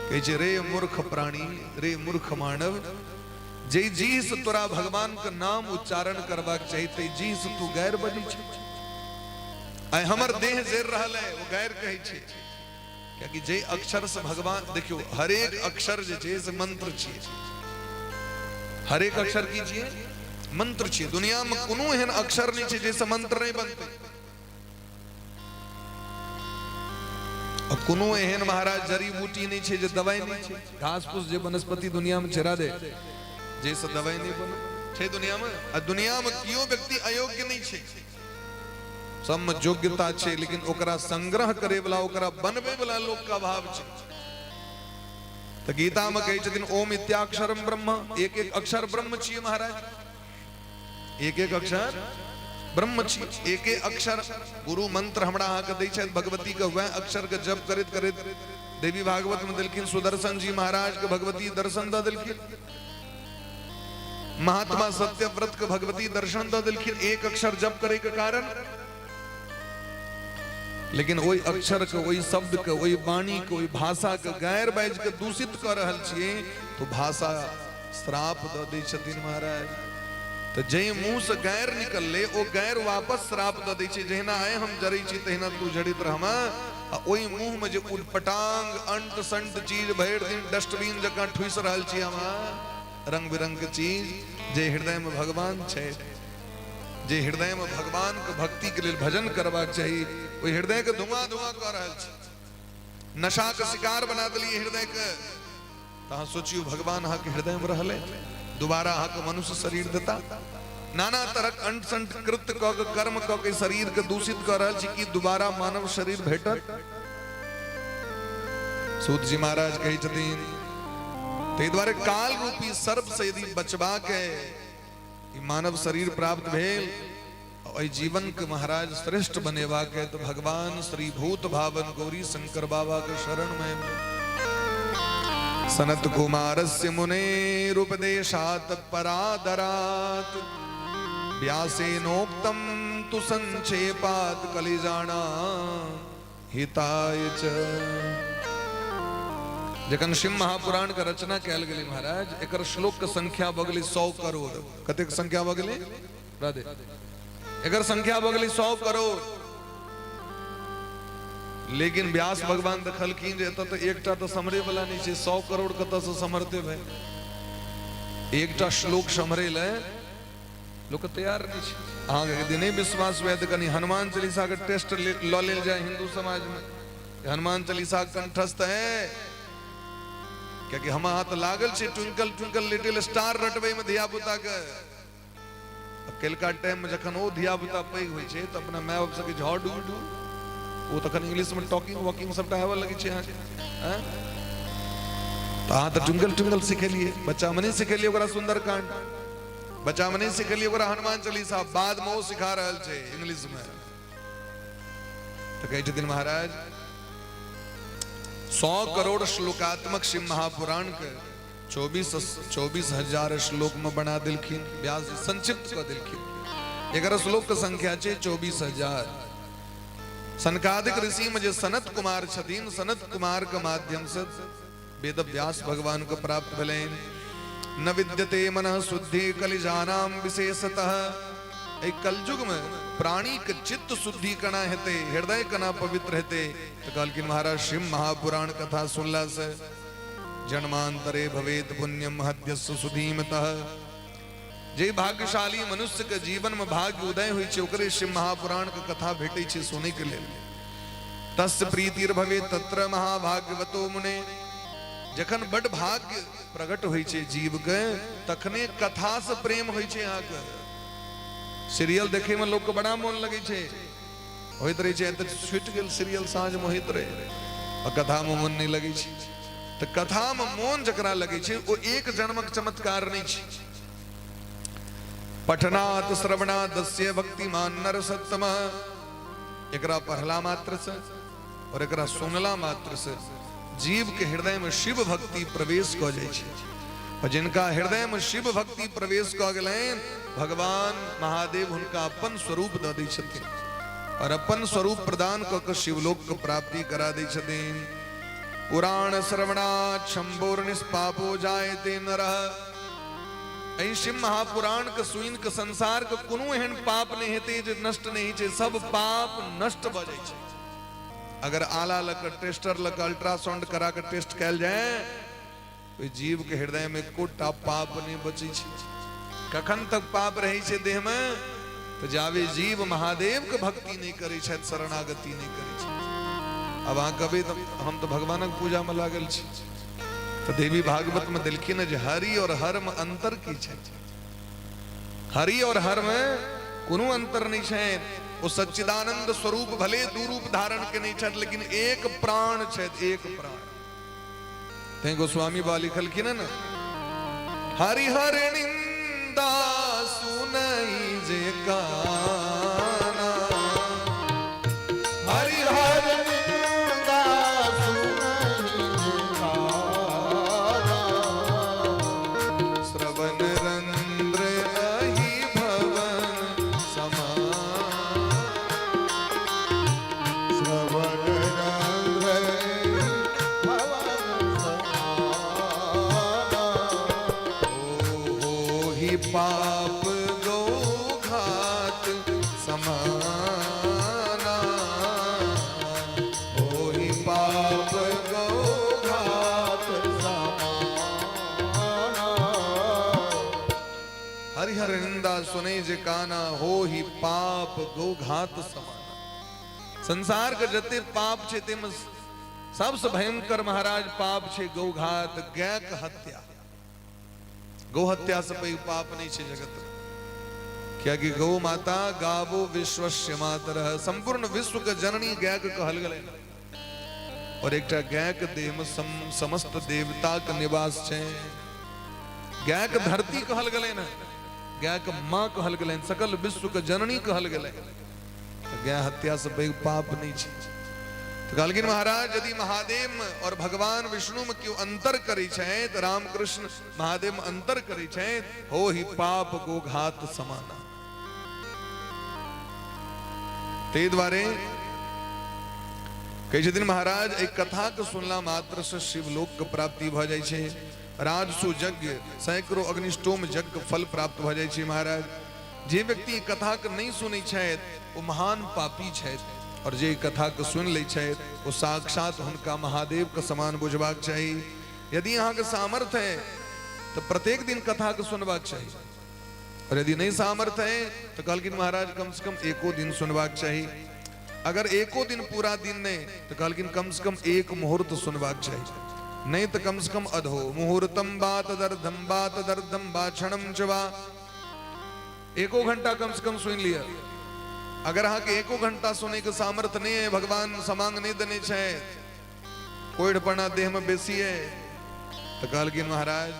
कहै छै, रे मूर्ख प्राणी, रे मूर्ख मानव, जे जीह से तोरा भगवान के नाम उच्चारण करबाक चाही, ते जीह से तू गैर बजै छै। आइ हमर देह जरि रहल है, ओ गैर कहै छै, कियाकि जे अक्षर से भगवान, देखियौ हरेक अक्षर जे छै से मंत्र छियै, हरेक अक्षर की छियै? मंत्र छियै। दुनिया में कोनो एहन अक्षर नहीं छै जैसे मंत्र नहीं बनते। आ कोनो एहन महाराज जड़ी बूटी नहीं छै जे दवाई नहीं छै, घास फूस जे वनस्पति दुनिया में छेरा दे जैसे दवाई नहीं बने छै दुनिया में। आ दुनिया में कियो व्यक्ति अयोग्य नहीं छै, सब में योग्यता छै, लेकिन ओकरा संग्रह करे वाला, ओकरा बनबे वाला लोक के अभाव छै। तऽ गीता में कहै छथिन, ओम इत्याक्षरम ब्रह्म, एक एक अक्षर ब्रह्म छियै महाराज, एक एक अक्षर ब्रह्म छी, एक एक अक्षर गुरु मंत्र हमरा अहाँके दै छथि भगवती के, वएह अक्षर के जप करैत करैत देवी भागवत में देलखिन सुदर्शन जी महाराज के भगवती दर्शन दऽ देलखिन, महात्मा सत्यव्रत के भगवती दर्शन दऽ देलखिन एक अक्षर जप करे के कारण। लेकिन ओहि अक्षर के, ओहि शब्द के, ओहि वाणी के, ओहि भाषा के गैर बाजि के दूषित कऽ रहल छियै, तो भाषा श्राप दऽ दै छथिन महाराज। तऽ जाहि मुँह से गैर निकललै ओ गैर वापस श्राप दऽ दै छै, जहिना आइ हम जरै छी तहिना तू जड़ित रहमा। आ ओहि मुँह में जे उटपटांग अंट संट चीज भरि दिन डस्टबिन जकाँ ठुसि रहल छी हम, रंग बिरंग के चीज, जे हृदय में भगवान छै, जे हृदय में भगवान के भक्ति के लेल भजन करबाक चाही, ओहि हृदय के धुआं धुआं कऽ रहल छी, नशा के शिकार बना देलियै हृदय के। तऽ अहाँ सोचियौ भगवान अहाँके हृदय में रहलै, दोबारा अहाँके मनुष्य शरीर देता? नाना तरहक अंट संट कृत्य कऽ के, कर्म कऽ के शरीर के दूषित कऽ रहल छी, कि दोबारा मानव शरीर भेटत? सूत जी महाराज कहै छथिन, ताहि दुआरे काल रूपी सर्प से यदि बचबाक है, ई मानव शरीर प्राप्त भेल, एहि जीवन के महाराज श्रेष्ठ बनेबाक है, तो भगवान श्री भूत भावन गौरी शंकर बाबा के शरण में। सनत कुमारस्य मुनेरुपदेशात् परादरात् व्यासेनोक्तं तु संक्षेपात् कलिजाना हिताय च। जखन शिव महापुराण के रचना कयल गेलै महाराज, एकर श्लोक के संख्या भऽ गेलै 100 करोड़। कतेक संख्या भऽ गेलै राधे? एकर संख्या भऽ गेलै 100 करोड़। लेकिन व्यास भगवान देखलखिन जे एतऽ तऽ एकटा तऽ सम्हरे वाला नहि छै, 100 करोड़ कतऽसँ सम्हरते भाई? एकटा श्लोक सम्हरे लए लोक तैयार नहि छै। अहाँके यदि नहि विश्वास हुए तऽ कनि हनुमान चालीसाके टेस्ट लऽ लेल जाय हिंदू समाजमे। हनुमान चालीसा कंठस्थ है? कियाकि हम अहाँ तऽ लागल छै ट्विंकल ट्विंकल लिटिल स्टार रटबै मे धिया पुता के। कलिका टाइम में जखन ओ धिया पुता पैघ होइ छै तऽ अपना माय बाप से कहै छै how do do. ओ तखन इंग्लिश में टॉकिंग वॉकिंग सबटा आबऽ लगै छै अहाँके। तऽ अहाँ तऽ ट्विंकल ट्विंकल सिखेलियै बच्चा में, नहि सिखेलियै ओकरा सुंदरकांड, बच्चा में नहि सिखेलियै ओकरा हनुमान चालीसा, बाद में ओ सिखा रहल छै इंग्लिश में। तऽ कहै छथिन महाराज, 100 करोड़ श्लोकात्मक शिव महापुराण के 24,000 श्लोक में बना देलखिन व्यास जी, संक्षिप्त कऽ देलखिन। एकर श्लोक के संख्या छै 24,000। सनकादिक ऋषि में जे सनत कुमार छथिन, सनत कुमार के माध्यम से वेद व्यास भगवान के प्राप्त भेलनि। न विद्यते मनः शुद्धि कलिजानाम विशेषतः। एहि कलयुग में प्राणी के चित्त शुद्धि केना हेतै, हृदय केना पवित्र हेतै? तऽ कहलखिन महाराज, शिव महापुराण कथा सुनला से जन्मांतरे भवेत पुण्यम हद्यस्य सुधीमतः। जे भाग्यशाली मनुष्य के जीवन में भाग्य उदय होइ छै, ओकरे शिव महापुराण के कथा भेटै छै सुनै के लेल। तस्य प्रीतिर्भवे तत्र महाभाग्यवतो मुने। जखन बड भाग्य प्रकट होइ छै जीव के, तखने कथा से प्रेम होइ छै। अहाँके सीरियल देखे में लोग के बड़ा मोन लगै छै, होइत रहै छै, तऽ छुटि गेल सीरियल साँझ में होइत रहै, आ कथा में मोन नहि लगै छै। तऽ कथा में मोन जकरा लगै छै, ओ एक जन्मक चमत्कार नहि छै। पठनात् श्रवणादस्य भक्तिमान नर सत्तम। एकरा पढ़ला मात्र से और एकरा सुनला मात्र से जीव के हृदय में शिव भक्ति प्रवेश कऽ जाइ छै, और जिनका हृदय में शिव भक्ति प्रवेश कऽ गेलनि, भगवान महादेव हुनका अपन स्वरूप दऽ दै छथिन और अपन स्वरूप प्रदान कऽ के शिवलोक के प्राप्ति करा दै छथिन। पुराण श्रवणात् शंभोर निष्पापो जायते नरः। एहि शिव महापुराण के सुनि के संसार के कोनो एहन पाप नहि हेतै जे नष्ट नहि छै, सब पाप नष्ट भऽ जाइ छै। अगर आला लऽ कऽ, टेस्टर लऽ कऽ, अल्ट्रासाउंड करा के टेस्ट कयल जाय, ओहि जीव के हृदय में एकोटा पाप नहि बचै छै। कखन तक पाप रहै छै देह में? तऽ जाबे जीव महादेव के भक्ति नहि करै छथि, शरणागति नहि करै छथि। आब अहाँ कहबै तऽ हम तऽ भगवानक पूजा में लागल छी। तऽ देवी भागवत में देलखिन जे हरि और हर में अंतर की छै? हरि और हर में कोनो अंतर नहि छै। ओ सच्चिदानंद स्वरूप भले दू रूप धारण केने छथि, लेकिन एक प्राण छथि, एक प्राण। तैं गोस्वामी बा लिखलखिन ने, हरिहर निंदा सुनई जे काना, हरिहर निंदा सुनई जे काना, श्रवण रंध्र अहि भवन समान, श्रवण रंध्र भवन समाना, होहि पाप गौघात समाना, होहि पाप गौघात समाना। हरिहर निंदा सुनै जे काना, होहि पाप गौघात समाना। संसार के जते पाप छै, तेमे सबसे भयंकर महाराज पाप छै गौघात, गायक हत्या। गौ हत्या से पैघ पाप नहीं छै जगत में, कियाकि गौ माता गावो विश्वस्य मातरः, संपूर्ण विश्व के जननी गाय के कहल गेलै। और एकटा गायके देहमे समस्त देवताके निवास छै। गायके धरती कहल गेलै ने, गायके माँ कहल गेलै, सकल विश्वके जननी कहल गेलै। गाय हत्या से पैघ पाप नहीं छै। तो कहलखिन महाराज यदि महादेव में और भगवान विष्णु में क्यों अंतर करै छै तऽ रामकृष्ण महादेव में अंतर करै छै, हो ही पाप गोघात समाना। ताहि दुआरे कहै छथिन महाराज एहि कथा के सुनला मात्र से शिवलोक के प्राप्ति भऽ जाइ छै, राजसु यज्ञ सैकड़ों अग्निष्टोम यज्ञ फल प्राप्त भऽ जाइ छै। महाराज जे व्यक्ति कथा के नहीं सुनै छथि ओ महान पापी छथि, और जे कथा के सुनि लै छथि ओ साक्षात हुनका महादेव के समान बुझबाक चाही। यदि अहाँके सामर्थ्य है तो प्रत्येक दिन कथा के सुनबाक चाही, और यदि नहीं सामर्थ्य है तो कहलखिन महाराज कम से कम एको दिन सुनबाक चाही। अगर एको दिन पूरा दिन नहीं तो कहलखिन कम से कम एक मुहूर्त सुनबाक चाही, नहीं तो कम से कम अधो मुहूर्तम बा तदर्धम बा तदर्धम बा क्षणम च बा, एको घंटा कम से कम सुन लिया। अगर अहाँके एको घंटा सुनै के सामर्थ्य नहीं है, भगवान समांग नहीं देने छै, कोढ़पना देह में बेसी है, तो कहलखिन महाराज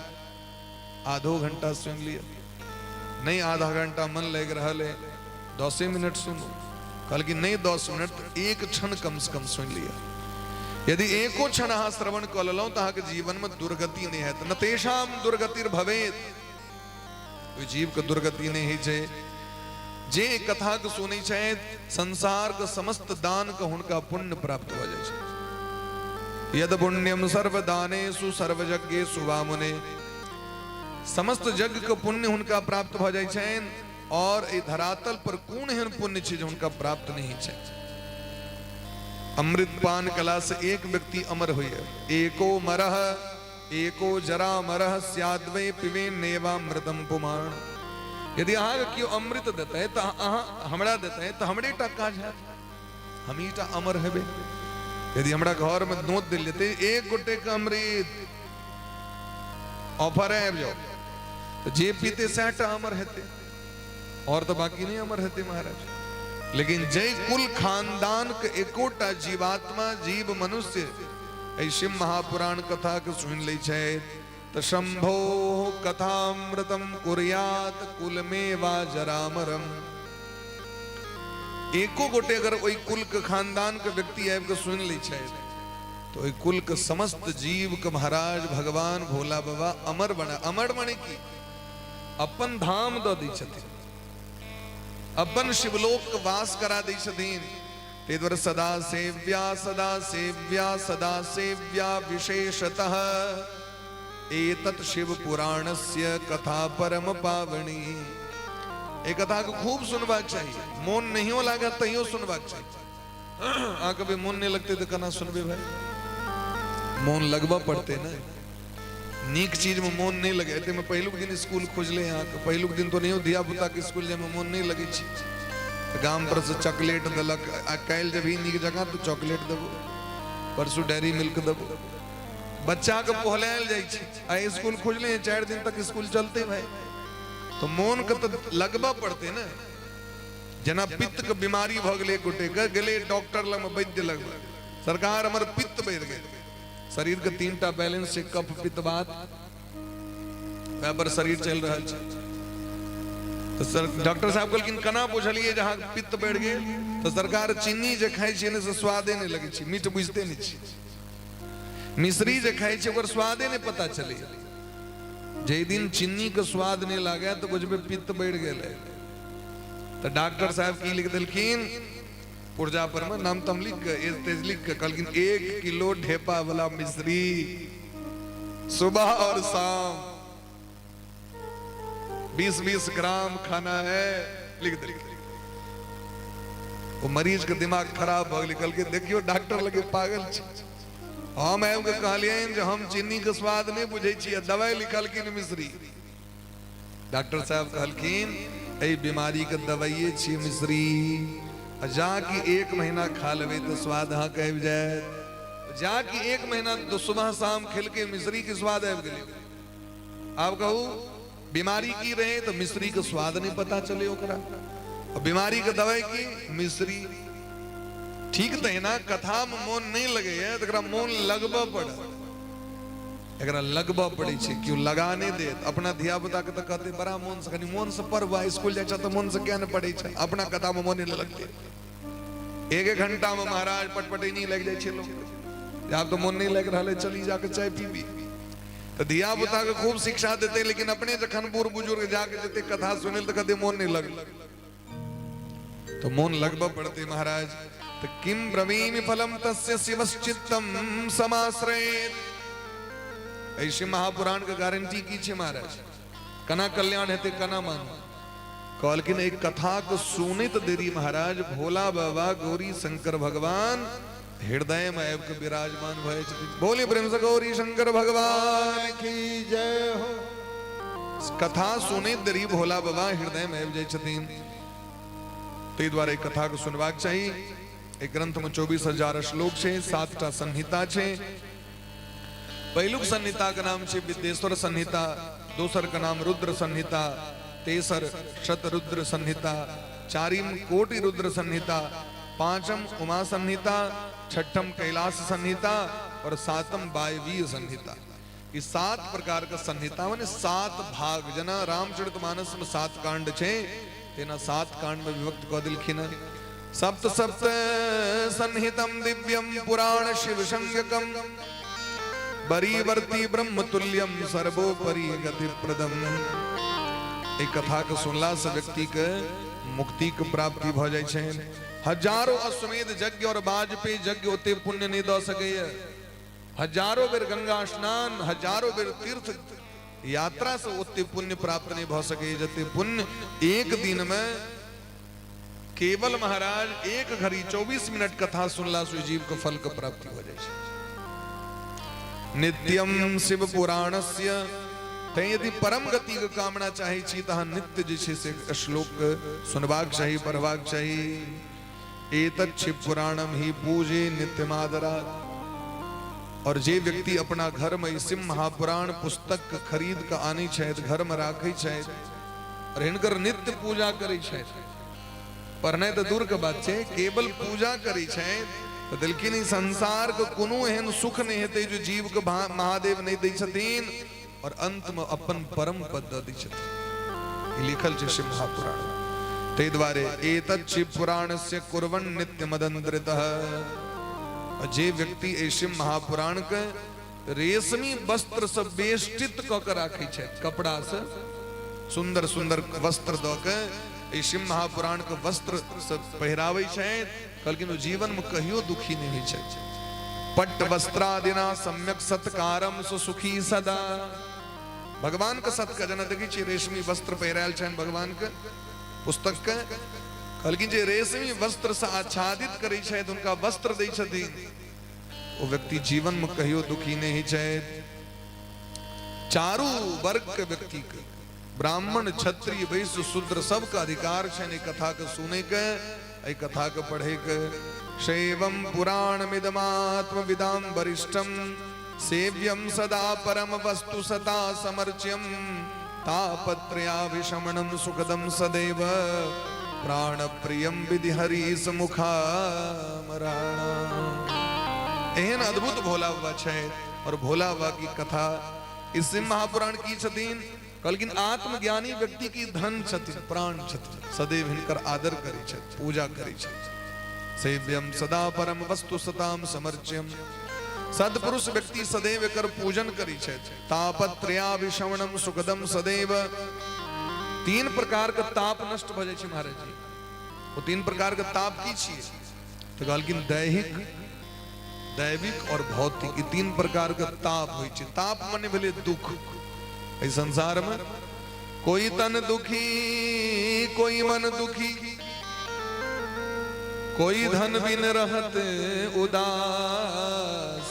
आधो घंटा सुन लिया, नहीं आधा घंटा मन लग रहा है 10 मिनट सुनो, कहलखिन नहीं 10 मिनट तो एक क्षण कम से कम सुन लिया। यदि एको क्षण अहाँ श्रवण कऽ लेलहुँ तऽ अहाँके जीवन में दुर्गति नहीं हैत, न तेषाम दुर्गतिर भवेत, ओहि जीव के दुर्गति नहीं होइ छै जे कथा के सुनै छथि। संसार के समस्त दान के हुनका पुण्य प्राप्त भऽ जाइ छै। यद पुण्यम सर्वदानेषु सर्वयज्ञेषु वा मुने, समस्त यज्ञ के पुण्य हुनका प्राप्त भऽ जाइ छनि, और एहि धरातल पर कोन एहन पुण्य छै जे हुनका प्राप्त नहीं छै। अमृत पान कला से एक व्यक्ति अमर होइए, एको मरह एको जरा मरह स्याद्वै पिवे नेवामृतम पुमान। यदि अहाँके केओ अमृत देतै तऽ अहाँ हमरा देतै तऽ हमरे टा काज हैत, हमही टा अमर हेबै। यदि हमरा घरमे नोत देल जेतै एक गोटेके अमृत ऑफर आबि जाओ, तऽ जे पीते सएह टा अमर हेतै, और तऽ बाकी नहि अमर हेतै महाराज। लेकिन जै कुल खानदान के एकोटा जीवात्मा जीव मनुष्य एहि शिव महापुराण कथा के सुनि लै छै तऽ शंभो कथामृतम कुर्यात कुलमेवा जरामरम। एको गोटे अगर ओहि कुल के खानदान के व्यक्ति आबि के सुनि लै छै तऽ ओहि कुल के समस्त जीव के महाराज भगवान भोला बाबा अमर बना, अमर माने की अपन धाम दऽ दै छथिन, अपन शिवलोक के वास करा दै छथिन। ताहि दुआरे सदा सेव्या सदा सेव्या सदा सेव्या विशेषतः एतत् शिव पुराणस्य कथा परम पावनी। एहि कथा के खूब सुनबाक चाही, मोन नहियो लागत तैयो सुनबाक चाही। अहाँके भी मोन नहि लगतै तऽ केना सुनबै भाई, मोन लगबऽ पड़तै ने। नीक चीज में मोन नहीं लगे, एते में पहिलुक दिन स्कूल खुजले अहाँके, पहिलुक दिन तो नहियो धिया पुता के स्कूल जाय में मोन नहीं लगे छै, गाम पर से चॉकलेट देलक, आ काल्हि जब नीक जकाँ तऽ चॉकलेट देबो, परसू डेयरी मिल्क देबो, बच्चा के पोहलायल जाइ छै। आ स्कूल खुजले 4 दिन तक स्कूल चलते भाई, तो मोन के तऽ लगबऽ पड़तै ने। जेना पित्त के बीमारी भऽ गेलै एक गोटे के, गेलै डॉक्टर लग में, वैद्य लग में, सरकार हमर पित्त बढ़ि गेल, शरीर के 3 टा बैलेंस छै, कफ पित्त वात, वएह पर शरीर चलि रहल छै। तऽ सर डॉक्टर साहब कहलखिन केना बुझलियै जे अहाँके पित्त बढ़ि गेल? तऽ सरकार चीनी जे खाइ छियै ने से स्वादे नहि लगै छै, मीठ बुझिते नहि छी, मिश्री जे खाइ छै ओकर स्वादे नहि पता चलैए। जाहि दिन चीनी के स्वाद नहि लागै तऽ बुझबै पित्त बढ़ि गेलै। तऽ डॉक्टर साहब की लिख देलखिन पुर्जा पर में, नाम तम लिख के एज तेज लिख के कहलखिन 1 किलो ढेपा वाला मिश्री सुबह और शाम 20-20 ग्राम खाना है, लिख देलखिन। वो मरीज के दिमाग खराब भऽ गेलै, कहलकै देखियौ डॉक्टर लगे पागल छै, हम आबि के कहलियनि जे हम चीनी के स्वाद नहि बुझै छियै, दवाइ लिखलखिन मिश्री। डॉक्टर साहब कहलखिन एहि बीमारी के दवाइए छियै मिश्री, आ जा कि 1 महीना खा लेबै तऽ स्वाद अहाँके आबि जायत। जा कि 1 महीना तो सुबह शाम खेलके मिश्री के स्वाद आबि गेलै। आब कहू बीमारी की रहे तऽ मिश्री के स्वाद नहीं पता चले ओकरा, और बीमारी के दवाई की मिश्री। ठीक तहिना कथामे मोन नहि लगैए तऽ एकरा मोन लगबऽ पड़त। एकरा लगबऽ पड़ै छै, केओ लगा नहि देत। अपना धिया पुताके तऽ कहतै बड़ा मोनसँ, कनि मोनसँ पढ़बा, स्कूल जाइ छै तऽ मोनसँ किया नहि पढ़ै छै? अपना कथामे मोने नहि लगतै। एक एक घंटामे महाराज पटपटैनी लागि जाइ छै लोक, आब तऽ मोन नहि लागि रहल है, चली जाके चाय पीबी। तऽ धिया पुताके खूब शिक्षा देतै, लेकिन अपने जखन बूढ़ बुजुर्ग जाके जेतै कथा सुनै तऽ कहतै मोन नहि लगलै। तो मोन लगबऽ पड़तै महाराज। तऽ किम ब्रवीमि फलम तस्य शिवश्चित्तम समाश्रयेत। ऐसे महापुराण के गारंटी की छै महाराज? कना कल्याण हेतै, कना मानू? कहलखिन एक कथा के सुनैत देरी महाराज भोला बाबा गौरी शंकर भगवान हृदय में आबि के विराजमान भए छथिन। बोली प्रेम से गौरी शंकर भगवान की जय हो। कथा सुनैत देरी भोला बाबा हृदय में आबि जाइ छथिन। ताहि दुआरे कथा के सुनबाक चाही। एहि ग्रंथ में 24,000 श्लोक छै, 7टा संहिता छै। पहिलुक संहिता के नाम छै विद्येश्वर संहिता, दोसर के नाम रुद्र संहिता, तेसर शतरुद्र संहिता, चारिम कोटि रुद्र संहिता, पांचम उमा संहिता, छठम कैलाश संहिता और सातम वायवीय संहिता। ई 7 प्रकार के संहिता माने 7 भाग। जना रामचरितमानस में 7 कांड छै, तेना 7 कांड में विभक्त कऽ देलखिन। सप्त सप्त संहितम दिव्यम पुराण शिव संज्ञकम बरीवर्ती ब्रह्म तुल्यम सर्वोपरि गतिप्रदम। एक कथा के सुनला से व्यक्ति के मुक्ति के प्राप्ति भ जाइ छै। हजारों अश्वमेध यज्ञ और वाजपेयी यज्ञ ओते पुण्य नहीं दऽ सकैए। हजारों बेर गंगा स्नान, हजारों बेर तीर्थ यात्रा से ओते पुण्य प्राप्त नहीं भ सकैए जते पुण्य एक दिन में केवल महाराज एक घड़ी 24 मिनट कथा सुनला से जीव के फल के प्राप्ति हो जाइ छै। नित्यम शिव पुराणस्य। तैं यदि परम गति के कामना चाहै छी तऽ अहाँ नित्य जे छै से श्लोक सुनबाक चाही, पढ़बाक चाही। एतत् शिव पुराणम ही पूजे नित्यमादरात्। और जे व्यक्ति अपना घर में शिव महापुराण पुस्तक के खरीद के आनै छथि, घर में राखै छथि और हिनकर नित्य पूजा करै छथि, पढ़नाइ तऽ दूर के बात छै, केवल पूजा करै छथि तऽ देलखिन ई संसार के कोनो एहन सुख नहि हेतै जो जीव के महादेव नहि दै छथिन और अंत में अपन परम पद दऽ दै छथिन। ई लिखल छै शिव महापुराण। ताहि दुआरे एतत् शिव पुराणस्य कुर्वन् नित्यमदंत्रितः। जे व्यक्ति एहि शिव महापुराण के रेशमी वस्त्र से बेष्टित कऽ के राखै छथि, कपड़ा से सुंदर सुंदर वस्त्र दऽ के एहि शिव महापुराण के वस्त्र से पहिराबै छथि, कहलखिन ओ जीवन में कहियो दुखी नहि होइ छथि। पट्ट वस्त्रादिना सम्यक सत्कारम सुसुखी सदा। भगवान के सत्कार जेना देखै छियै रेशमी वस्त्र पहिरायल छनि भगवान के पुस्तक के, कहलखिन जे रेशमी वस्त्र से आच्छादित करै छथि, हुनका वस्त्र दै छथिन, ओ व्यक्ति जीवन में कहियो दुखी नहि होइ छथि। चारू वर्ग के व्यक्ति के, ब्राह्मण क्षत्रिय वैश्य शूद्र सबके अधिकार छनि एहि कथा के सुनै के, एहि कथा के पढ़ै के। शैवम पुराणमिदमात्मविदां वरिष्ठम सेव्यम सदा परम वस्तु सता समर्च्यम तापत्रयाभिशमनम सुखदम सदैव प्राणप्रियम विधि हरि समुखामराणा। एहन अद्भुत भोला बाबा छै और भोला बाबा की कथा इस महापुराण की छथिन। कहलखिन आत्मज्ञानी व्यक्ति की धन छथिन, प्राण छथिन, सदैव हिनकर आदर करै छथि, पूजा करै छथि। सेव्यम सदा परम वस्तु सताम समर्च्यम। सदपुरुष व्यक्ति सदैव एकर पूजन करै छथि। तापत्रयाभिशमनम सुखदम सदैव। 3 प्रकार के ताप नष्ट भऽ जाइ छै महाराज जी। ओ 3 प्रकार के ताप की छियै? तऽ कहलखिन दैहिक, दैविक और भौतिक, ई 3 प्रकार के ताप होइ छै। ताप मने भेलै दुख। एहि संसार में कोई तन दुखी, कोई मन दुखी, कोई धन बिन रहत उदास,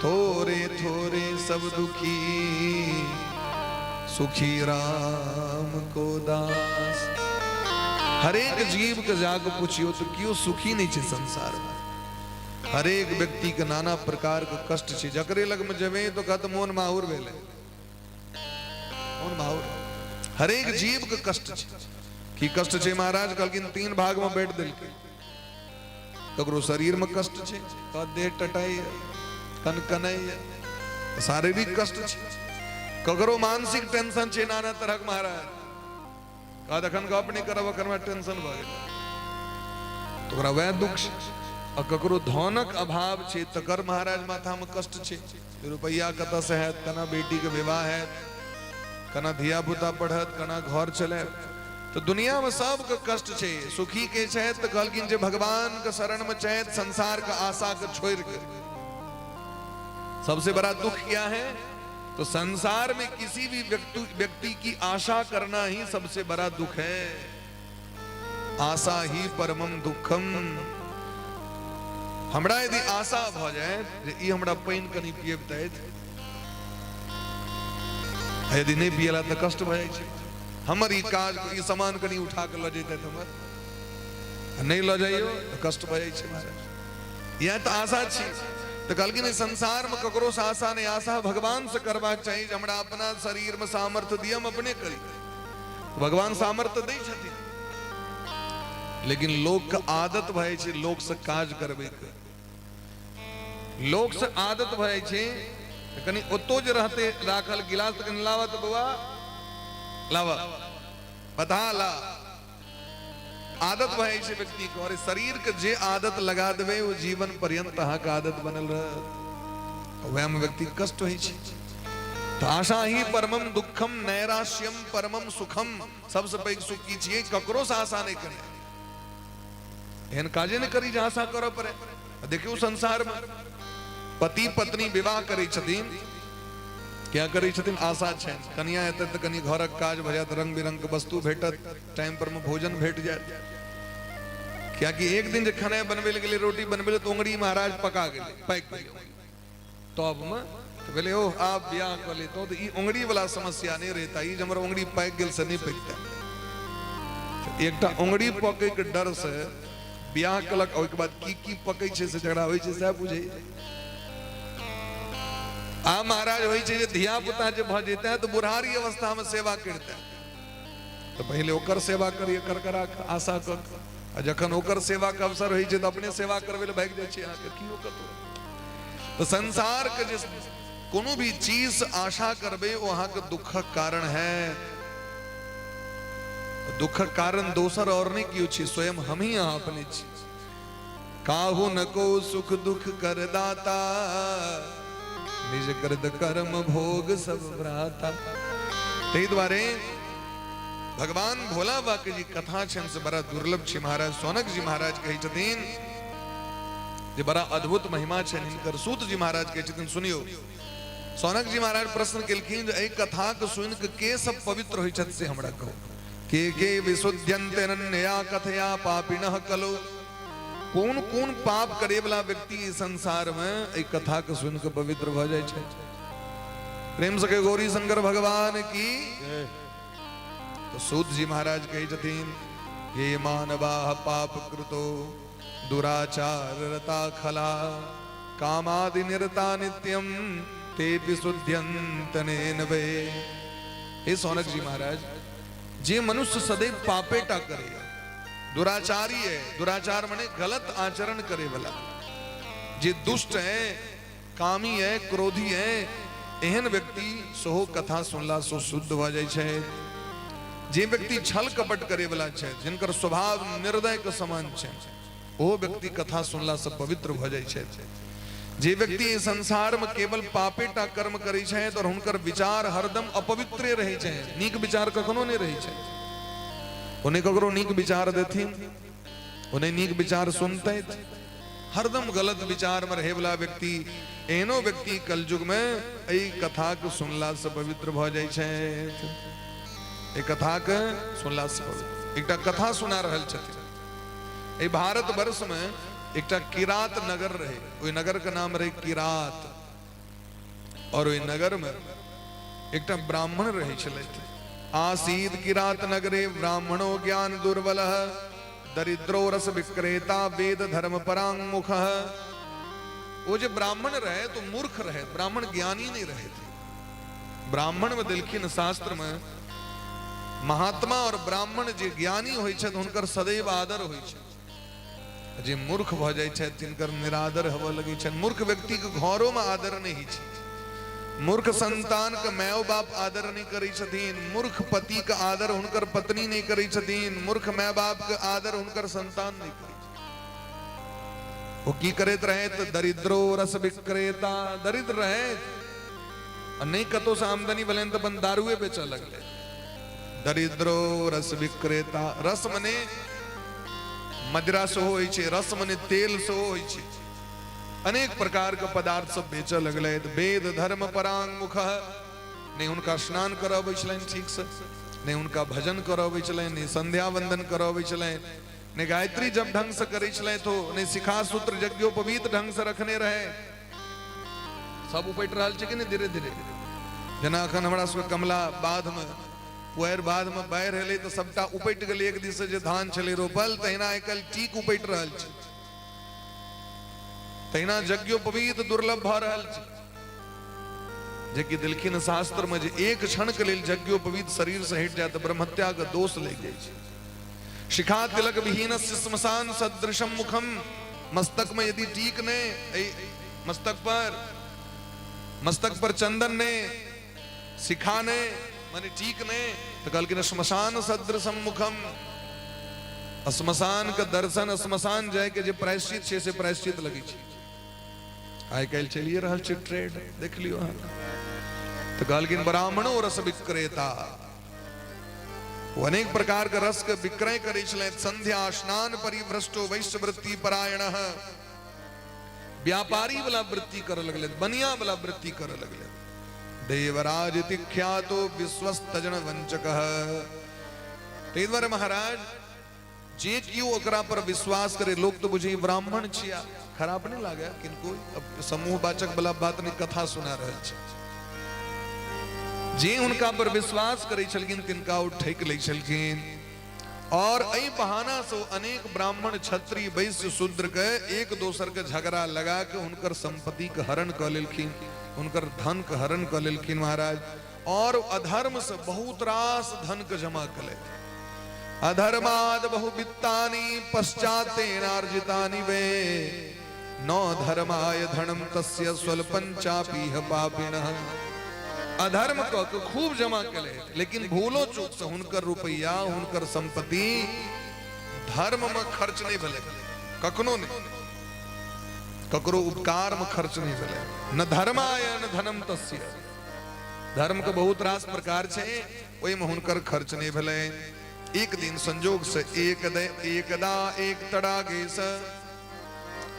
थोरे थोरे सब दुखी, सुखी राम को दास। हरेक जीव के जाके पूछियो तो क्यों सुखी नहीं छे संसार में। हरेक व्यक्ति के नाना प्रकार के कष्ट छे। जकरे लग में जेबे तो कहत मोन माहुर भेलै, मोन माहुर। हरेक जीव के कष्ट छे। की कष्ट छे महाराज? कहलखिन 3 भाग में बांटि देलकै। ककरो शरीरमे कष्ट छै तऽ देह टटाइए, कनकनाइए, शारीरिक कष्ट छै। ककरो मानसिक टेंशन छै नाना तरहक महाराज, कहत एखन गप नहि करब, एखन हमरा टेंशन भऽ गेल, तऽ ओकरा वएह दुख छै। आ ककरो धनक अभाव छै तकर महाराज माथामे कष्ट छै, रुपैआ कतऽसँ हैत, केना बेटीके विवाह हैत, केना धिया पुता पढ़त, केना घर चलायब। तऽ दुनियामे सबके कष्ट छै। सुखी के छथि तऽ कहलखिन जे भगवानके शरणमे छथि, संसारके आशाके छोड़ि के। सबसे बड़ा दुख क्या है? तो संसार में किसी भी व्यक्ति व्यक्ति की आशा करना ही सबसे बड़ा दुख है। आशा ही परमम दुखम। हमरा यदि आशा भऽ जाय जे ई हमरा पानि कनि पियबतथि, यदि नहि पियला तऽ कष्ट भऽ जाइ छै। हमर ई काज, ई सामान कनि उठा कऽ लऽ जैतथि हमर, आ नहि लऽ जाइयो तऽ कष्ट भऽ जाइ छै महाराज। इएह तऽ आशा छी। तऽ कहलखिन एहि संसारमे ककरोसँ आशा नहि, आशा भगवानसँ करबाक चाही जे हमरा अपना शरीरमे सामर्थ्य दिअ, हम अपने करी। भगवान सामर्थ्य दै छथिन, लेकिन लोकके आदत भऽ जाइ छै लोकसँ काज करबैके, लोकसँ आदत भऽ जाइ छै। तऽ कनि ओतौ जे रहतै राखल गिलास तऽ कनि लाबऽ तऽ बौआ लाबऽ, बता ला, आदत भऽ जाइ छै व्यक्तिके। और शरीरके जे आदत लगा देबै ओ जीवन पर्यंत अहाँके आदत बनल रहत, वएहमे व्यक्ति कष्ट होइ छै। तऽ आशा ही परमम दुखम नैराश्यम परमम सुखम। सबसँ पैघ सुख की छियै? ककरोसँ आशा नहि करी, एहन काजे नहि करी जे आशा करऽ पड़े। देखियौ संसारमे पति पत्नी विवाह करै छथिन, क्या करै छथिन? आशा छनि कनिया एतै तऽ कनि घरक काज भऽ जायत, रंग बिरंग के वस्तु भेटत, टाइम पर मे भोजन भेट जायत। कियाकि एक दिन जे खेनाइ बनबै लए गेलै, रोटी बनबै लए, तऽ ओंगरी महाराज पका गेलै, पाकि गेलै तबमे। तऽ भेलै ओह आब बियाह कऽ लेतहुँ तऽ ई ओंगरी वाला समस्या नहि रहिता, ई जे हमर ओंगरी पाकि गेल से नहि पकितै। एकटा ओंगरी पकैके डरसँ बियाह केलक, ओहिके बाद की की पकै छै से जकरा होइ छै सएह बुझै। आ महाराज होइ छै जे धिया पुता जे भऽ जेतै तऽ बुढ़ारी अवस्थामे सेवा करितै, तऽ पहिले ओकर सेवा करिए करकरा कऽ आशा कऽ कऽ, आ जखन ओकर सेवाके अवसर होइ छै तऽ अपने सेवा करबै लए भागि जाइ छै अहाँके केओ कतौ। तऽ संसारके जे कोनो भी चीज आशा करबै ओ अहाँके दुखक कारण है। दुखक कारण दोसर और नहि केओ छी, स्वयं हम ही अहाँ अपने छी। काहू न को सुख दुख कर दाता, निज कृत कर्म भोग सब भ्राता। ताहि दुआरे भगवान भोला बाबा के जी कथा छनि से बड़ा दुर्लभ छै महाराज। सौनक जी महाराज कहै छथिन जे बड़ा अद्भुत महिमा छनि हिनकर। सूत जी महाराज कहै छथिन सुनियौ, सौनक जी महाराज प्रश्न केलखिन जे एहि कथा के सुनि के के सब पवित्र होइ छथि से हमरा कहू। के के विशुद्ध्यन्ते अनन्या कथया पापिनः कलो। कोन कोन पाप करे वाला व्यक्ति इस संसार में एहि कथा के सुनि के पवित्र भऽ जाइ छै। प्रेम से कहियौ गौरी शंकर भगवान की। तो सूत जी महाराज कहै छथिन ये मानवाः पाप कृतो दुराचार रता खला कामादि निरता नित्यम ते विशुद्ध्यन्तनेन वे। हे सौनक जी महाराज, जे मनुष्य सदैव पापेटा करे, दुराचारी है, दुराचार माने गलत आचरण करे वाला, जे दुष्ट है, कामी है, क्रोधी है, एहन व्यक्ति सेहो कथा सुनला सो शुद्ध भऽ जाइ छै। जे व्यक्ति छल कपट करे वाला छै, जिनकर स्वभाव निर्दय के समान छै, ओ व्यक्ति कथा सुनला से पवित्र भऽ जाइ छै। जे व्यक्ति एहि संसार में केवल पापेटा कर्म करै छथि और हुनकर विचार हरदम अपवित्रे रहै छै, नीक विचार कखनो नहि रहै छै, ओ नहि ककरो नीक विचार देथिन, ओ नहि नीक विचार सुनतै, हरदम गलत विचार में रहे वाला व्यक्ति, एहनो व्यक्ति कलयुग में एहि कथा के सुनला से पवित्र भऽ जाइ छै। एहि कथा के सुनला से पवित्र। एकटा कथा सुना रहल छथिन। एहि भारत वर्ष में एकटा किरात नगर रहे, ओहि नगर के नाम रहे किरात, और ओहि नगर में एकटा ब्राह्मण रहे छलथि। आसीद किरात नगरे ब्राह्मणो ज्ञान दुर्बल दरिद्रो रस विक्रेता वेद धर्म परांगमुख। वो जे ब्राह्मण रहे तो मूर्ख रहे, ब्राह्मण ज्ञानी नहीं रहे थे। ब्राह्मण में देलखिन शास्त्र में महात्मा और ब्राह्मण जे ज्ञानी होइ छथि हुनकर सदैव आदर होइ छै। जे मूर्ख भऽ जाइ छथि तिनकर निरादर होबऽ लगै छनि। मूर्ख व्यक्तिके घरोमे आदर नहि होइ छै। मूर्ख संतानके मायो बाप आदर नहि करै छथिन, मूर्ख पतिके आदर हुनकर पत्नी नहि करै छथिन, मूर्ख माय बापके आदर हुनकर संतान नहि करै छथिन। ओ की करैत रहे तऽ दरिद्रो रस विक्रेता, दरिद्र रहे आ नहि कतौसँ आमदनी भेलनि तऽ अपन दारुए बेचऽ लगलै। दरिद्रो रस विक्रेता, रस मने मदिरा सेहो होइ छै, रस मने तेल सेहो होइ छै, अनेक प्रकार के पदार्थ सब बेचऽ लगलै। वेद धर्म परांग मुख, नहि हुनका स्नान करऽ अबै छलनि ठीक से, नहि हुनका भजन करऽ अबै छलनि, नहि संध्या वंदन करऽ अबै छलनि, नहि गायत्री जब ढंग से करै छलथि हो, नहि शिखा सूत्र यज्ञोपवीत ढंग से रखने रहे। सब उपटि रहल छै कि नहि धीरे धीरे? जेना अखन हमरा सबके कमला बाधमे पुआरि बाधमे बाढ़ि एलै तऽ सबटा उपटि गेलै एक दिस से जे धान छलै रोपल, तहिना आइ काल्हि टीक उपटि रहल छै, तहिना यज्ञोपवीत दुर्लभ भऽ रहल छै। जेकि देलखिन शास्त्र में जे एक क्षण के लेल यज्ञोपवीत शरीर से हटि जाय तऽ ब्रह्महत्या के दोष लागि जाइ छै। शिखा तिलक विहीन श्मशान सदृशम मुखम, मस्तक में यदि टीक ने, मस्तक पर, मस्तक पर चंदन ने, शिखा ने, माने टीक ने, तो कहलखिन श्मशान सदृशम मुखम। श्मशान के दर्शन, श्मशान जाय के जे प्रायश्चित छै से प्रायश्चित लगै छै। आइ काल्हि चलिए रहल छै ट्रेड, देख लियौ अहाँ। तऽ कहलखिन ब्राह्मणो रस विक्रेता, ओ अनेक प्रकार के रस के विक्रय करै छलथि। संध्या स्नान परिभ्रष्टो वैश्यवृत्ति परायण, व्यापारी वाला वृत्ति करऽ लगलै, बनिया वाला वृत्ति करऽ लगलै। देवराज इति ख्यातो विश्वस्त जन वंचक। ताहि दुआरे महाराज जे केओ ओकरा पर विश्वास करे, लोक तो बुझे ब्राह्मण छिया, खराब नहीं लागे किनको, अब समूह वाचक वाला बात नहीं, कथा सुना रहल छै। जे हुनका पर विश्वास करै छलखिन तिनका ओ ठकि लै छलखिन, और एहि बहाना से अनेक ब्राह्मण क्षत्रिय वैश्य शूद्र के एक दोसर के झगड़ा लगा के हुनकर संपत्ति के हरण कऽ लेलखिन, हुनकर धन के हरण कऽ लेलखिन महाराज, और अधर्म से बहुत रास धन के जमा कऽ लेलखिन। अधर्माद बहुवित्तानि पश्चातेनार्जितानि वे न धर्माय धनम तस्य स्वल्पं चापीह पापिनः। अधर्म कऽ के खूब जमा केले, लेकिन भूलो चूक से हुनकर रुपैया हुनकर संपत्ति धर्म में खर्च नहीं भेलै, कखनो नहीं, ककरो उपकार में खर्च नहीं भेलै। न धर्माय न धनम तस्य, धर्म के बहुत रास प्रकार छै, ओहिमे हुनकर खर्च नहि भेलै। एक दिन संजोग से एक दे एकदा एक तड़ागे स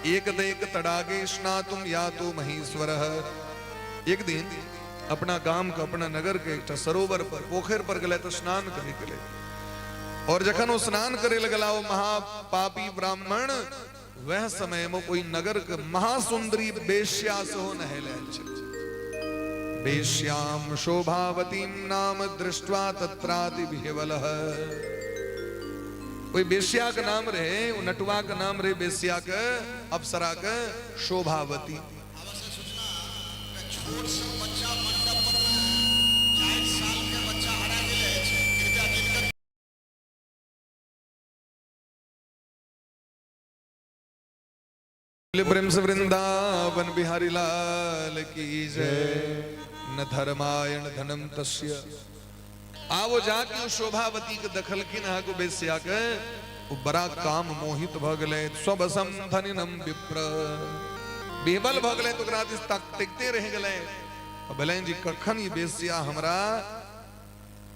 एक देक तड़ागे स्नातुम यातो महेश्वर। एक दिन अपना गाम के अपना नगर के एकटा सरोवर पर पोखरि पर गेलै तऽ स्नान करे गेलै, और जखन ओ स्नान करे लगला ओ महापापी ब्राह्मण, वह समय में कोई नगर के महासुंदरी बेश्या सेहो नहाय लए आयल छल। बेश्याम शोभावतीम नाम दृष्ट्वा तत्राति विह्वलः। ओहि बेश्या के नाम रहे, ओ नटुआ के नाम रहे बेश्या के, अप्सरा के, शोभावती। छोट सन बच्चा मंडप पर 4 साल के बच्चा हरा गेल अछि, कृपया जिनकर प्रेम से वृंदावन बिहारी लाल की जय। न धर्मायण धनम तस्य। आवो जाके ओ शोभावती के देखलखिन अहाँ को बेस्या के, ओ बड़ा काम मोहित भ गेलै। स्वबसम धनिनम विप्र, बेबल भ गेलै, तो ओकरा दिस तकते रहि गेलै। भेलनि जी कखन ई बेस्या हमरा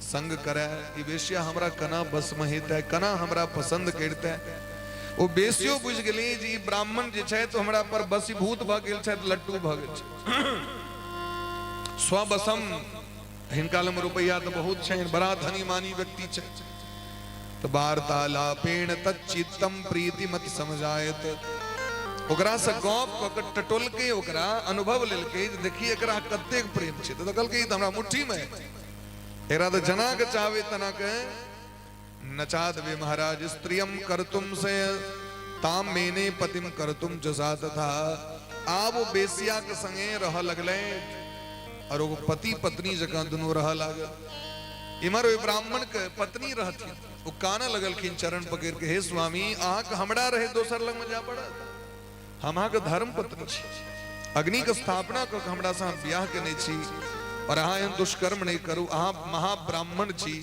संग करे, ई वेश्या हमरा कना बस में हेतै, कना हमरा पसंद करतै। ओ बेसियो बुझि गेली जे ई ब्राह्मण जे छथि तो हमरा पर बसीभूत भऽ गेल छथि, लट्टू भऽ गेल छथि। स्वबसम, हिनका लग रुपैआ तऽ बहुत छनि, बड़ा धनी मानी व्यक्ति छथि। तऽ वार्तालापेण तच्चित्तम प्रीतिमत समझायत, ओकरा से गप कऽ के टटोलकै, ओकरा अनुभव लेलकै जे देखी एकरा कतेक प्रेम छै। तऽ कहलकै ई तऽ हमरा मुट्ठी में है, एकरा तऽ जना के चाहबै तना के नचा देबै महाराज। स्त्रियम करतुम से ताम मेने पतिम करतुम जसा तथा। आब ओ बेसिया के संगे रह लगलै और ओ पति पत्नी जकाँ दुनू रह लागल। इम्हर ओहि ब्राह्मण के पत्नी रहथिन, ओ कानऽ लगलखिन चरण पकड़ि के, हे स्वामी, अहाँके हमरा रहे दोसर लगमे जाय पड़त, हम अहाँके धर्म पत्नी छी, अग्नि के स्थापना कऽ के हमरा से अहाँ बियाह केने छी और अहाँ एहन दुष्कर्म नहि करू, अहाँ महाब्राह्मण छी।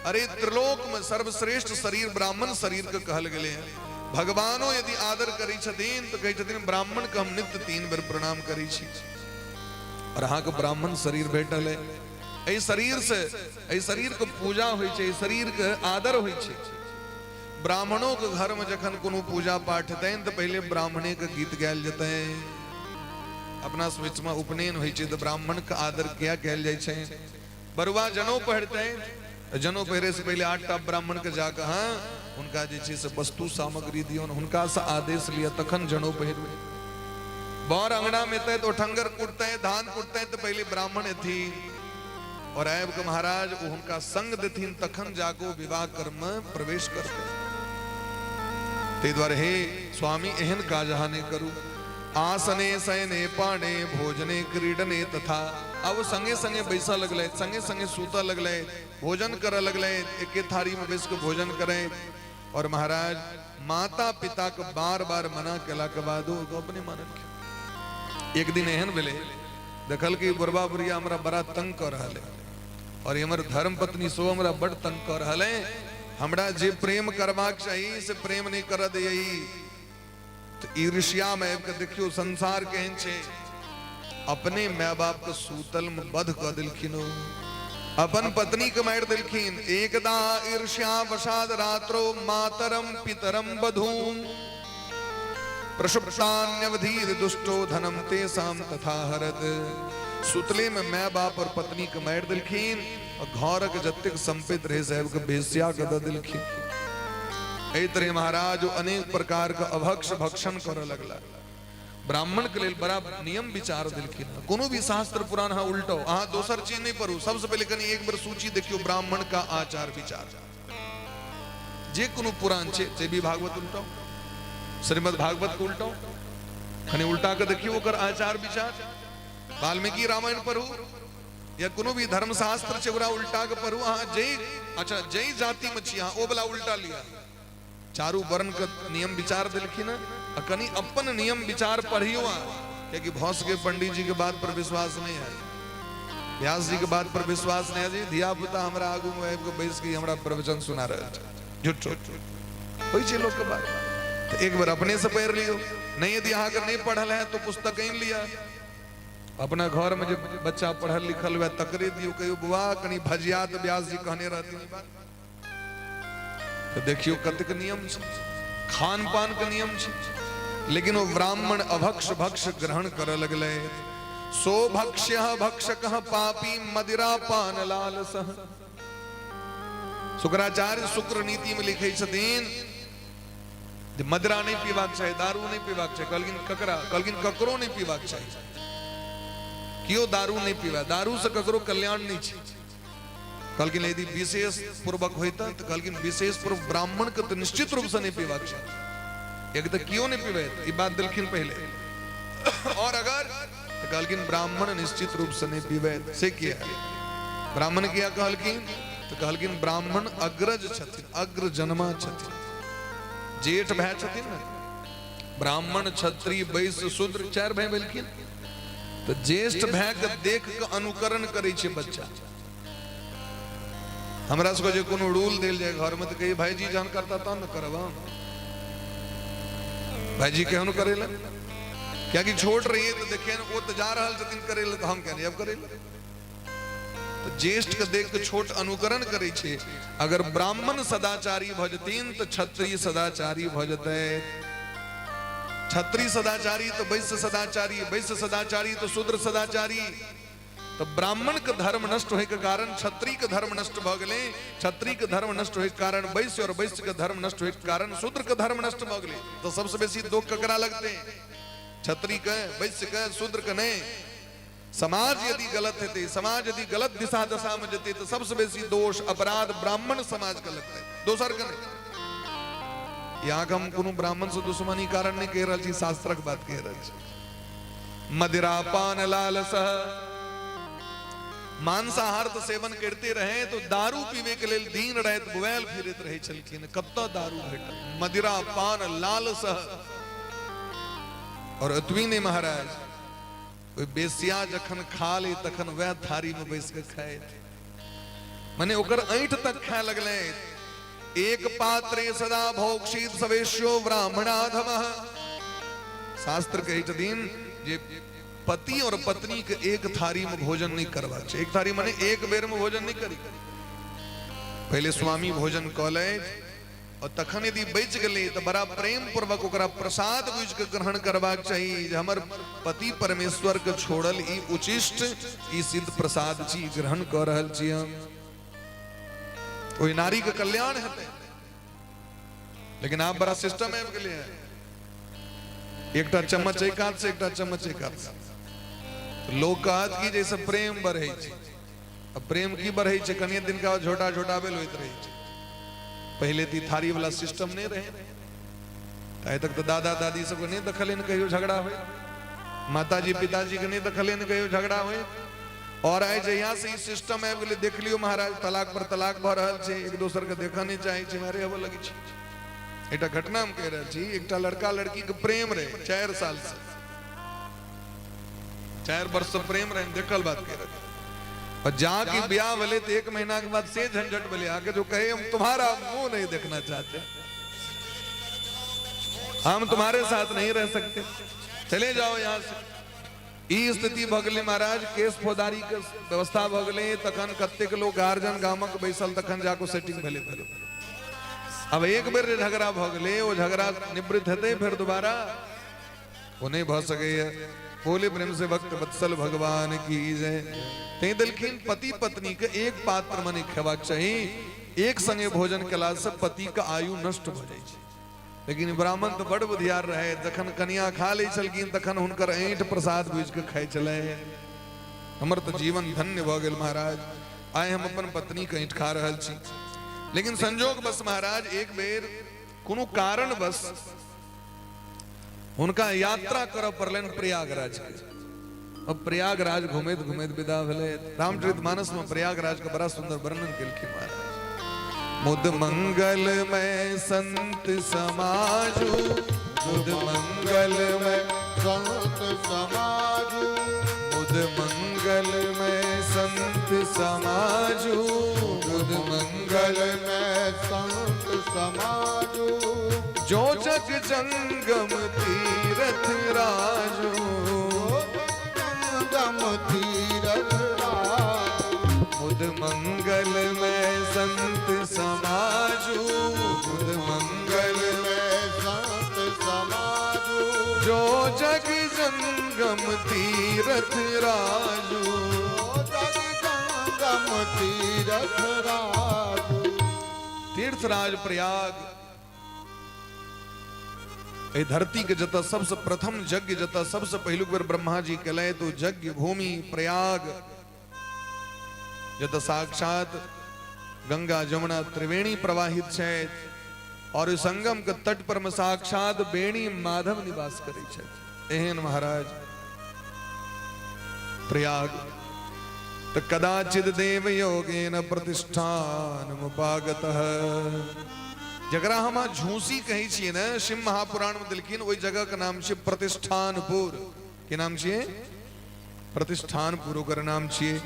अरे त्रिलोक में सर्वश्रेष्ठ शरीर ब्राह्मण शरीर के कहल गेलै हैं। भगवानो यदि आदर करै छथिन तऽ कहै छथिन ब्राह्मण के हम नित्य 3 बेर प्रणाम करै छी, और अहाँके ब्राह्मण शरीर भेटल है, एहि शरीर से, एहि शरीर के पूजा होइ छै, एहि शरीर के आदर होइ छै। ब्राह्मणों के घर में जखन कोनो पूजा पाठ हेतनि तऽ पहिले ब्राह्मणे के गीत गायल जेतनि। अपना बीच में उपनयन होइ छै तऽ ब्राह्मण के आदर किया कयल जाइ छै? बरुआ जनौ पहिरतनि, जनौ पहिरे से पहिले 8टा ब्राह्मण के जाकऽ हाँ हुनका जे छै से वस्तु सामग्री दियौन, हुनका से आदेश लिअ तखन जनौ पहिरबै। बर अंगना में एतै तऽ ओठंगर कुटतै, धान कुटतै तऽ पहिले ब्राह्मण एथिन और आबि कऽ महाराज ओ हुनका संग देथिन, तखन जाकऽ ओ विवाह कर्म में प्रवेश करतै। ताहि दुआरे हे स्वामी, एहन काज अहाँ नहि करू। आसने शयने पाने भोजने क्रीडने तथा, अब संगे संगे बैसऽ लगलै, संगे संगे सुतऽ लगलै, भोजन करऽ लगलै, एके थारी में बैस कऽ भोजन करै। और महाराज माता पिता के बार बार मना केला के बादो ओ गप नहि मानलखिन। एक दिन एहन भेलै, देखल कि बुढ़बा बुढ़िया हमरा बड़ा तंग कऽ रहल है और हमर धर्म पत्नी सेहो हमरा बड़ तंग कऽ रहल है, हमरा जे प्रेम करबाक चाही से प्रेम नहि करऽ दैय। तऽ ईर्ष्या में आबि कऽ देखियौ संसार केहन छै, अपने माय बाप के सूतल में बध कऽ देलखिन, ओ अपन पत्नी के मारि देलखिन। एकदा ईर्ष्या वशाद रात्रो मातरम पितरम बधूम प्रसुप्तान्यवधीर दुष्टो धनम तेषाम तथा हरत। सुतले में माय बाप और पत्नी के मारि देलखिन और घरक जतेक संपत्ति रहे साहेब के बेस्या के दऽ देलखिन। एहि तरह महाराज ओ अनेक प्रकार के अभक्ष भक्षण करऽ लगला। ब्राह्मण के लेल बड़ा नियम विचार देलखिन। कोनो भी शास्त्र पुराण अहाँ उल्टो, अहाँ दोसर चीज नहीं पढ़ू, सबसे पहले कनी एक बेर सूची देखियौ ब्राह्मण का आचार विचार। जे कोनो पुराण छै, जे भी भागवत उल्टो, श्रीमद् भागवत के उल्टो, कनी उल्टा के देखियौ ओकर आचार विचार। वाल्मीकि रामायण पढ़ू या कोनो भी धर्मशास्त्र छै ओकरा उल्टा के पढ़ू। अहाँ जै, अच्छा जै जाति में छी अहाँ ओ वाला उल्टा लिअ। चारू वर्ण के नियम विचार देलखिन आ कनी अपन नियम विचार पढ़ियो अहाँ, कियाकि भऽ सके पंडित जी के बात पर विश्वास नहीं है, व्यास जी के बात पर विश्वास नहीं है। जी धिया पुता हमरा आगू में आबि के बैस के हमरा प्रवचन सुना रहल छै, झूठो होइ छै लोक के बात। तऽ एक बेर अपने से पढ़ि लियौ, नहीं यदि अहाँके नहीं पढ़ल है तो पुस्तक आनि लिअ। अपना घर में जे बच्चा पढ़ल लिखल हुए तकरे दियौ, कहियो बुआ कनी भजिया तऽ व्यास जी कहने रहथिन ई बात। तऽ देखियौ कतेक नियम छै, खान पान के नियम छै, लेकिन ओ ब्राह्मण अभक्ष भक्ष ग्रहण करऽ लगलै। सो भक्ष्य भक्षक पापी मदिरा पान लालस। शुक्राचार्य शुक्र नीति में लिखै छथिन जे मदिरा नहि पीबाक चाही, दारू नहि पीबाक चाही। कहलखिन ककरा? कहलखिन ककरो नहि पीबाक चाही, केओ दारू नहि पीबा, दारू से ककरो कल्याण नहि छै। कहलखिन यदि विशेष पूर्वक होइता तऽ कहलखिन विशेष पूर्वक ब्राह्मण के तऽ निश्चित रूप से नहि पीबाक चाही, एक तऽ केओ नहि पीबै, ई बात देलखिन पहिले। और अगर तऽ कहलखिन ब्राह्मण निश्चित रूप से नहि पीबै, से किया? ब्राह्मण किया कहलखिन? तऽ कहलखिन ब्राह्मण अग्रज छथिन, अग्र जन्मा छथिन, जेठ भाय छथिन ने। ब्राह्मण क्षत्रिय वैश्य शूद्र 4 भाय भेलखिन, तऽ ज्येष्ठ भाय के देख के अनुकरण करै छै बच्चा। हमरा सबके जे कोनो रूल देल जाय घर में तऽ कहिए भाईजी जहन करता तहन ने करब हम, भाईजी केहन करे ला, कियाकि छोट रहिए तऽ देखिए ओ तऽ जा रहल छथिन करे ला, तऽ हम किया नहीं अब करे ला। तऽ ज्येष्ठ के देख के छोट अनुकरण करै छै। अगर ब्राह्मण सदाचारी भऽ जेथिन तऽ क्षत्रिय सदाचारी भऽ जेतै, क्षत्रिय सदाचारी तऽ वैश्य सदाचारी, वैश्य सदाचारी तऽ शूद्र सदाचारी। तऽ ब्राह्मण के धर्म नष्ट होय के कारण क्षत्रिय के धर्म नष्ट भऽ गेलै, क्षत्रिय के धर्म नष्ट होय के कारण वैश्य, और वैश्य के धर्म नष्ट होय के कारण शूद्र के धर्म नष्ट भऽ गेलै। तऽ सबसे बेसी दोष ककरा लगतै? क्षत्रिय के, वैश्य के, शूद्र के नहीं। समाज यदि गलत हेतै, समाज यदि गलत दिशा दशा में जेतै तऽ सबसे बेसी दोष अपराध ब्राह्मण समाज के लगतै, दोसर के नहीं। यहाँ के हम कोनो ब्राह्मण से दुश्मनी कारण नहीं कहि रहल छी, शास्त्रक बात कहि रहल छी। मदिरा पान लालस मांसाहार तऽ सेवन करिते रहे तो दारू पीबे के लेल दिन राति बुआयल फिरैत रहै छलखिन। कतऽ दारू भेटल? मदिरा पान लाल सह। और एतबी नहि महाराज, ओहि बेसिया जखन खा ले तखन वएह थारी में बैस के खाए, मने ओकर ऐंठ तक खाए लगलै। एक पात्रे सदा भोक्षित सवेश्यो ब्राह्मणाधम। शास्त्र कहै छथिन जे पति और पत्नी के एक थारी में भोजन नहीं करबाक छै। एक थारी मने एक बेर में भोजन नहीं करी, पहले स्वामी भोजन कऽ ले और तखन यदि बचि गेलै तऽ बड़ा प्रेम पूर्वक ओकरा प्रसाद बुझि के ग्रहण करबाक चाही जे हमर पति परमेश्वर के छोड़ल ई उचिष्ट ई सिद्ध प्रसाद छी, ग्रहण कऽ रहल छी हम। ओहि नारी के कल्याण हेतै। लेकिन आब बड़ा सिस्टम आबि गेलै है, एकटा चम्मच एक हाथ से, एकटा चम्मच एक हाथ से। लोग कहत कि जैसे प्रेम बढ़ै छै। अब प्रेम की बढ़ै छै? कनिए दिन के बाद झोटा झोटाबेल होइत रहै छै। पहिले तऽ ई थारी वाला सिस्टम नहि रहै, आइ तक तऽ दादा दादी सबके नहि देखलियनि कहियो झगड़ा होय, माताजी पिताजी के नहि देखलियनि कहियो झगड़ा होय। और आइ जहिया से ई सिस्टम आबि गेलै, देख लियौ महाराज, तलाक पर तलाक भऽ रहल छै, एक दोसर के देखऽ नहि चाहै छै, मारे होबऽ लगै छै। एकटा घटना हम कहि रहल छी, एकटा लड़का लड़की के प्रेम रहे 4 साल से, 4 वर्ष से प्रेम रहे, देखल बात कह रहे। और जाके ब्याह भेलै तो 1 महीना के बाद से झंझट भेलै, आके जो कहे हम तुम्हारा मुंह नहीं देखना चाहते, हम तुम्हारे साथ नहीं रह सकते, चले जाओ यहां से। ई स्थिति भऽ गेलै महाराज, केस फौजदारी के व्यवस्था भऽ गेलै, तखन कतेक लोग गार्जियन गामक बैसल, तखन जाके सेटिंग भेलै। फेर अब एक बेर जे झगड़ा भऽ गेलै ओ झगड़ा निवृत्त हेतै फेर दोबारा ओ नहि भऽ सकैए। बोले प्रेम से भक्त वत्सल भगवान की जय। तैं देलखिन पति पत्नी के एक पात्र में नहि खेबाक चाही, एक संगे भोजन केला से पति के आयु नष्ट भऽ जाइ छै। लेकिन ब्राह्मण तऽ बड़ बुधियार रहे, जखन कनिया खा लै छलखिन तखन हुनकर ऐंठ प्रसाद बुझि कऽ खाइ छलै। हमर तऽ जीवन धन्य भऽ गेल महाराज, आइ हम अपन पत्नी के ऐंठ खा रहल छी। लेकिन संजोग बस महाराज एक बेर कोनो कारणवश हुनका यात्रा करऽ पड़लनि प्रयागराज के। अब प्रयागराज घुमैत घुमैत विदा भेलै। रामचरित मानस में प्रयागराज के बड़ा सुंदर वर्णन केलखिन महाराज। मुद मंगल में संत समाजू, मुद मंगल में संत समाजू, मुद मंगल में संत समाजू, मुद मंगल में संत समाजू, जो जग जंगम तीरथ राजू, जंगम तीरथ राजू, मुद मंगल में संत समाजू, मुद मंगल में संत समाजू, जो जग जंगम तीरथ राजू, जग जंगम तीरथ राजू। तीर्थराज प्रयाग एहि धरती के जतऽ सबसे प्रथम यज्ञ, जतऽ सबसे पहिलुक बेर ब्रह्मा जी केलथि, तो यज्ञ भूमि प्रयाग, जतऽ साक्षात गंगा जमुना त्रिवेणी प्रवाहित छथि और ओहि संगम के तट पर में साक्षात बेणी माधव निवास करै छथि। एहन महाराज प्रयाग। तऽ कदाचित देव योगेन प्रतिष्ठान मुपागतः, जकरा हम अहाँ झूसी कहै छियै ने, शिव महापुराण में देलखिन ओहि जगह के नाम छियै प्रतिष्ठानपुर। की नाम छियै? प्रतिष्ठानपुर ओकर नाम छियै।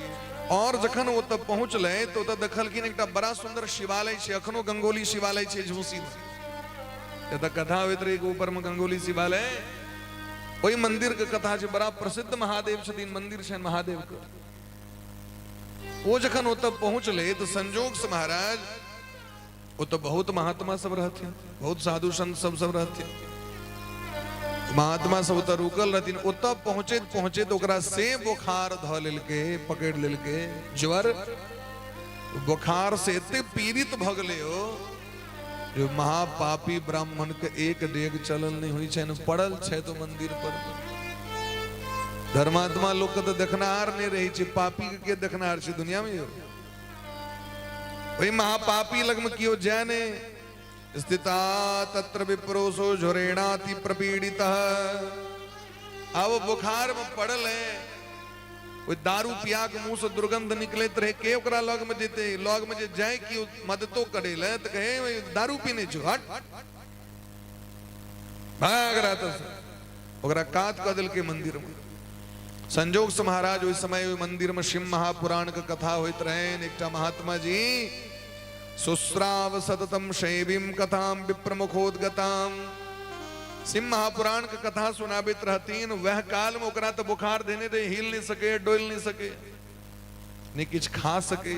और जखन ओतऽ पहुँचलै तऽ ओतऽ देखलखिन एकटा बड़ा सुंदर शिवालय छै, अखनो गंगोली शिवालय छै झूसी में। एतऽ कथा होइत रहै ऊपर में गंगोली शिवालय, ओहि मंदिर के कथा छै, बड़ा प्रसिद्ध महादेव छथिन, मंदिर छनि महादेव के। ओ जखन ओतऽ पहुँचलै तऽ संजोग से महाराज ओतऽ बहुत महात्मा सब रहथिन, बहुत साधु संत सब सब रहथिन, महात्मा सब ओतऽ रुकल रहथिन। ओतऽ पहुँचैत पहुँचैत ओकरा से बोखार धऽ लेलकै, पकड़ि लेलकै ज्वर। बोखार से एते पीड़ित भऽ गेलै ओ जो महापापी ब्राह्मण के एक डेग चलल नहीं हुई छनि, पड़ल छै तो मंदिर पर। धर्मात्मा लोक के तऽ देखनहार नहीं रहै छै, पापी के के देखनहार छै दुनिया में? यौ ओहि महापापी लग में केओ जाय नहि। स्थिता तत्र विप्रोसो झुरेणाति प्रपीड़ित। आब बुखार में पड़ल है, ओहि दारू पिया के मुंह से दुर्गंध निकलैत रहे, के ओकरा लग में जेतै? लग में जे जाय कि मददो करे ले तऽ कहे दारू पीने छौ, हट भाग रहा था। ओकरा कात कऽ देलकै मंदिर में। संजोग से महाराज ओहि समय ओहि मंदिर में शिव महापुराण के कथा होइत रहनि। एकटा महात्मा जी सुश्राव सततम शैवीम कथाम विप्रमुखोद्गताम, शिव महापुराण के कथा सुनाबैत रहथिन। वह काल में ओकरा तऽ बुखार धेने रहे, हिल नहीं सके, डोल नहीं सके, नहीं किछु खा सके,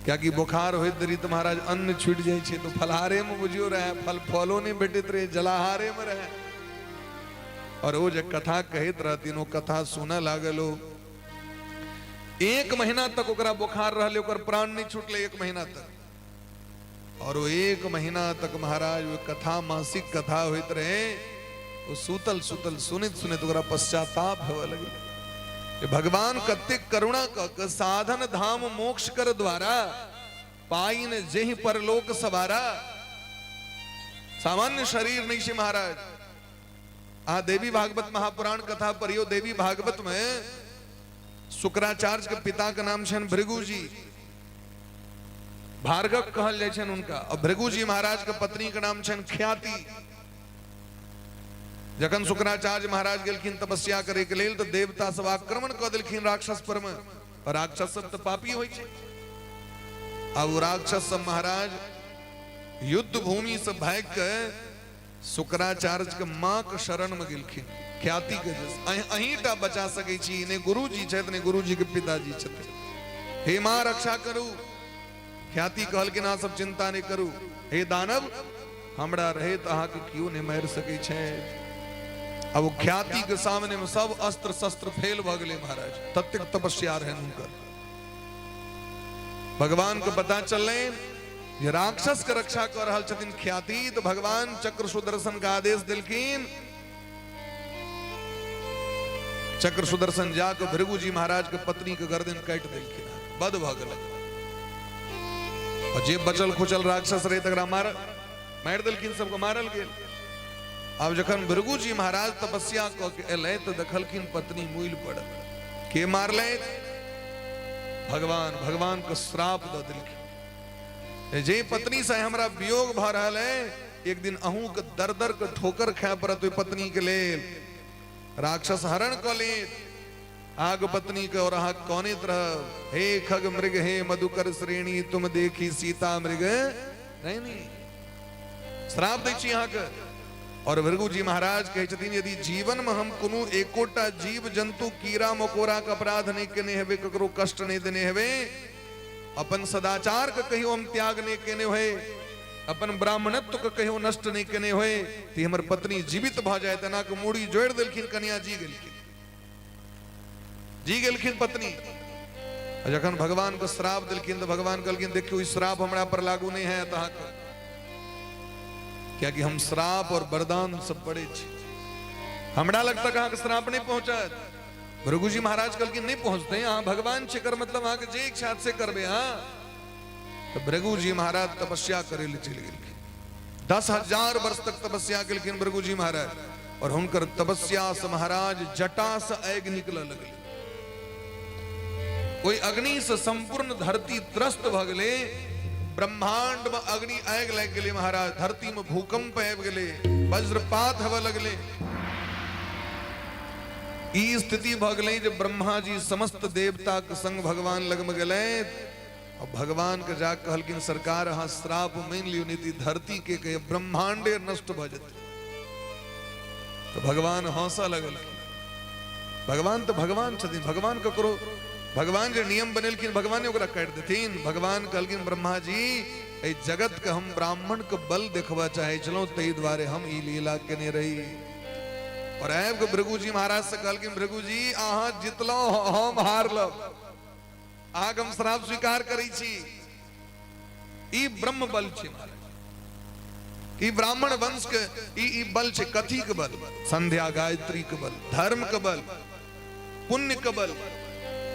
कियाकि बुखार होइत देरी तऽ महाराज अन्न छूटि जाइ छै। तऽ फलहारे में बुझियो रहे, फल फलो नहीं भेटैत रहे, जलाहारे में रहे। और ओ जे कथा कहैत रहथिन, ओ कथा सुनऽ लागल। ओ 1 महीना तक ओकरा बुखार रहलै, ओकर प्राण नहीं छूटलै 1 महीना तक। और वो 1 महीना तक महाराज वो कथा, मासिक कथा होइत रहे, वो सुतल सुतल सुनैत सुनैत ओकरा पश्चाताप होए लगलै कि भगवान कतेक करुणा क के साधन धाम मोक्ष कर द्वारा पाइन जेहि परलोक सवारा। सामान्य शरीर नहीं छे महाराज। आ देवी भागवत महापुराण कथा पढ़ियो, देवी भागवत में शुक्राचार्य के पिता के नाम छनि भृगु जी, भार्गव कहल जाइ छनि उनका। और भृगु जी महाराज के पत्नी के नाम छनि ख्याति। जखन शुक्राचार्य महाराज गेलखिन तपस्या करे के लेल, तऽ देवता सब आक्रमण कऽ देलखिन राक्षस पर में। और राक्षस सब तऽ पापी होइ छै। आब ओ राक्षस सब महाराज युद्ध भूमि से भागि के शुक्राचार्य के माँ के शरण में गेलखिन, ख्याति के अहींटा बचा सकै छी, ने गुरुजी छथि ने गुरुजी के पिताजी छथि, हे माँ रक्षा करू। ख्याति कहलखिन अहाँ सब चिंता नहि करू, हे दानव हमरा रहैत अहाँके केओ नहि मारि सकै छै। अब ओ ख्याति के सामने में सब अस्त्र शस्त्र फेल भऽ गेलै महाराज, ततेक तपस्या रहनि हुनकर। भगवान के पता चललनि जे राक्षस के रक्षा कऽ रहल छथिन ख्याति, तऽ भगवान चक्र सुदर्शन के आदेश देलखिन। चक्र सुदर्शन जाके भृगुजी महाराज के पत्नी के गर्दन काटि देलखिन, बद भऽ गेलै। और जे बचल खुचल राक्षस रहे तकरा मारि देलखिन, सबके मारल गेल। आब जखन भृगुजी महाराज तपस्या कऽ के एलै तऽ देखलखिन पत्नी मुइल पड़ल। के मारलै? भगवान। भगवान के श्राप दऽ देलखिन, जे पत्नी से हमरा वियोग भऽ रहल है, एक दिन अहूँ के दर दर के ठोकर खाय पड़त ओहि पत्नी के लेल। राक्षस हरण कऽ लेत आग पत्नी के और अहाँ कौनित रहब। हे खग मृग हे मधुकर श्रेणी, तुम देखी सीता मृग नहीं नहीं। श्राप दै छी अहाँके। और भृगुजी महाराज कहै छथिन यदि जीवन में हम कोनो एकोटा जीव जंतु कीड़ा मकोड़ा के अपराध नहीं केने हेबै, ककरो कष्ट नहीं देने हेबै, अपन सदाचार के कहियो हम त्याग नहीं केने होय, अपन ब्राह्मणत्व के कहियो नष्ट नहीं केने होय, तऽ हमर पत्नी जीवित भऽ जाय। तेना के मूड़ी जोड़ि देलखिन, कनिया जी गेलखिन, जी गेलखिन पत्नी। जखन भगवान के श्राप देलखिन तऽ भगवान कहलखिन देखियौ ई श्राप हमरा पर लागू नहीं है अहाँके, कियाकि हम श्राप और वरदान सब पड़े छी, हमरा लग तक अहाँके श्राप नहीं पहुंचत। भृगुजी महाराज कहलखिन नहीं पहुंचते, अहाँ भगवान छी, एकर मतलब अहाँके जे इच्छा से करबै अहाँ। तऽ भृगुजी महाराज तपस्या करे ले चलि गेलखिन, 10,000 वर्ष तक तपस्या केलखिन भृगुजी महाराज। और हुनकर तपस्या से महाराज जटा से आगि निकलऽ लगलै, ओहि अग्नि से संपूर्ण धरती त्रस्त भऽ गेलै, ब्रह्मांड में अग्नि आगि लागि गेलै महाराज, धरती में भूकंप आबि गेलै, वज्रपात होबऽ लगलै। ई स्थिति भऽ गेलै जे ब्रह्मा जी समस्त देवता के संग भगवान लग में गेलथि और भगवान के जा कहलखिन सरकार अहाँ श्राप मानि लियौ, नहीं तऽ धरती के कहे ब्रह्मांडे नष्ट भऽ जेतै। तऽ भगवान हंसऽ लगलखिन। भगवान तऽ भगवान छथिन, भगवान ककरो, भगवान जे नियम बनेलखिन भगवाने ओकरा काटि देथिन। भगवान कहलखिन ब्रह्मा जी एहि जगत के हम ब्राह्मण के बल देखबऽ चाहै छलहुँ, ताहि दुआरे हम ई लीला केने रही। और आबि कऽ भृगुजी महाराज से कहलखिन भृगुजी अहाँ जितलहुँ, हम हारलहुँ, अहाँके हम श्राप स्वीकार करै छी। ई ब्रह्म बल छै महाराज, ई ब्राह्मण वंश के ई बल छै। कथी के बल? संध्या गायत्री के बल, धर्म के बल, पुण्य के बल,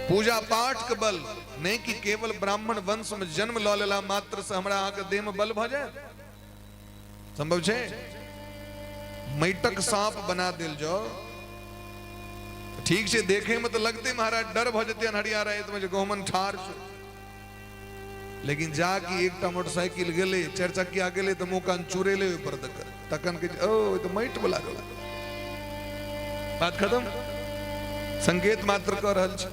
पूजा पाठ के बल। नहीं कि केवल ब्राह्मण वंश में जन्म लऽ लेला मात्र से हमरा अहाँके देह में बल भऽ जाय, संभव छै? मैटक सांप बना देल जाओ, ठीक छै, देखे में तऽ लगते महाराज डर भऽ जेतै अन्हरिया रातिमे जे गहुमन ठाढ़ छै, लेकिन जाकि एकटा मोटरसाइकिल गेलै, चारि चक्किया गेलै, तऽ मुँह कान चुरेलै ओहि पर दऽ तखन कहै छै, ओ ई तऽ माटि वाला रोड। बात खत्म। संकेत मात्र कऽ रहल छै।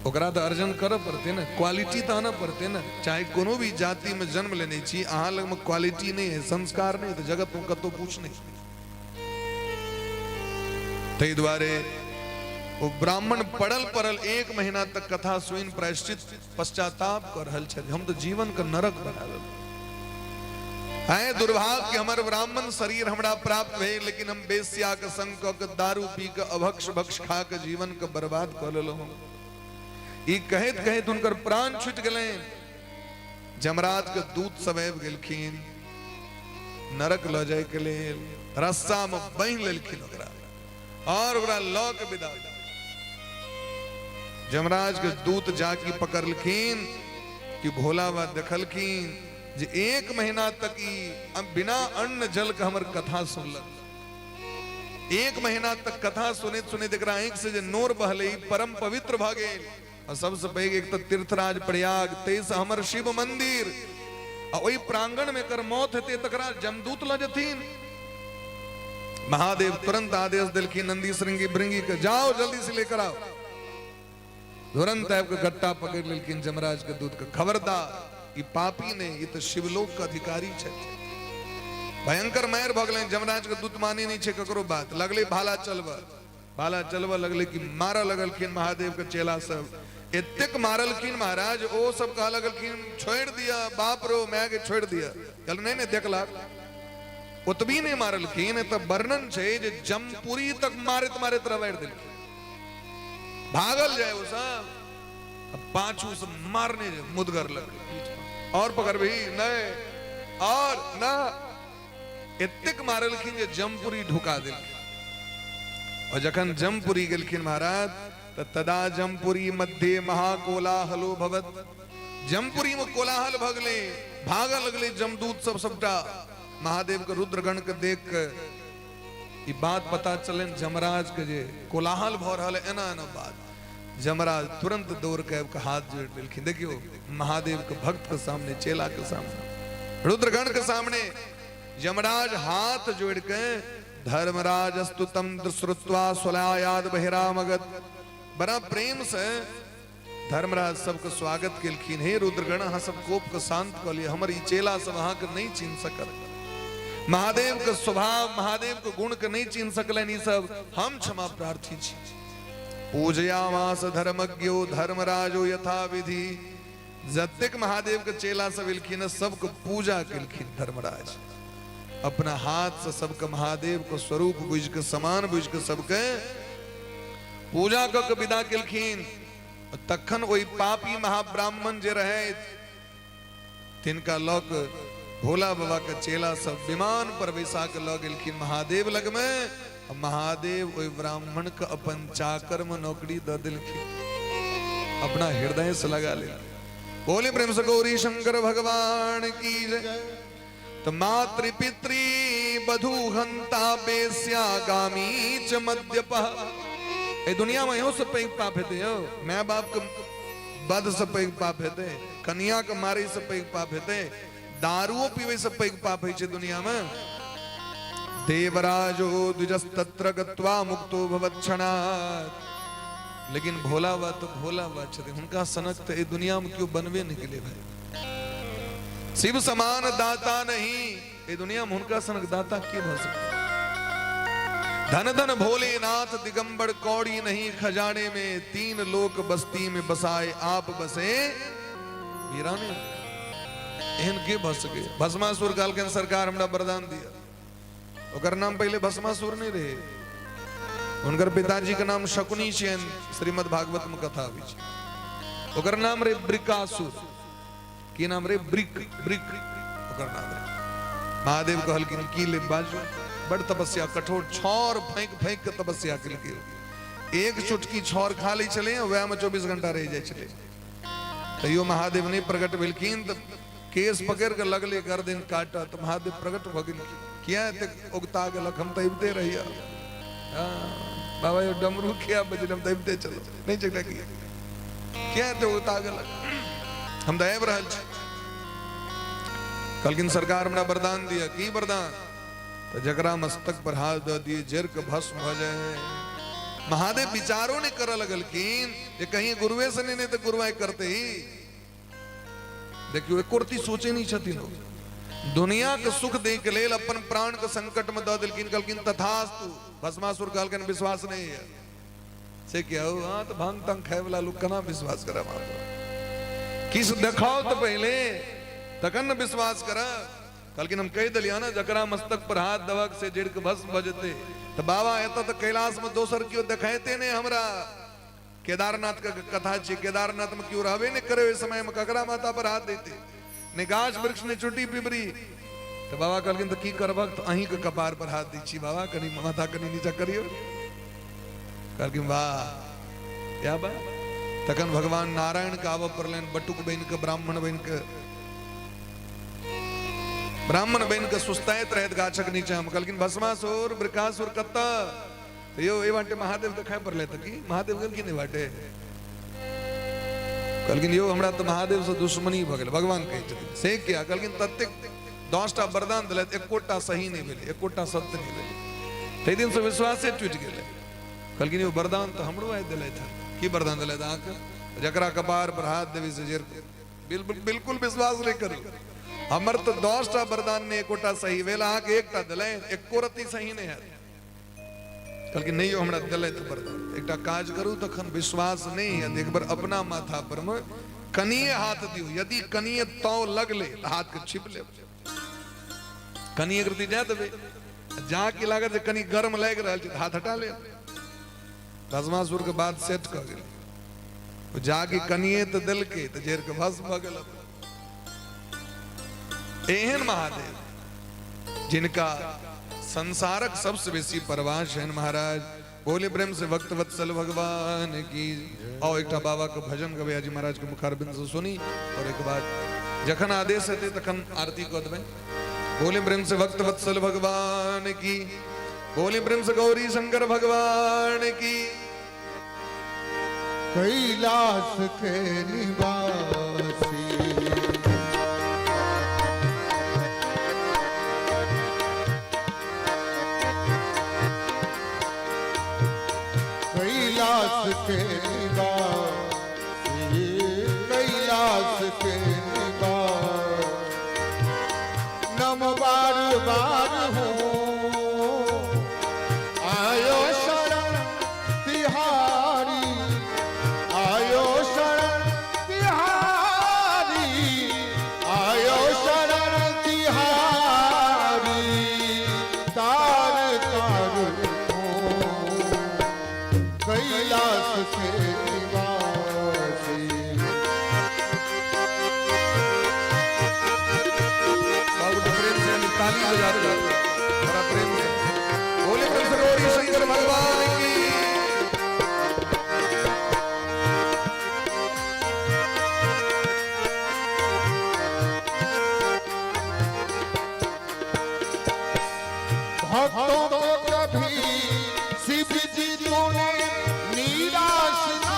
ओकरा तऽ अर्जन करऽ पड़तै ने, क्वालिटी तऽ आनऽ पड़तै ने। चाहे कोनो भी जातिमे जन्म लेने छी, अहाँ लगमे क्वालिटी नहि है, संस्कार नहि, तऽ जगतमे कतहु पूछ नहि। ताहि दुआरे ओ ब्राह्मण पड़ल पड़ल एक महीना तक कथा सुनि प्रायश्चित पश्चाताप कऽ रहल छथि, हम तऽ जीवन के नरक बना लेलहुँ। आय दुर्भाग्य, हमर ब्राह्मण शरीर हमरा प्राप्त भेल, लेकिन हम बेस्या के संग कऽ के, दारू पी के, अभक्ष भक्ष खा के जीवन के बर्बाद कऽ लेलहुँ। ई कहैत कहैत हुनकर प्राण छूटि गेलनि। जमराज के दूत सब आबि गेलखिन नरक लऽ जाय के लेल, रस्सा में बान्हि लेलखिन ओकरा और ओकरा लऽ के विदा। जमराज के दूत जाके पकड़लखिन कि भोला बाबा देखलखिन जे एक महीना तक ई बिना अन्न जल के हमर कथा सुनलक। एक महीना तक कथा सुनैत सुनैत एकरा आँखि से जे नोर बहलै, परम पवित्र भऽ गेल। और सबसे पैघ एक तऽ तीर्थराज प्रयाग, ताहिसँ हमर शिव मंदिर, आ ओहि प्रांगण में एकर मौत हेतै तकरा जमदूत लऽ जेथिन। महादेव तुरंत आदेश देलखिन नंदी श्रृंगी भृंगी के, जाओ जल्दी से लेकर आओ। तुरंत आबि के गट्टा पकड़ लेलखिन जमराज के दूत के, खबरदार, ई पापी नहीं, ई तऽ शिवलोक के अधिकारी छथि। भयंकर मारि भऽ गेलनि। जमराज के दूत माने नहीं छै ककरो बात, लगले भाला चलबऽ, भाला चलबऽ लगले कि मारऽ लगलखिन महादेव के चेला सब। एतेक मारलखिन महाराज, ओ सब कह लगलखिन छोड़ि दिअ, बाप रो माय के छोड़ि दिअ। कहल नहीं नहीं, देखलक ओतबी नहीं मारलखिन, तऽ वर्णन छै जे जमपुरी तक मारैत मारैत रबारि देलखिन। भागल जाय ओ सब, पाछू से मारने जे मुदगर लगले, और पकड़बही नहीं और ना, एतेक मारलखिन जे जमपुरी ढुका देलखिन। और जखन जमपुरी गेलखिन महाराज, तऽ तदा जमपुरी मध्य महाकोलाहलो भवत। जमपुरी में कोलाहल भऽ गेलै, भागऽ लगलै जमदूत सब सबटा। महादेव के रुद्रगण के देख के ई बात पता चलनि जमराज के जे कोलाहल भऽ रहल है, एना एना बात। जमराज तुरंत दौड़ के आबि के हाथ जोड़ लेलखिन। देखियो, महादेव के भक्त के सामने, चेला के सामने, रुद्रगण के सामने यमराज हाथ जोड़ के धर्मराज स्तुतम श्रुत्वा स्वलायाद बहिरामगत। बड़ा प्रेम से धर्मराज सबके स्वागत केलखिन। हे रुद्रगण, अहाँ सब कोप के शांत कऽ लिअ, हमर ई चेला सब अहाँके नहीं चिन्ह सकल, महादेव के स्वभाव, महादेव के गुण के नहीं चिन्ह सकलनि ई सब, हम क्षमा प्रार्थी छी। पूजयामास धर्मज्ञो धर्मराजो यथा विधि। जतेक महादेव के चेला सब एलखिन, सबके पूजा केलखिन धर्मराज अपना हाथ से, सबके महादेव के स्वरूप बुझि के, समान बुझि के सबके पूजा कऽ के विदा केलखिन। तखन ओहि पापी महाब्राह्मण जे रहे, तिनका लऽ के भोला बाबा के चेला सब विमान पर बैसा के लऽ गेलखिन महादेव लगमे। महादेव ओहि ब्राह्मण के अपन चाकर में नौकरी दऽ देलखिन, अपना हृदय से लगा लेलखिन। बोले प्रेम से गौरी शंकर भगवान की जय। तो मातृ पितृ बधु हंता बेस्या गामी च मद्यपः। ए दुनिया में इहो से पैघ पाप हेतै यौ? माय बाप के बध से पैघ पाप हेतै? कनिया के मारै से पैघ पाप हेतै? दारुओ पीबै से पैघ पाप होइ छै दुनिया में? देवराजो द्विजस्तत्र गत्वा मुक्तो भवत क्षणात्। लेकिन भोला बाबा तो भोला बाबा छथिन, हुनका सनक तऽ एहि दुनिया में केओ बनबे नहि केलै भाई। शिव समान दाता नहीं, एहि दुनिया में हुनका सनक दाता के भऽ सकता? धन धन भोलेनाथ दिगंबर, कौड़ी नहीं खजाने में, तीन लोक बस्ती में बसाए, आप बसे वीराने। एहन के भऽ सके? भस्मासुर कहलखिन सरकार हमरा वरदान दिअ। ओकर नाम पहिले भस्मासुर नहीं रहे, हुनकर पिताजी के नाम शकुनी छियनि, श्रीमद् भागवत में कथा अबै छै। ओकर नाम रहे वृकासुर। की नाम रहे? वृक, वृक ओकर नाम रहे। महादेव कहलखिन की ले बाजू। बड़ तपस्या कठोर, छाउर फेंक फेंक के तपस्या केलकै। एक चुटकी छाउर खा लै छलै, वएह में 24 घंटा रहि जाइ छलै। तैयो महादेव नहि प्रकट भेलखिन, तऽ केस पकड़ि कऽ लगले गर्दन काटऽ, तऽ महादेव प्रकट भऽ गेलखिन। किया एतेक उगता गेलक? हम तऽ अबिते रहिए। बाबा यौ डमरू किया बजल, हम तऽ अबिते चलू, नहि चलि किया किया एते उता गेलक, हम तऽ आबि रहल छी। कहलखिन सरकार हमरा वरदान दिअ। की वरदान? तऽ जकरा मस्तक पर हाथ दऽ दिए जर के भस्म भऽ जाए। महादेव विचारो नहि करऽ लगलखिन जे कहीं गुरुए से नहि तऽ गुरुआइ करते ही। देखियौ एको रत्ती सोचे नहि छथिन ओ। दुनिया के सुख दै के लेल अपन प्राण के संकट में दऽ देलखिन। कहलखिन तथास्तु। भस्मासुर कहलखिन विश्वास नहीं है। से क्या हो? हाँ तो भांग तांग खाए वाला लोग केना विश्वास करब अहाँ पर? किछु देखाओ तऽ पहिले तखन ने विश्वास करब। कहलखिन हम कहि देलियै ने जकरा मस्तक पर हाथ दबक से जड़ि के भस्म भऽ जेतै। तऽ बाबा एतऽ तऽ कैलाश में दोसर केओ देखाइते नहि हमरा। केदारनाथ के कथा छै, केदारनाथ में केओ रहबे नहि करे ओहि समय में, ककरा माथा पर हाथ देते? नहि गाछ वृक्ष, नहि चोटी पिपरी। तऽ बाबा कहलखिन तऽ की करबक? तऽ अहीं के कपार पर हाथ दै छी बाबा, कनि माथा कनि नीचा करियौ। कहलखिन वाह या बा। तखन भगवान नारायण के आबऽ पड़लनि बटुक बनि के, ब्राह्मण बनि के, ब्राह्मण बनि के सुस्ताइत रहैत गाछक नीचा में। कहलखिन भस्मासुर वृकासुर कतऽ? तऽ यौ एहि बाटे महादेव देखाइ पड़लै। तऽ की महादेव गेलखिन एहि बाटे? कहलखिन यौ हमरा तऽ महादेव से दुश्मनी भऽ गेल। भगवान कहै छथिन से किया? कहलखिन ततेक 10टा वरदान देलथि, एकोटा सही नहि भेलै, एकोटा सत्य नहि भेलै, ताहि दिन से विश्वासे टूटि गेलै। कहलखिन यौ वरदान तऽ हमरो आइ देलथि हँ। की वरदान देलथि अहाँके? जकरा कपार पर हाथ देबै से जड़। बिल्कुल बिल्कुल विश्वास नहि करू, हमर तऽ 10टा वरदान नहि एकोटा सही भेल, अहाँके एकटा देलनि एको रत्ती सही नहि हैत। कहलखिन नहि यौ हमरा देलथि वरदान, एकटा काज करू, तखन विश्वास नहि हैत एक बेर अपना माथा पर मे कनिये हाथ दियौ, यदि कनिये ताव लगले तऽ हाथ के छिप लेब, कनिये एक रत्ती जाय देबै, जा की लागत जे कनि गर्म लागि रहल छै तऽ हाथ हटा लेब। भस्मासुर के बाद सेट कऽ गेल, जाके कनिये तऽ देलकै तऽ जरि के भस्म भऽ गेल। एहन महादेव जिनका संसारक सबसे बेसी परवाह छनि महाराज। बोले प्रेम से भक्त वत्सल भगवान की। आओ एकटा बाबा के भजन गवैया जी महाराज के मुखारबिंद से सुनी और एक बाद जखन आदेश हेतै तखन आरती कऽ देबै। बोले प्रेम से भक्त वत्सल भगवान की। बोले प्रेम से गौरी शंकर भगवान की। कैलाश के निवासी कैलाश के निवासी कैलाश के निवासी नम बार बार हूँ आयो शरण तिहारी आयो शरण तिहारी आयो शरण तिहारी तार तार हूँ कैलाश के निवासी। बहुत प्रेम से ताली बजा दो, बड़ा प्रेम से बोले प्रेम से गौरी शंकर भगवान की। भक्तों को कभी शिव जी तूने निराश ना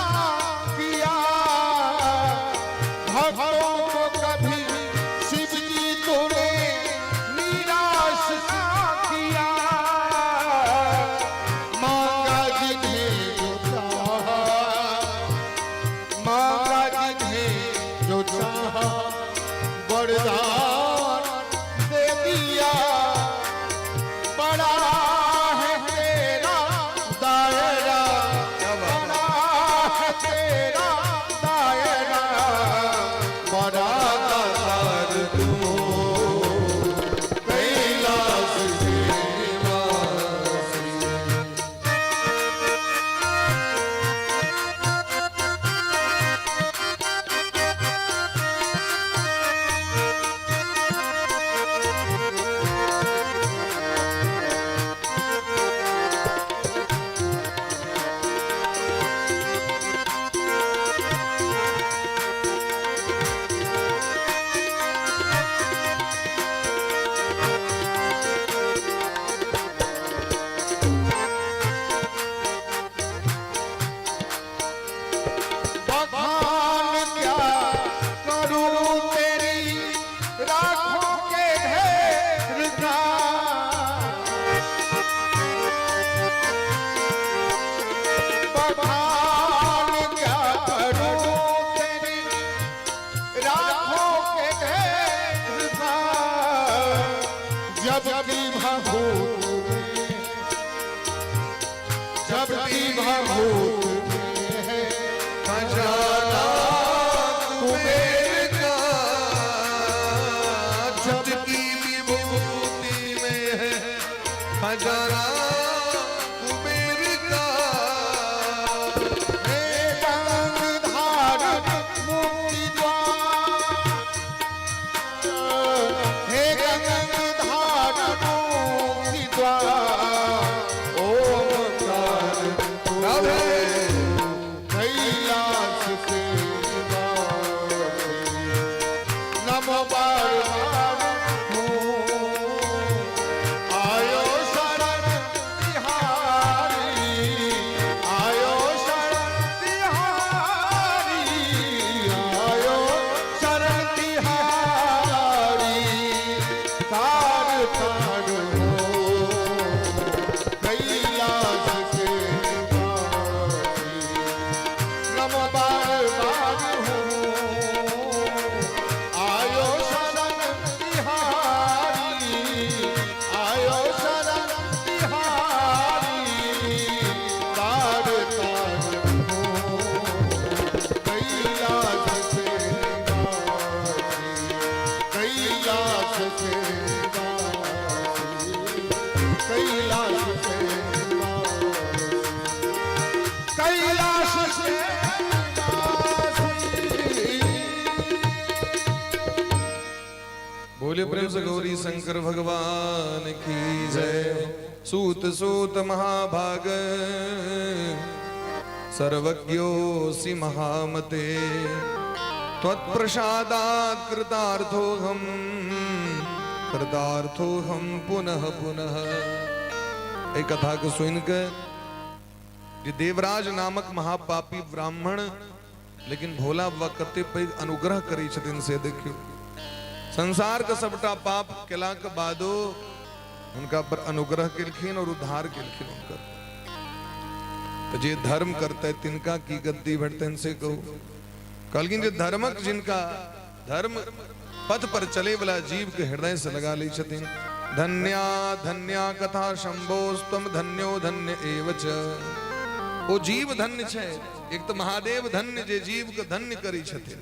प्रेम से गौरी शंकर भगवान की जय। सूत सूत महाभाग सर्वज्ञोऽसि महामते, त्वत्प्रसादात् कृतार्थोऽहं कृतार्थोऽहं पुनः पुनः। एहि कथा के सुनि के जे देवराज नामक महापापी ब्राह्मण लेकिन भोला बाबा कते पैघ अनुग्रह करै छथिन से देखियौ। संसार के सबटा पाप केला के बादो हुनका पर अनुग्रह केलखिन और उद्धार केलखिन हुनकर। तऽ जे धर्म करतै तिनका की गद्दी भेटतनि से कहू। कहलखिन जे धर्मक जिनका धर्म पथ पर चले वाला जीव के हृदय से लगा लै छथिन। धन्या धन्या कथा शंभोस्तम धन्यो धन्य एव च। ओ जीव धन्य छै। एक तऽ महादेव धन्य जे जीव के धन्य करै छथिन,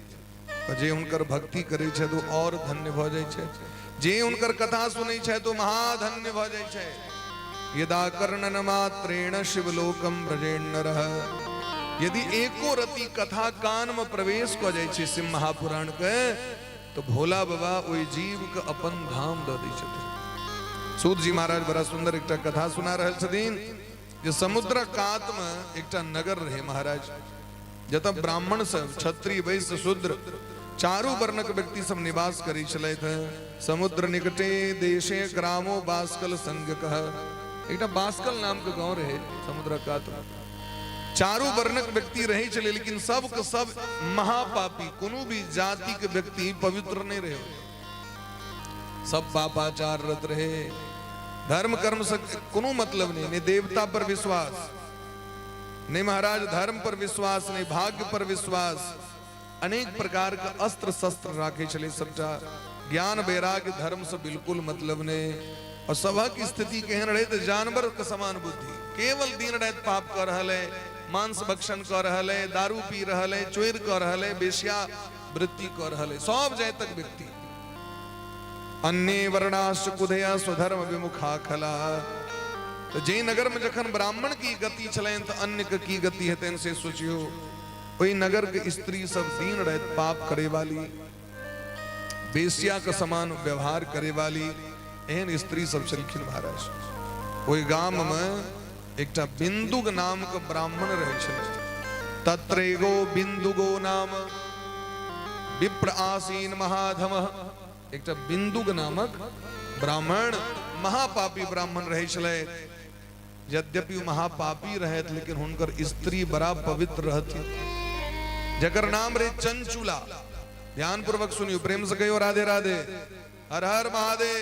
और जे हुनकर भक्ति करै छै ओ और धन्य भऽ जाइ छै। जे हुनकर कथा सुनै छै तो महाधन्य भऽ जाइ छै। यदा कर्णन मात्रेण शिवलोकम व्रजेण नरः। यदि एको रति कथा कान में प्रवेश कऽ जाइ छै शिव महापुराण के, तो भोला बाबा ओहि जीव के अपन धाम दऽ दै छथिन। सूत जी महाराज बड़ा सुंदर एकटा कथा सुना रहल छथिन जे समुद्र कात में एकटा नगर रहे महाराज, जतऽ ब्राह्मण सब क्षत्रिय वैश्य शूद्र चारू वर्णक व्यक्ति सब निवास करै छलथि। समुद्र निकटे देशे ग्रामो बास्कल संग कह। एकटा बास्कल नाम के गांव रहे समुद्र कात में, चारू वर्णक व्यक्ति रहे छलै, लेकिन सबके सब महापापी, कोनो भी जाति के व्यक्ति पवित्र नहीं रहे, सब पापाचार रत रहे, धर्म कर्म से कोनो मतलब नहीं, नहीं देवता पर विश्वास नहीं महाराज, धर्म पर विश्वास नहीं, भाग्य पर विश्वास, अनेक प्रकार के अस्त्र शस्त्र राखे छलै सबटा, ज्ञान वैराग्य धर्म से बिल्कुल मतलब नहीं, और सबक स्थिति केहन रहे तो जानवर के समान बुद्धि, केवल दिन रात पाप कर रहल है, मांस भक्षण कर रहल है, दारू पी रहल है, चोर कर रहल है, वेश्या वृत्ति कर रहल है, सब जाय तक व्यक्ति। अन्य वर्णाश्च कुधया स्वधर्म विमुखा खला। तो जे नगर में जखन ब्राह्मण की गति छलनि तो अन्य के की गति हेतनि से सोचियो। ओहि नगर के स्त्री सब दिन रात पाप करे वाली, वेश्या के समान व्यवहार करे वाली, एहन स्त्री सब छलखिन महाराज। ओहि गाम में एकटा बिंदुग नाम के ब्राह्मण रहै छलै। तत्रैगो बिंदुगो नाम विप्र आसीन महाधम। एकटा बिंदुग नामक ब्राह्मण महापापी ब्राह्मण रहै छलै। यद्यपि ओ महापापी रहत लेकिन हुनकर स्त्री बड़ा पवित्र रहती, जकर नाम रहे चंचुला। ध्यान पूर्वक सुनियो, प्रेम से कहियो राधे राधे, हर हर महादेव।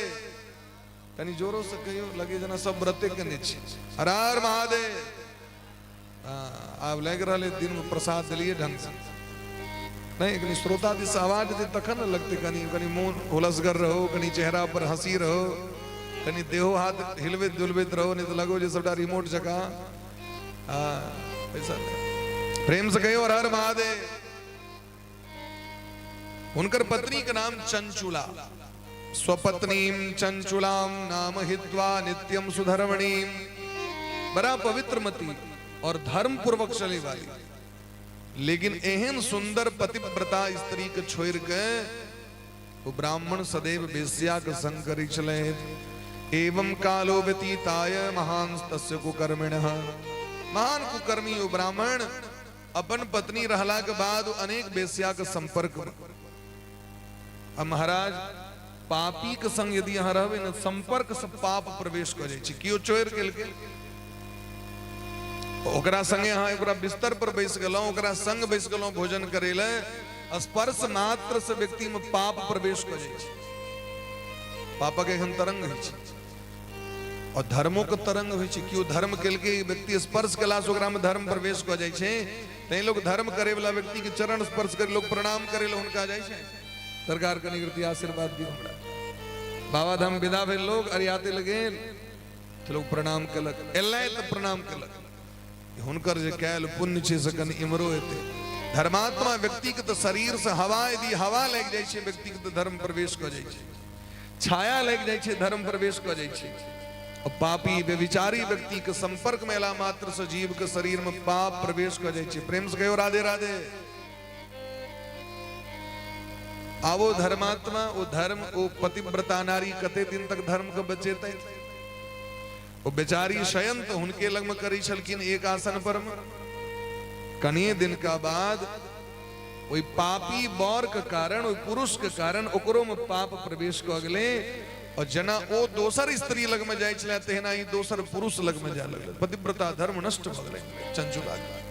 कनी जोरो से कहियो, लगे जेना सब व्रते केने छी। हर हर महादेव। आब लागि रहल है दिन में प्रसाद दिलिए ढंग से नहीं, कनी श्रोता दिस आवाज दे तखन ने लगते, कनी कनी मोन हुलसगर रहो, कनी चेहरा पर हंसी रहो, कनी देहो हाथ हिलबैत डुलबैत रहो, नहीं तो लगो जे सबटा रिमोट जकाँ। हाँ, ऐसा नहीं। प्रेम से कहियो हर हर महादेव। हुनकर पत्नी के नाम चंचुला। स्वपत्नीम चंचुलाम नाम हित्वा नित्यम सुधर्मणीम। बड़ा पवित्र मती और धर्म पूर्वक चले वाली, लेकिन एहन सुंदर पतिव्रता स्त्री के छोड़ के वो ब्राह्मण सदैव वेश्या के संग करै छलै। एवं कालो व्यतीताय महान तस्य कुकर्मिणः। महान कुकर्मी वो ब्राह्मण अपन पत्नी रहला के बाद अनेक वेश्या के संपर्क में। अब महाराज पापी के संग यदि अहाँ रहबै ने, संपर्क से पाप प्रवेश कऽ जाइ छै। केओ चोरि केलकै, ओकरा संगे अहाँ ओकरा बिस्तर पर बैस गेलहुँ, ओकरा संग बैस गेलहुँ भोजन करै लए, स्पर्श मात्र से व्यक्ति में पाप प्रवेश कऽ जाइ छै। पापक एहन तरंग होइ छै और धर्मो के तरंग होइ छै। केओ धर्म केलकै, व्यक्ति स्पर्श केला से ओकरा में धर्म प्रवेश कऽ जाइ छै। तैं लोग धर्म करे वाला व्यक्ति के चरण स्पर्श करे लोग प्रणाम करे लए हुनका जाइ छै। सरकार कनी कृति आशीर्वाद दियौ हमरा। बाबा धाम विदा भेल लोग, अरियाते लग गेल तऽ लोग प्रणाम केलक, एलै तऽ प्रणाम केलक। हुनकर जे कैल पुण्य छै से कनि इम्हरो एतै। धर्मात्मा व्यक्ति के तऽ शरीर से हवा यदि हवा लागि जाइ छै व्यक्ति के तऽ धर्म प्रवेश कऽ जाइ छै, छाया लागि जाइ छै धर्म प्रवेश कऽ जाइ छै। और पापी व्यभिचारी व्यक्ति के संपर्क में एला मात्र से जीव के शरीर में पाप प्रवेश कऽ जाइ छै। प्रेम से कहियो राधे राधे। आब ओ धर्मात्मा, ओ धर्म, ओ पतिव्रता नारी कते दिन तक धर्म के बचेतै? ओ बेचारी शयन तऽ हुनके लगमे करै छलखिन एक आसन पर मे। कनिए दिन का बाद ओहि पापी बर के कारण, ओहि पुरुष के कारण ओकरो में पाप प्रवेश कऽ गेलै और जेना ओ दोसर स्त्री लगमे जाइ छलै तहिना ई दोसर पुरुष लगमे जाय लगलै। पतिव्रता धर्म नष्ट भऽ गेलै चंचुला के।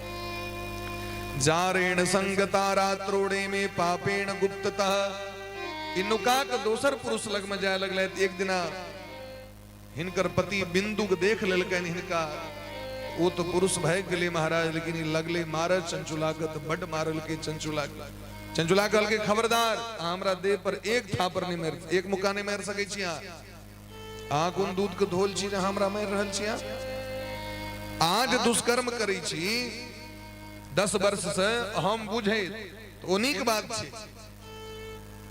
जारेण संगता रात्रोड़े में पापेण गुप्ततः, ई नुका के दोसर पुरुष लगमे जाय लगलै। एक दिना हिनकर पति बिंदुक देख लेलकनि हिनका, ओ तऽ पुरुष भागि गेलै महाराज, लेकिन ई लगलै मारऽ चंचुला के, तऽ बड्ड मारलकै चंचुला के। चंचुला कहलकै खबरदार, अहाँ हमरा देह पर एक थापर नहि मारि, एक मुक्का नहि मारि सकै छी अहाँ। अहाँ कोन दूध के धोल छी जे अहाँ हमरा मारि रहल छी? अहाँ अहाँ जे दुष्कर्म करै छी 10 वर्ष से हम बुझै तऽ ओ नीक बात छै,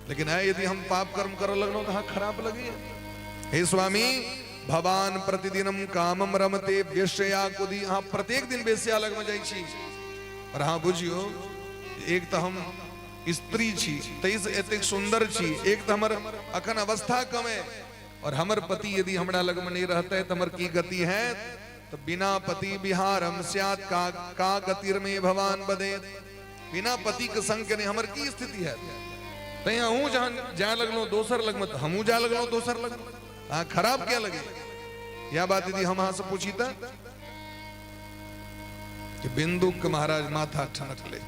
लेकिन आइ यदि हम पाप कर्म करऽ लगलहुँ तऽ अहाँ खराब लगैया। हे स्वामी, भवान प्रतिदिनम कामम रमते वेश्या कुदी, अहाँ प्रत्येक दिन वेश्या लगमे जाइ छी। और अहाँ बुझियौ, एक तऽ हम स्त्री छी, ताहिसँ एतेक सुन्दर छी, एक तऽ हमर अखन अवस्था कम है, और हमर पति यदि हमरा लगमे नहि रहतै तऽ हमर की गति है? तऽ बिना पति बिहारम स्यात् का का गतिर्मे भवान बदेत, बिना पति के संग केने हमर की स्थिति है? तैं अहूँ जहन जाय लगलहुँ दोसर लगमे तऽ हमहूँ जाय लगलहुँ दोसर लगमे। अहाँ खराब किया लगे? यह बात यदि हम अहाँ से पूछी तऽ कि बिंदु के महाराज माथा ठनकले,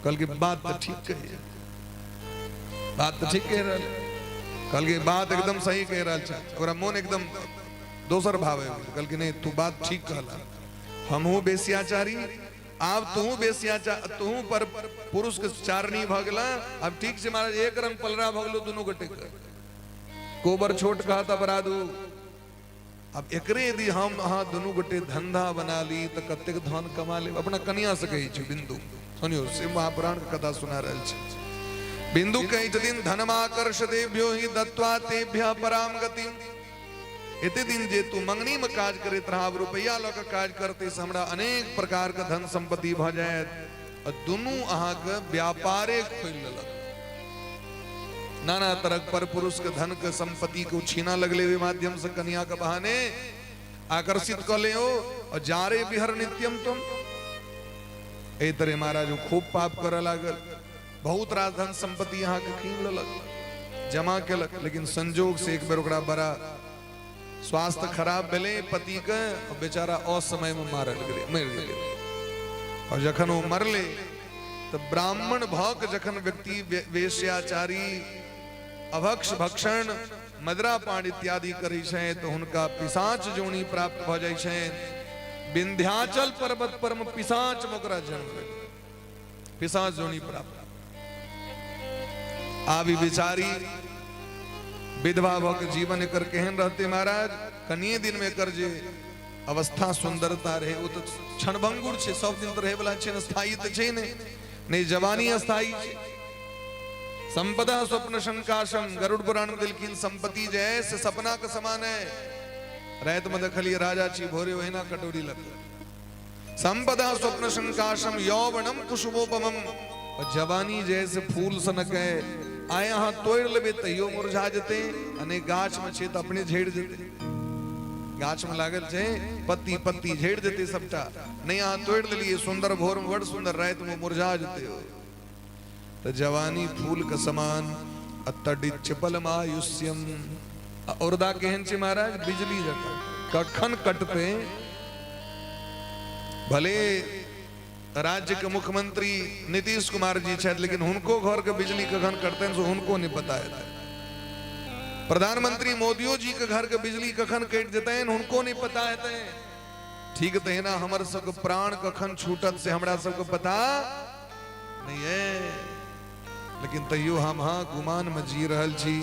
कहलकै बात तऽ ठीक कही, बात तऽ ठीक कहि रहल, कहलकै बात एकदम सही कहि रहल छै। ओकरा मोन एकदम दोसर भाव आबि गेल, कहलकै नहि तू बात ठीक कहला, हमहूँ बेसियाचारी, आब तू बेसिया, तू पर पुरुष के चारणी भऽ गेला। आब ठीक छै महाराज, एक रंग पलरा भऽ गेलो दुनू गोटे के, कोबर छोट कहत अपराधू। आब एकरे यदि हम अहाँ दुनू गोटे धंधा बना ली तऽ कतेक धन कमा लेब। अपना कनिया से कहै छी बिंदु, सुनियो शिव महापुराण के कथा सुना रहल छी। बिंदु कहै छथिन धनमाकर्ष देभ्यो ही दत्वा तेभ्य पराम गतिम, एते दिन जे तू मंगनी में काज करैत रहा, आब रुपैआ लऽ कऽ काज करते से हमरा अनेक प्रकार के धन संपत्ति भऽ जायत। और दुनू अहाँके व्यापारे खोलि लेलक, नाना तरह पर पुरुष के धन के संपत्ति के छीना लगले, ओहि माध्यम से कन्या के बहाने आकर्षित कऽ ले और जारे बिहर नित्यम तुम। एहि तरह महाराज खूब पाप करऽ लागल, बहुत रास धन संपत्ति अहाँके कीन लेलक, जमा केलक, लेकिन संजोग से एक बेर ओकरा बड़ा स्वास्थ्य खराब भेलै पतिके, बेचारा असमय में मारल गेलै, मरि गेलै। और जखन ओ मरलै तऽ ब्राह्मण भऽ के जखन व्यक्ति वेश्याचारी, अभक्ष भक्षण, मदरापान इत्यादि करै छै तऽ हुनका पिशाच जोनी प्राप्त भऽ जाइ छै। विंध्याचल पर्वत पर में पिशाच में ओकरा जन्म भेलै, पिशाच जोनी प्राप्त। आब ई बेचारी विधवा भऽ के जीवन एकर केहन रहते महाराज? कनिए दिन में एकर जे अवस्था सुंदरता रहे ओ तऽ क्षणभंगुर छै, सब दिन तऽ रहै वाला छै ने, स्थायी तऽ छै नहि, नहि जवानी स्थायी छै। संपदा स्वप्न शंकाशम, गरुड़ पुराण में देलखिन संपत्ति जे है से सपना के समान है। राति में देखलिए राजा छी, भोरे ओहिना कटोरी लग। संपदा स्वप्न शंकाशम यौवनम कुसुमोपमम, और जवानी जैसे फूल सनक है, आय अहाँ तोड़ि लेबै तैयो मुरझा जेतै, आ नहि गाछ में छै तऽ अपने झड़ि जेतै। गाछ में लागल छै पत्ती पत्ती झड़ि जेतै सबटा, नहि अहाँ तोड़ि लेलियै सुंदर भोर में बड़ सुंदर, राति में मुरझा जेतै। तऽ जवानी फूल के समान, अतडिच बलमायुष्यम। आ औरदा केहन छै महाराज? बिजली जकाँ कखन कटतै। भले राज्य के मुख्यमंत्री नीतीश कुमार जी छथि, लेकिन हुनको घर के बिजली कखन कटतनि से हुनको नहीं पता हेतै। प्रधानमंत्री मोदियो जी के घर के बिजली कखन कटि जेतनि हुनको नहीं पता हेतै। ठीक तहिना हमर सबके प्राण कखन छूटत से हमरा सबके पता नहीं है, लेकिन तैयो हम हाँ गुमान में जी रहल छी।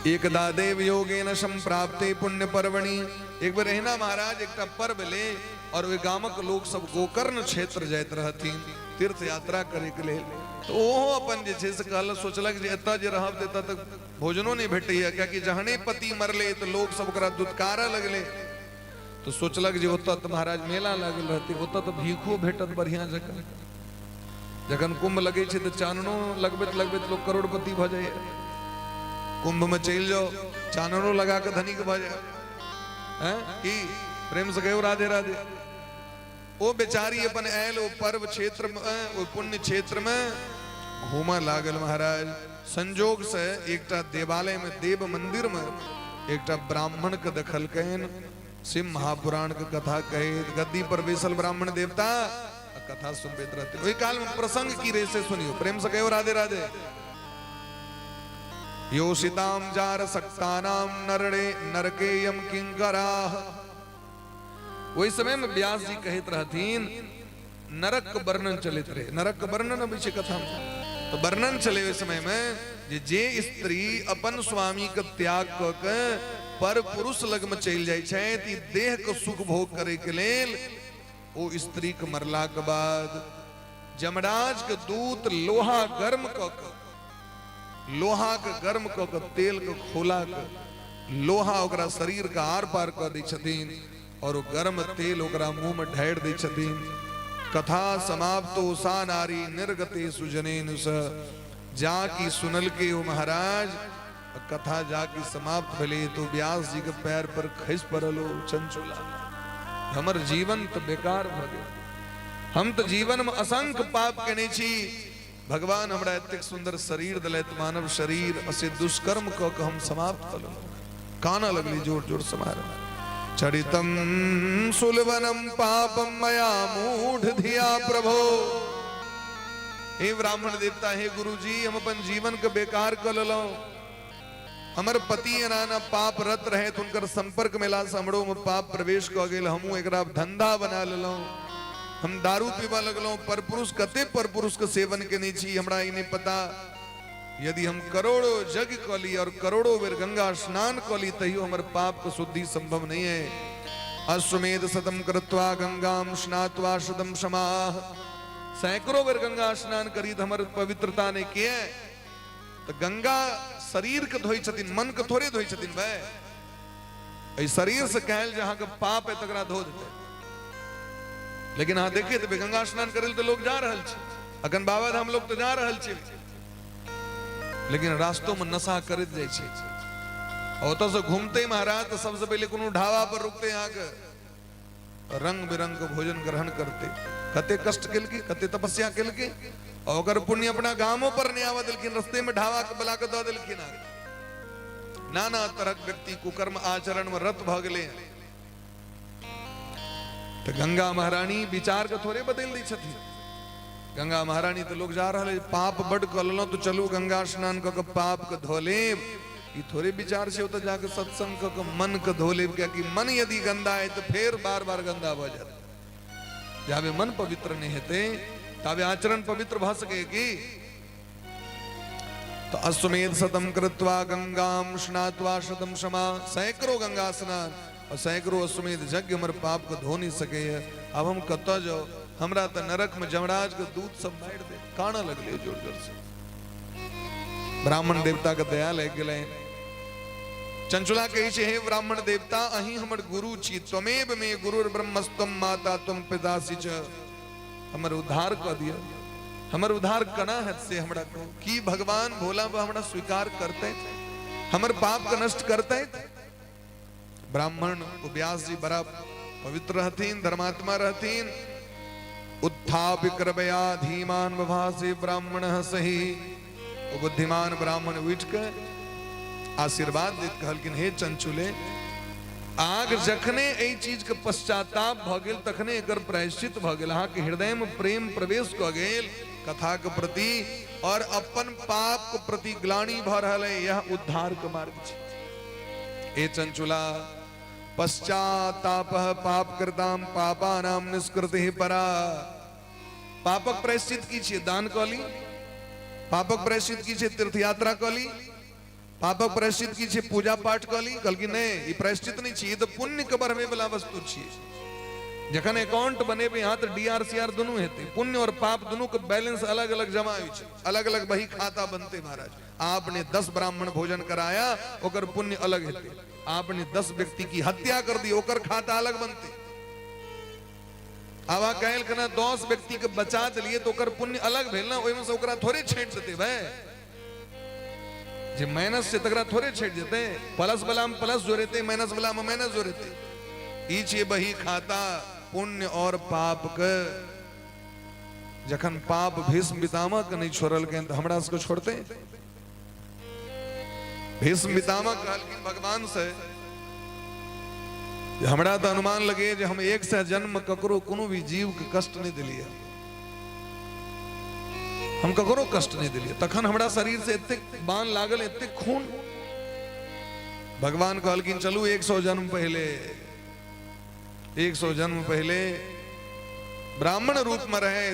एकदा देव योगेन संप्राप्ते पुण्य पर्वणि, एक बेर एहिना महाराज एकटा पर्व ले और ओहि गामक लोक सब गोकर्ण क्षेत्र जाइत रहथिन तीर्थ यात्रा करे के लेल, तो ओहो अपन जे छै से कहल सोचलक जे एतऽ जे रहब तऽ एतऽ तक भोजनो नहि भेटैया, कियाकि जहने पति मरले तऽ लोक सब ओकरा दुत्कारऽ लगले। तो सोचलक जे ओतऽ तऽ महाराज मेला लागल रहतै, ओतऽ तऽ भीखो भेटत बढ़िया जकाँ। जखन कुंभ लगै छै तऽ चाननो लगबैत लगबैत लोक करोड़पति भऽ जाइए। कुंभ में चलि जाओ, चाननो लगा कऽ धनिक भऽ जाए। हैं की प्रेम से कहियो राधे राधे। ओ बेचारी अपन आयल ओ पर्व क्षेत्र में, ओ पुण्य क्षेत्र में घूमऽ लागल महाराज। संजोग से एकटा देवालय में, देव मंदिर में एकटा ब्राह्मण के देखलकनि शिव महापुराण के कथा कहैत, गद्दी पर बैसल ब्राह्मण देवता आ कथा सुनबैत रहते। ओहि काल में प्रसंग की रहे से सुनियो, प्रेम से कहियो राधे राधे। योषिताम जार सक्तानाम नरड़े नरकेयम किंकराह। ओहि समय में व्यास जी कहैत रहथिन, नरक के वर्णन चलैत रहे, नरक के वर्णन अबै छै कथा में, तो वर्णन चले ओहि समय में जे जे स्त्री अपन स्वामी के त्याग क के पर पुरुष लग में चलि जाइ छथि, ई देह के सुख भोग करे के लेल, ओ स्त्री के मरला के बाद यमराज के दूत लोहा गर्म क के, लोहा के गर्म क के तेल के खोला के लोहा ओकरा शरीर के आर पार क दै छथिन और ओ गर्म तेल ओकरा मुंह में ढारि दै छथिन। कथा समाप्तो सा नारी निर्गते सुजनेन स। जा की सुनल के ओ महाराज, कथा जा की समाप्त भेलै तो व्यास जी के पैर पर खसि पड़ल ओ चंचुला, हमर जीवन तो बेकार भ गेल, हम तो जीवन में असंख्य पाप केने छी, भगवान हमरा एतेक सुंदर शरीर दिलथि, मानव शरीर, असे दुष्कर्म क के हम समाप्त कऽ लेलहुँ। कानऽ लगली जोर जोर से महाराज। चरितम सुलवनम पापम मया मूढ़ धिया प्रभो। हे ब्राह्मण देवता, हे गुरुजी, हम अपन जीवन के बेकार कऽ लेलहुँ। हमर पति एना एना पाप रत रहे, हुनकर संपर्क में से हमरो में पाप प्रवेश कऽ गेल, हमहूँ एकरा धंधा बना लेलहुँ, हम दारू पीबऽ लगलहुँ, परपुरुष कते परपुरुष के सेवन केने छी हमरा ई नहीं पता। यदि हम करोड़ों यज्ञ कऽ ली और करोड़ों बेर गंगा स्नान कऽ ली तैयो हमर पाप के शुद्धि संभव नहीं है। अश्वमेध शतम कृत्वा गंगाम स्नात्वा शतम समाह। सैकड़ों बेर गंगा स्नान करी तऽ हमर पवित्रता नहीं किए। तऽ गंगा शरीर के धोइ छथिन, मन के थोड़े धोइ छथिन भाई। एहि शरीर से कहल जे अहाँके पाप है तकरा धो देतै, लेकिन अहाँ देखिए तऽ गंगा स्नान करै लए तऽ लोग जा रहल छै, अखन बाबा धाम लोग तऽ जा रहल छै, लेकिन रास्तो में नशा करैत जाइ छै। ओतऽ से घूमते महाराज तऽ सबसे पहिले कोनो ढाबा पर रुकते, अहाँके रंग बिरंग के भोजन ग्रहण करते। कते कष्ट केलकै, कते तपस्या केलकै, और ओकर पुण्य अपना गामो पर नहीं आवा देलखिन, रस्ते में ढाबा के बला के दऽ देलखिन। नाना तरहक व्यक्ति कुकर्म आचरण में रत भऽ गेलै। तऽ गंगा महारानी विचार के थोड़े बदलि दै छथिन। गंगा महारानी तऽ लोग जा रहल है, पाप बड कऽ लेलहुँ तऽ चलू गंगा स्नान कऽ के पाप के धो लेब, ई थोड़े विचार छै। ओतऽ जाके सत्संग कऽ के मन के धो लेब, कियाकि मन यदि गंदा है तऽ फेर बार बार गंदा भऽ जायत। जाबे मन पवित्र नहीं हेतै ताबे आचरण पवित्र भऽ सकै की? तो अश्वमेध शतम कृत्वा गंगाम स्नात्वा शतम क्षमा। सैकड़ों गंगा स्नान और सैकड़ों अश्वमेध यज्ञ हमर पाप के धो नहीं सके है। अब हम कतऽ जाओ, हमरा तऽ नरक में जमराज के दूत सब मारि दे। कानऽ लगले जोर जोर से। ब्राह्मण देवता के दया लागि गेलै। चंचुला कहै छै, हे ब्राह्मण देवता, अहीं हमर गुरु छी, त्वमेव मे गुरुर ब्रह्मस्त्वम माता त्वम पितासि च, हमर उद्धार कऽ दिअ। हमर उद्धार केना हैत से हमरा कहू। की भगवान भोला बाबा हमरा स्वीकार करतै, हमर पाप के नष्ट करतै? ब्राह्मण व्यास जी बड़ा पवित्र रहथिन, धर्मात्मा रहथिन। उत्थाप्य कृपया धीमान बभासे ब्राह्मण सही। ओ बुद्धिमान ब्राह्मण उठि के आशीर्वाद दैत कहलखिन, हे चंचुले, आग जखने एहि चीज के पश्चाताप भऽ गेल तखने एकर प्रायश्चित भऽ गेल। अहाँके हृदय में प्रेम प्रवेश कऽ गेल कथा के प्रति और अपन पाप के प्रति ग्लानि भऽ रहल है, यह उद्धार के मार्ग छै। हे चंचुला, पश्चाताप पाप कृताम पापानाम निष्कृति परा। पापक प्रायश्चित की छियै? दान कऽ ली। पापक प्रायश्चित की छियै? तीर्थ यात्रा कऽ ली। पापक प्रायश्चित की छियै? पूजा पाठ कऽ ली। कहलखिन नहि, ई प्रायश्चित नहि छियै, ई तऽ पुण्य के बढ़बै वाला वस्तु छियै। जखन अकाउंट बनेबै अहाँ तऽ डी आर सी आर दुनू हेतै, पुण्य और पाप दुनू के बैलेंस अलग अलग जमा होइ छै, अलग अलग बही खाता बनते महाराज। आपने 10 ब्राह्मण भोजन कराया, ओकर पुण्य अलग हेतै। आपने 10 व्यक्ति की हत्या कर दी, ओकर खाता अलग बनते। आब अहाँ काल्हि खना 10 व्यक्ति के बचा देलियै तऽ ओकर पुण्य अलग भेल ने, ओहिमे से ओकरा थोड़े छाँटि देतै भाय। जे माइनस छै तकरा थोड़े छाँटि देतै। प्लस वाला में प्लस जोड़ेतै, माइनस वाला में माइनस जोड़ेतै। ई छियै बही खाता पुण्य और पाप के। जखन पाप भीष्म पितामह के नहि छोड़लकनि तऽ हमरा सबके छोड़तै? भीष्म पितामह कहलखिन भगवान से, हमरा तऽ अनुमान लगे जे हम 100 जन्म ककरो कोनो भी जीव के कष्ट नहि दिलियै, हम ककरो कष्ट नहि दिलियै, तखन हमरा शरीर से एतेक बाण लागल, एतेक खून। भगवान कहलखिन चलू 100 जन्म पहले, 100 जन्म पहले ब्राह्मण रूप में रहे,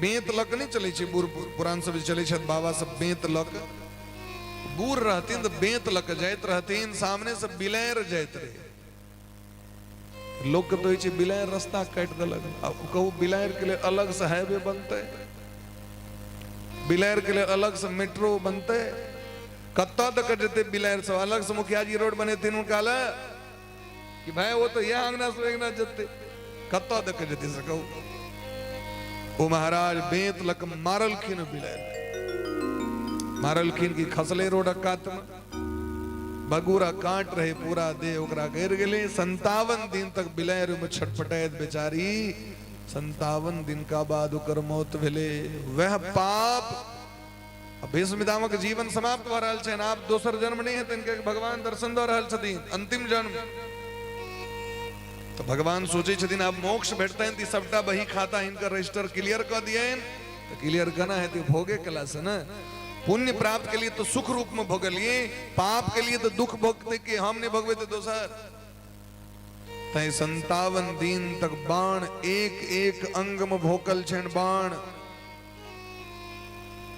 बेंत लक नहीं चले छै, बूढ़ पुरान सब चले छथि बाबा सब बेंत लक, बूढ़ रहथिन तऽ बेंत लक जाइत रहथिन, सामने से बिलैर जाइत रहे। लोक के तऽ होइ छै बिलैर रास्ता काटि देलक। आब कहू बिलैर के लेल अलग से हाईवे बनतै, बिलैर के लेल अलग से मेट्रो बनतै, कतऽ तक जेतै बिलैर सब? अलग से मुखिया जी रोड बनेथिन हुनका लए कि भाई वो तो यह अंगना से अंगना जते, कतऽ तक जेतै से कहू? ओ महाराज बेंत लक मारलखिन बिलैर, मारलखिन कि खसले रोडक कात में, बगूरा काट रहे पूरा देह ओकरा गिर गेलै। 57 दिन तक बिलैर में छटपटाइत बेचारी, 57 दिन का बाद ओकर मौत भेलै। वह पाप भीष्म पितामह जीवन समाप्त भऽ रहल छनि, आब दोसर जन्म नहि हेतनि, कियाकि भगवान दर्शन दऽ रहल छथिन अंतिम जन्म। तऽ भगवान सोचै छथिन आब मोक्ष भेटतनि तऽ सबटा बही खाता हिनकर रजिस्टर क्लियर कऽ दियनि। तऽ क्लियर केना हेतै? भोगे कला से ने। पुण्य प्राप्त के लिए तो सुख रूप में भोगलिए, पाप के लिए तो दुख भोगते कि हम नहीं भोगबे तो दोसर। तैं 57 दिन तक बाण एक एक अंग में भोकल छनि बाण।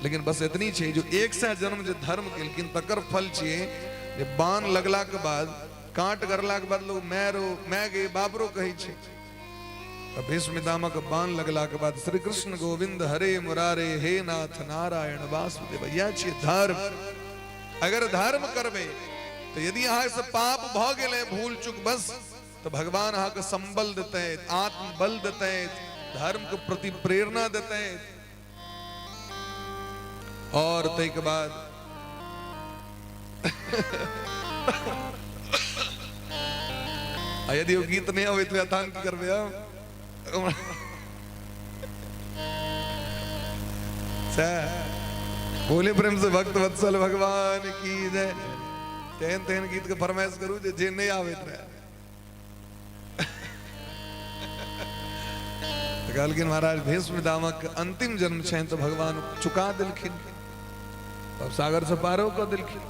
लेकिन बस एतनी छै जो 100 जन्म जे धर्म केलखिन तकर फल छियै जे बाण लगला के बाद, कांट गड़ला के बाद लोग मैरो मैं गे बाबरो कहै छै। तऽ भीष्म पितामह के बाण लगला के बाद श्री कृष्ण गोविंद हरे मुरारे हे नाथ नारायण वासुदेव। इएह छियै धर्म। अगर धर्म करबै तऽ यदि अहाँ से पाप भऽ गेलै भूल चूक बस, तऽ भगवान अहाँके संबल देतै, आत्मबल देतै, धर्म के प्रति प्रेरणा देतै। और ताहिके बाद आ यदि ओ गीत नहि अबैत हुए तहन की करबै हम? सएह बोले प्रेम से भक्त वत्सल भगवान की जय। तेहन तेहन गीत के फरमाइश करू जे जे नहि आबैत रहे। तऽ कहलखिन महाराज भीष्म पितामह के अंतिम जन्म छनि तऽ भगवान चुका देलखिन, तब सागर से पारो कऽ देलखिन।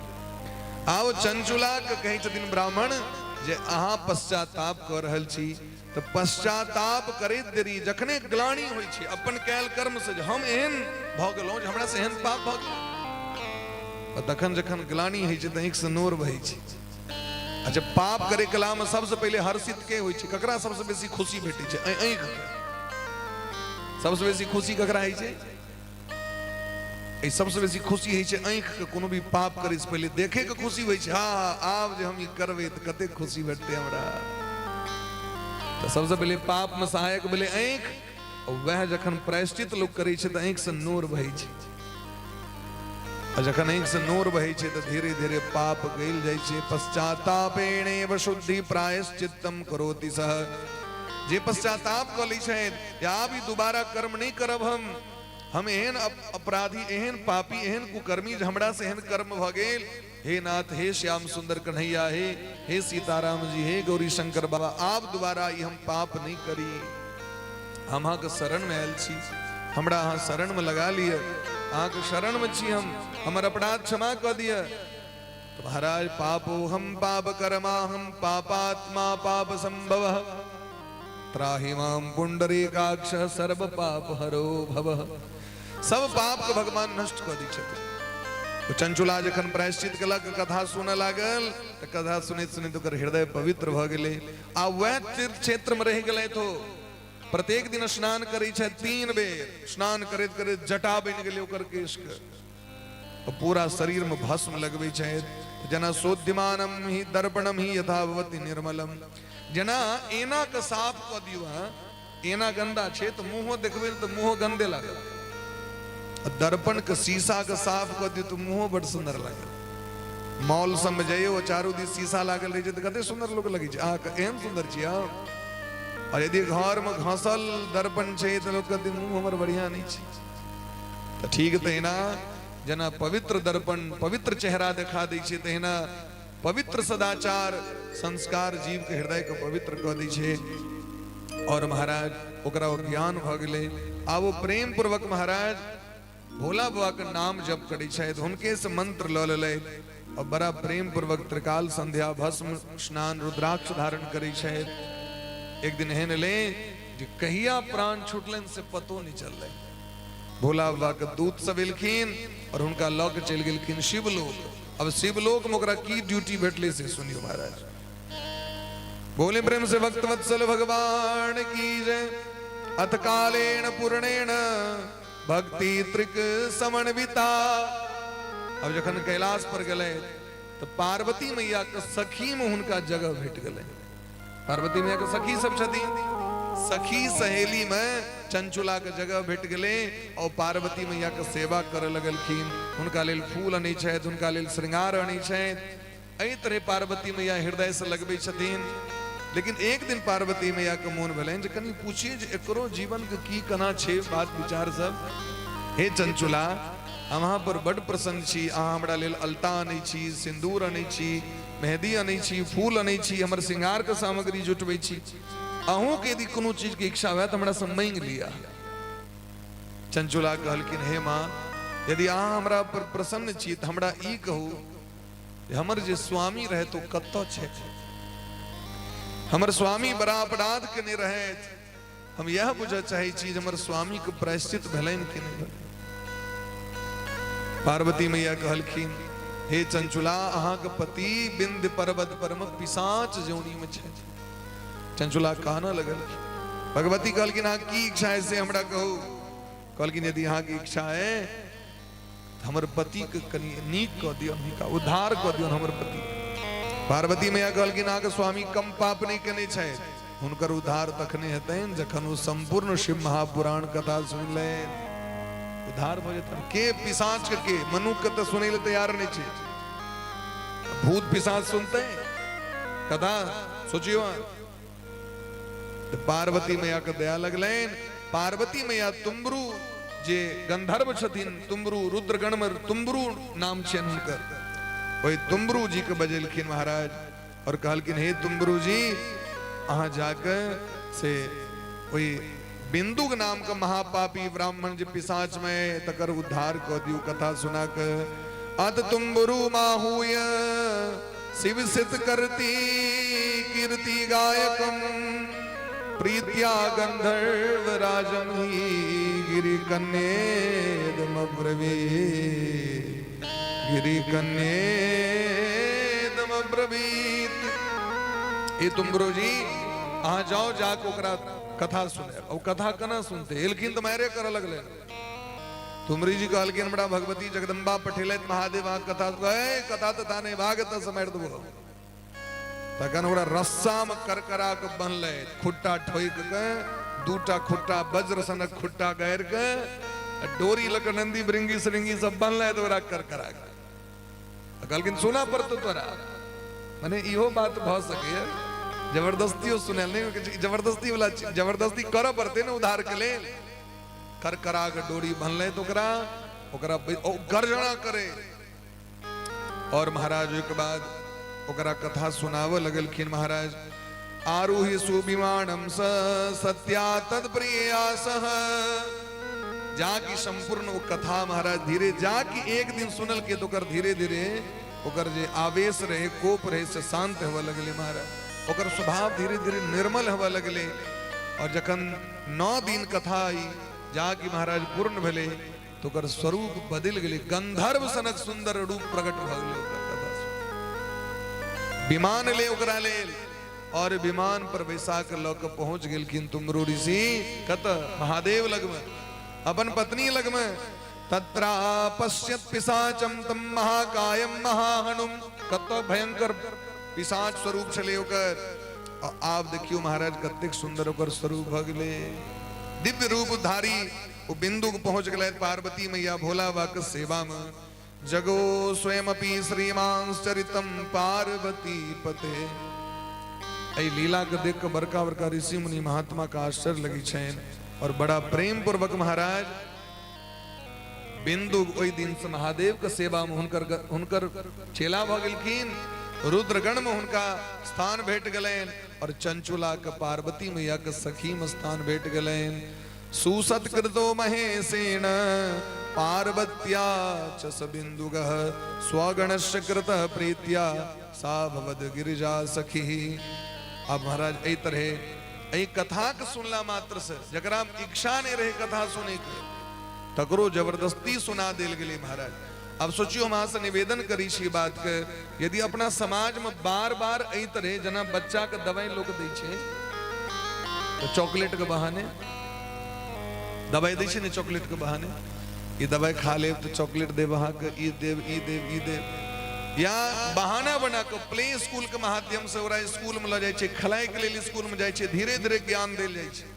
आब चंचुला के कहै छथिन ब्राह्मण जे अहाँ पश्चाताप कऽ रहल छी, तऽ पश्चाताप करैत देरी जखने ग्लानि होइ छै अपन कयल कर्म से, जे हम एहन भऽ गेलहुँ जे हमरा से एहन पाप भऽ गेल, तखन जखन ग्लानि होइ छै तऽ आँखि से नोर बहै छै। अच्छा, पाप करे कला में सबसे पहले हर्षित के होइ छै? ककरा सबसे बेसी खुशी भेटै छै? आँखि के सबसे बेसी खुशी ककरा होइ छै? एहि सबसे बेसी खुशी होइ छै आँखि के। कोनो भी पाप करे से पहले देखे के खुशी होइ छै, हाँ आब जे हम ई करबै तऽ कतेक खुशी भेटतै हमरा। तऽ सबसे पहले पाप में सहायक भेलै आँखि। वएह जखन प्रायश्चित लोक करै छै तऽ आँखि से नोर बहै छै, आ जखन आँखि से नोर बहै छै तऽ धीरे धीरे पाप गलि जाइ छै। पश्चातापेणेव शुद्धि प्रायश्चित्तम करोति सह। जे पश्चाताप कऽ लै छथि जे आब ई दोबारा कर्म नहि करब, हम एहन अपराधी, एहन पापी, एहन कुकर्मी जे हमरा से एहन कर्म भऽ गेल, हे नाथ, हे श्याम सुंदर कन्हैया, हे हे सीताराम जी, हे गौरी शंकर बाबा, आब दोबारा ई हम पाप नहि करी, हम अहाँके शरण में आयल छी, हमरा अहाँ शरण में लगा लिअ, अहाँके शरण में छी हम, हमर अपराध क्षमा कऽ दिअ। तो महाराज पापो हम पाप कर्मा हम पापात्मा पाप संभव त्राहि माम पुंडरीकाक्ष सर्व पाप हरो भव। सब पाप के भगवान नष्ट कऽ दै छथिन। ओ चंचुला जखन प्रायश्चित केलक, कथा सुनऽ लागल, तऽ कथा सुनैत सुनैत ओकर हृदय पवित्र भऽ गेलै आ वएह तीर्थ क्षेत्र में रहि गेलै। तो प्रत्येक दिन स्नान करै छै 3 बेर, स्नान करैत करैत जटा बनि गेलै ओकर केश के, पूरा शरीर में भस्म लगबै छै, जेना शोध्यमानम ही दर्पणम ही यथा भवति निर्मलम, जेना एना के साफ कऽ दियौ अहाँ, एना गंदा छै तऽ मुँहो देखबै तऽ मुँहो गंदे लागत। आ दर्पण के शीशा के साफ कऽ दियौ तऽ मुँहो बड सुन्दर लागत। मॉल सबमे जइयौ, चारू दिस शीशा लागल रहै छै तऽ कते सुन्दर लोक लगै छै, अहाँ एहन सुन्दर छी अहाँ। और यदि घर में घसल दर्पण छै तऽ लोक कहतै मुँह हमर बढ़िया नहि छै। तऽ ठीक तहिना जेना पवित्र दर्पण पवित्र चेहरा देखा दै छै, तहिना पवित्र सदाचार संस्कार जीव के हृदय के पवित्र कऽ दै छै। और महाराज ओकरा ओ ज्ञान भऽ गेलै। आब ओ प्रेम पूर्वक महाराज भोला बाबा के नाम जप करै छथि, हुनके से मंत्र लऽ लेलथि और बड़ा प्रेम पूर्वक त्रिकाल संध्या भस्म स्नान रुद्राक्ष धारण करै छथि। एक दिन एहन एलै जे कहिया प्राण छुटलनि से पतो नहि चललै। भोला बाबा के दूत सब एलखिन और हुनका लऽ के चलि गेलखिन शिवलोक। अब शिवलोक में ओकरा की ड्यूटी भेटलै से सुनियो महाराज। बोले प्रेम से भक्त वत्सल भगवान की जय। अथ कालेन पूर्णेन भक्ति त्रिक समन्विता। अब जखन कैलाश पर गेलै तो पार्वती मैया के सखी में हुनका जगह भेट गेलै। पार्वती मैया के सखी सब छथिन, सखी सहेली में चंचुला के जगह भेट गेलै और पार्वती मैया के सेवा करे लगलखिन। हुनका लेल फूल अनै छथि, हुनका लेल श्रृंगार अनै छथि। एहि तरह पार्वती मैया हृदय से लगबै छथिन। लेकिन एक दिन पार्वती मैया के मोन भेलनि जे कनि पूछिए जे एकरो जीवन के की केना छै बात विचार सब। हे चंचुला, हम अहाँ पर बड प्रसन्न छी, अहाँ हमरा लेल अलता अनै छी, सिंदूर अनै छी, मेहदी अनै छी, फूल अनै छी, हमर श्रृंगार के सामग्री जुटबै छी। अहूँ के यदि कोनो चीज के इच्छा हुए तऽ हमरा से मांगि लिअ। चंचुला कहलखिन, हे माँ, यदि अहाँ हमरा पर प्रसन्न छी तऽ हमरा ई कहू हमर जे स्वामी रहे तो कतऽ छै? हमर स्वामी बड़ा अपराध केने रहे, हम यह बुझऽ चाहै छी जे हमर स्वामी के प्रायश्चित भेलनि कि नहि भेलनि। पार्वती मैया कहलखिन, हे चंचुला, अहाँके पति विंध्य पर्वत पर में पिशाच जोनी में छै। चंचुला कानऽ लगलखिन। भगवती कहलखिन, अहाँ की इच्छा है से हमरा कहू। कहलखिन, यदि अहाँके इच्छा है हमर पति के कनि नीक कऽ दियौ, हुनका उद्धार कऽ दियौ हमर पति। पार्वती मैया कहलखिन, अहाँके स्वामी कम पाप नहि केने छथि, हुनकर उद्धार तखने हेतनि जखन ओ संपूर्ण शिव महापुराण कथा सुनि लेन, उद्धार भऽ जेतनि। के पिशाच के मनुख के तऽ सुनै लए तैयार नहि छै, भूत पिशाच सुनते कथा? सोचियो। तऽ पार्वती मैया के दया लगलनि। पार्वती मैया तुम्बरु जे गंधर्व छथिन, तुम्बरु रुद्रगण में तुम्बरु नाम छनि हुनकर, ओहि तुम्बरु जी के बजेलखिन महाराज और कहलखिन, हे तुम्बरु जी, अहाँ जाके से ओहि बिंदुक नाम के महापापी ब्राह्मण जे पिशाच में तकर उद्धार कऽ दियौ कथा सुना के। अत तुम्बरु माहुय शिव सित करती कीर्ति गायकम प्रीत्या गंधर्व राजम ही गिरि कन्येदम ब्रवीत, गिरि कन्येदम ब्रवीत। हे तुम्बरु जी, अहाँ जाओ, जाके ओकरा कथा सुनायब। ओ कथा केना सुनते? एलखिन तऽ मारे करऽ लगलै। तुमरी जी कहलखिन, हमरा भगवती जगदम्बा पठेलथि महादेव, अहाँ कथा कहे कथा तथा नहि, भाग एतऽ से मारि देबो। तखन ओकरा रस्सा में करकरा के बन्हलै, खुट्टा ठोकि के दूटा खुट्टा वज्र सनक खुट्टा गाड़ि के डोरी लऽ के नंदी भृंगी श्रृंगी सब बन्हलै तऽ ओकरा करकरा के कहलखिन, सुना पड़तौ तोरा। मने इहो बात भऽ सकैए, जबरदस्तियो सुनायल नहि, जबरदस्ती वाला जबरदस्ती करऽ पड़तै ने उद्धार के लेल। करकरा के डोरी बनलै तऽ ओकरा ओकरा गर्जना करे और महाराज ओहिके बाद ओकरा कथा सुनाबऽ लगलखिन महाराज। आरूहि सुविमानम स सत्या तद प्रिया सह। जाकि संपूर्ण ओ कथा महाराज धीरे जाकि एक दिन सुनल के तो ओकर धीरे धीरे ओकर जे आवेश रहे, कोप रहे, से शांत होबऽ लगलै महाराज। ओकर स्वभाव धीरे धीरे निर्मल होबऽ लगलै। और जखन 9 दिन कथा आई जाकि महाराज पूर्ण भेलै तो ओकर स्वरूप बदलि गेलै, गंधर्व सनक सुंदर रूप प्रकट भऽ गेलै ओकर कथा सुनि। विमान ले ओकरा लेल और विमान पर बैसा के लऽ के पहुंच गेलखिन तुम्बरु ऋषि कत? महादेव लगमे, अपन पत्नी लगमे। तत्रा पश्यत पिशाचम तम महाकायम महाहनुम। कत भयंकर पिशाच स्वरूप छलै ओकर। आ आब देखियौ महाराज कतेक सुंदर ओकर स्वरूप भऽ गेलै। दिव्य रूप धारी ओ बिंदु पहुंच गेलै पार्वती मैया भोला बाबा के सेवा में। जगो स्वयं श्रीमांस चरितम पार्वती पते। एहि लीला के देख के बड़का बड़का ऋषि मुनि महात्मा के आश्चर्य लगी छनि और बड़ा प्रेम पूर्वक महाराज बिंदु ओहि दिन से महादेव के सेवा में हुनकर हुनकर चेला भऽ गेलखिन। रुद्रगण में हुनका स्थान भेट गेलनि और चंचुला के पार्वती मैया के सखी में स्थान भेट गेलनि। सुसत्कृतो महेशेन पार्वत्या च स बिन्दुगः स्वगणस्य कृतः प्रीत्या सा भवद गिरिजा सखी। अब महाराज एहि तरहे एहि कथाके सुनला मात्र से जकरा इच्छा नहीं रहे कथा सुने के तकरो जबरदस्ती सुना देल गेलै महाराज। अब सोचियो, हम अहाँ से निवेदन करी छी बात के, यदि अपना समाज में बार बार एहि तरहे जेना बच्चा के दवाई लोक दै छै तो चॉकलेट के बहाने दवाई दै छै ने, चॉकलेट के बहाने ई दवाई खा लेब तो चॉकलेट देब अहाँके, ई देब, ई देब, ई देब, या बहाना बना के प्ले स्कूल के माध्यम से ओकरा स्कूल में लऽ जाइ छै, खेलाय के लेल स्कूल में जाइ छै, धीरे धीरे ज्ञान देल जाइ छै।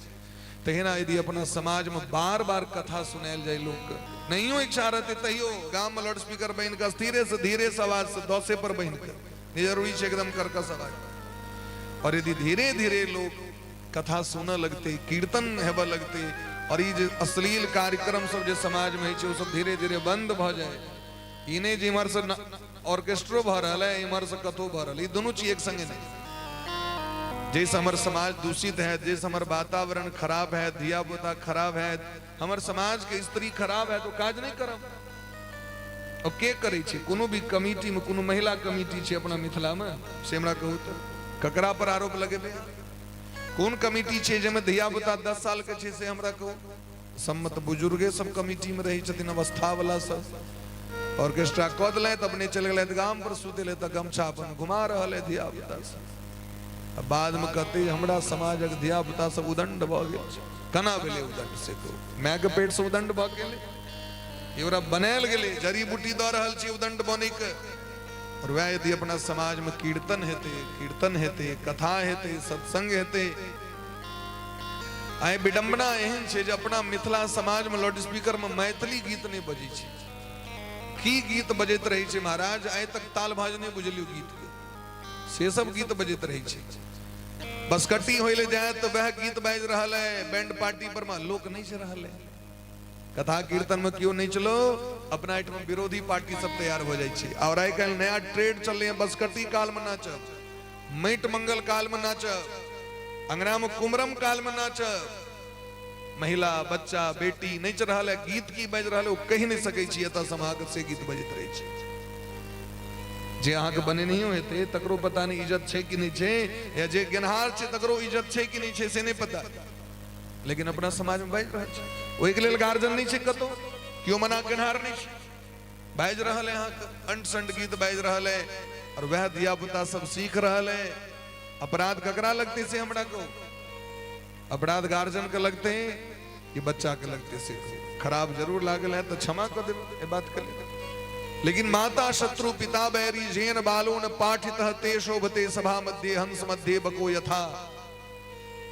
तहिना यदि अपना समाज में बार बार कथा सुनायल जाय, लोक के नहियो इच्छा रहते तैयो गाम में लाउड स्पीकर बनि कऽ धीरे से धीरे से आवाज से दसे पर बनि कऽ, नहीं जरूरी छै एकदम कर्कश आवाज, और यदि धीरे धीरे लोग कथा सुनऽ लगते, कीर्तन हेबऽ लगते और ई जे अश्लील कार्यक्रम सब जे समाज में होइ छै ओ सब धीरे धीरे बंद भऽ जाय। ई नहि जे इम्हर से ऑर्केस्ट्रो भऽ रहल है, इम्हर से कथो भऽ रहल है, ई दुनू चीज एक संगे नहि। जैसे हमर समाज दूषित है, जैसे हमर वातावरण खराब है, धिया पुता खराब है, हमर समाज के स्त्री खराब है, तो काज नहीं करब। और के करै छै? कोनो भी कमिटी में, कोनो महिला कमिटी छै अपना मिथिला में, से हमरा कहू तऽ ककरा पर आरोप लगेबै? कोन कमिटी छै जाहिमे धिया पुता 10 साल के छै, से हमरा कहू। सम्मत बुजुर्गे सब कमिटी में रहै छथिन, अवस्था वाला सब। ऑर्केस्ट्रा कऽ देलथि, अपने चलि गेलथि गाम पर सुतै लए, तऽ गमछा अपन घुमा रहल है धिया पुता सब। आ बाद में कहते हमरा समाजक धिया पुता सब उदंड भऽ गेल छै। केना भेलै उदंड से कहू? माय के पेट से उदंड भऽ गेलै? ई ओकरा बनायल गेलै, जड़ी बूटी दऽ रहल छी उदंड बनैके। और वएह यदि अपना समाज में कीर्तन हेतै, कीर्तन हेतै, कथा हेतै, सत्संग हेतै। आइ विडंबना एहन छै जे अपना मिथिला समाज में लाउड स्पीकर में मैथिली गीत नहि बजै छै। की गीत बजैत रहै छै महाराज, आइ तक ताल भाज नहि बुझलियौ गीत के, से सब गीत बजैत रहै छै। बसकट्टी होइ लए जाय तऽ वएह गीत बाजि रहल है, बैंड पार्टी पर में लोक नहि छै रहल है। कथा कीर्तन में केओ नहि चलो, अपना एहिठाम विरोधी पार्टी सब तैयार हो जाइ छै। और आइ काल्हि नया ट्रेड चललै है, बसकट्टी काल में नाचब, माटि मंगल काल में नाचब, अंगना में कुमरम काल में नाचब, महिला बच्चा बेटी नाचि रहल है, गीत की बाजि रहल है ओ कहि नहि सकै छी। एतऽ समाज से गीत बजैत रहै छै जे अहाँके बनेनहियो हेतै तकरो पता नहि इज्जत छै कि नहि छै, या जे गेनहार छै तकरो इज्जत छै कि नहि छै से नहि पता, लेकिन अपना समाज में बाजि रहल छै। ओहिके लेल गार्जियन नहि छै, कतौ केओ मना केनहार नहि छै, बाजि रहल है अहाँके अंट संट गीत बाजि रहल है और वएह धिया पुता सब सीख रहल है। अपराध ककरा लगते से हमरा कहू? अपराध गार्जियन के लगते कि बच्चा के लगते से कहू? खराब जरूर लागल है तो क्षमा कर देब ए बात के लिए, लेकिन माता शत्रु पिता बैरी जेन बालो न पाठितः ते शोभते सभा मध्ये हंस मध्ये बको यथा।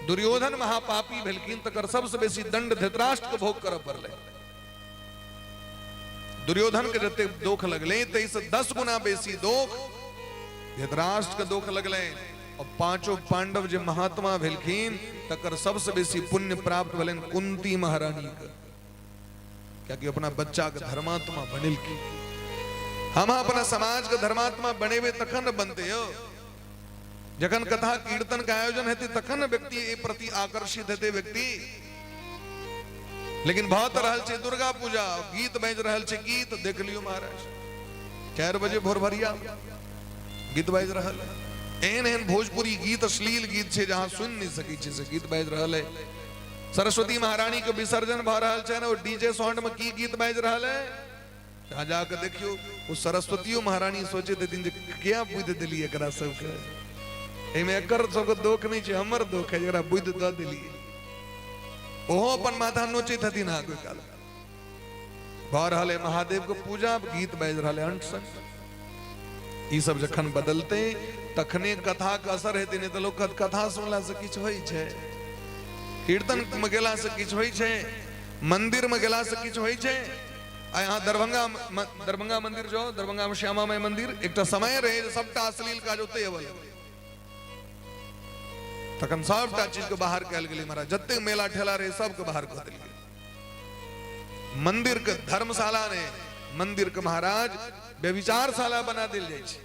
दुर्योधन महापापी भेलखिन तकर सबसे बेसी दंड धृतराष्ट्र के भोग करऽ पड़लै। दुर्योधन के जते दोख लगलै ताहिसँ 10 गुना बेसी दोख धृतराष्ट्र के दोख लगलै। और पांचों पांडव जे महात्मा भेलखिन तकर सबसे बेसी पुण्य प्राप्त भेलनि कुंती महारानी के, कियाकि अपना बच्चा के धर्मात्मा बनेलखिन। हम अपना समाज के धर्मात्मा बनेबै तखन ने बनते यौ। जखन कथा कीर्तन के आयोजन हेतै तखन ने व्यक्ति एहि प्रति आकर्षित हेतै व्यक्ति। लेकिन भऽ तऽ रहल छै दुर्गा पूजा, गीत बाजि रहल छै गीत, देख लियौ महाराज 4 बजे भोर भरिया गीत बाजि रहल है। एहन एहन भोजपुरी गीत अश्लील गीत छै जहाँ सुनि नहि सकै छी से गीत बाजि रहल है। सरस्वती महारानी के विसर्जन भऽ रहल छै ने, ओ डीजे साउंड में की गीत बाजि रहल है, अहाँ जाके देखियौ। ओ सरस्वतियो महारानी सोचैत हेथिन जे किया बुद्धि देलियै एकरा सबके, एहिमे एकर सबके दोख नहि छै, हमर दोख है जकरा बुद्धि दऽ देलियै। ओहो अपन माथा नोचैत हेथिन अहाँके ओहि काल। भऽ रहल है महादेव के पूजा, गीत बाजि रहल है अंट संट। ई सब जखन बदलतै तखने कथाके असर हेतै, नहि तऽ लोक कहत कथा सुनलासँ किछु होइ छै, कीर्तनमे गेलासँ किछु होइ छै, मन्दिरमे गेलासँ किछु होइ छै। आ यहाँ दरभंगा दरभंगा मंदिर जाओ, दरभंगा में श्यामा माई मंदिर, एकटा समय रहे जे सबटा अश्लील काज ओतै अबल, तखन सबटा चीज के बाहर कयल गेलै महाराज, जते मेला ठेला रहे सबके बाहर कऽ देल गेलै। मंदिर के धर्मशाला ने मंदिर के महाराज व्यभिचारशाला बना देल जाइ छै।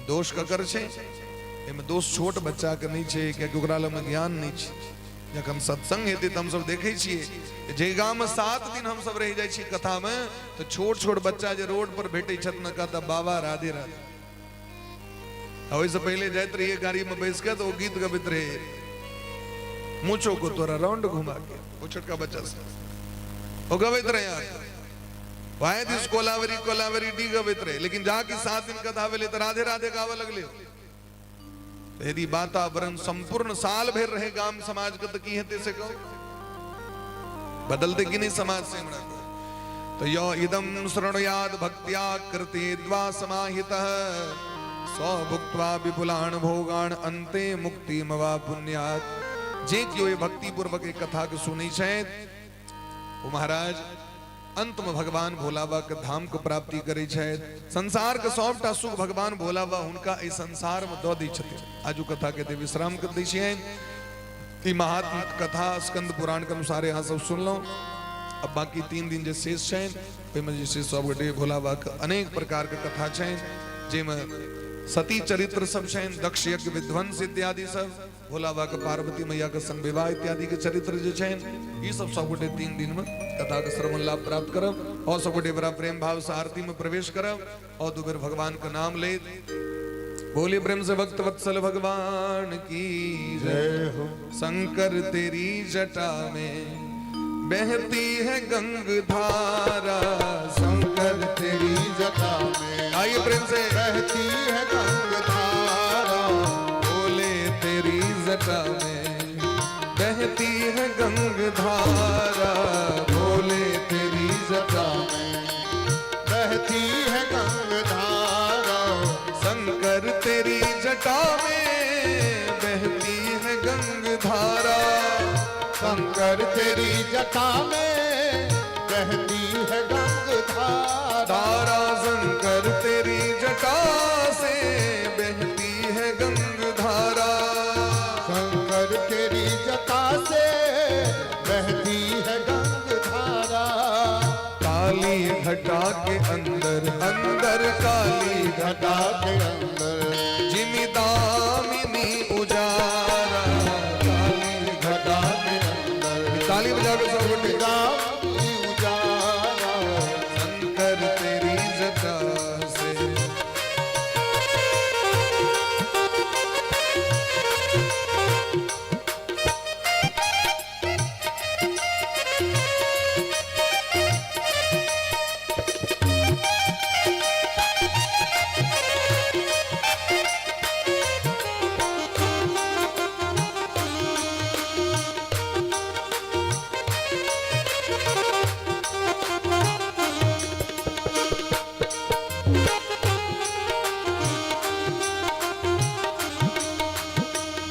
दोष ककर छै? एहिमे दोष छोट बच्चा के नहि छै, कियाकि ओकरा लगमे ज्ञान नहि छै। जखन सत्संग हेतै तऽ हमसब देखै छियै जे गाममे 7 दिन हमसब रहि जाइ छी कथामे, तऽ छोट छोट बच्चा जे रोड पर भेटै छथि ने, कहता बाबा राधे राधे। आ ओहिसँ पहिले जाइत रहियै गाड़ीमे बैस के तऽ ओ गीत गबैत रहै, मूछो को तोरा राउंड घुमा के, ओ छोटका बच्चा सब ओ गबैत रहै अहाँके Y this Kolaveri Kolaveri D गबैत रहे, लेकिन जाके 7 दिन कथा भेलै तऽ राधे राधे गाबऽ लगलै। यदि वातावरण संपूर्ण साल भरि रहे गाम समाज के तऽ की हेतै से कहू, बदलते कि नहीं समाज से हमरा? तो यो इदम शृणुयाद भक्त्या कृते द्वा समाहितः सौ भुक्त्वा विपुलान भोगान अंते मुक्तिमवा पुण्यात। जे केओ भक्ति पूर्वक एक कथा के सुनै छथि ओ महाराज अंत में भगवान भोला बाबा के धाम के प्राप्ति करै छथि। संसार के सबटा सुख भगवान भोला बाबा हुनका एहि संसार में दऽ दै छथिन। आजू कथा के विश्राम कर दै छियनि। ई महात्म कथा स्कंद पुराण के अनुसार यहाँ सब सुनलहुँ। अब बाकी 3 दिन जे शेष छनि ओहिमे जे छै सब गोटे भोला बाबा के अनेक प्रकार के कथा छनि, जाहिमे सती चरित्र सब छनि, दक्ष यज्ञ विध्वंस इत्यादि सब, भोला बाबा के पार्वती मैया के संग विवाह इत्यादि के चरित्र जे छनि, ई सब सब गोटे 3 दिन में कथा के श्रवण लाभ प्राप्त करब। और सब गोटे बड़ा प्रेम भाव से आरती में प्रवेश करब और दू बेर भगवान के नाम लेत बोले प्रेम से भक्त वत्सल भगवान की जय हो। शंकर तेरी जटा में बहती है गंग धारा, शंकर तेरी जटा में आइए प्रेम से बहती है गंग धारा, बोले तेरी जटा में बहती है गंग धारा, बोले तेरी जटा में बहती है गंग धारा, शंकर तेरी जटा में बहती है गंग धारा, शंकर तेरी जटा में बहती है गंग धारा, धारा शंकर तेरी जटा से बहती है गंग धारा, शंकर तेरी जटा से बहती है गंग धारा, काली घटा के अंदर अंदर काली घटा के अंदर जिमि दामिनी उजारा, काली घटा के अंदर ताली बजा के सब गोटे दामिनी उजारा, शंकर तेरी जटा से।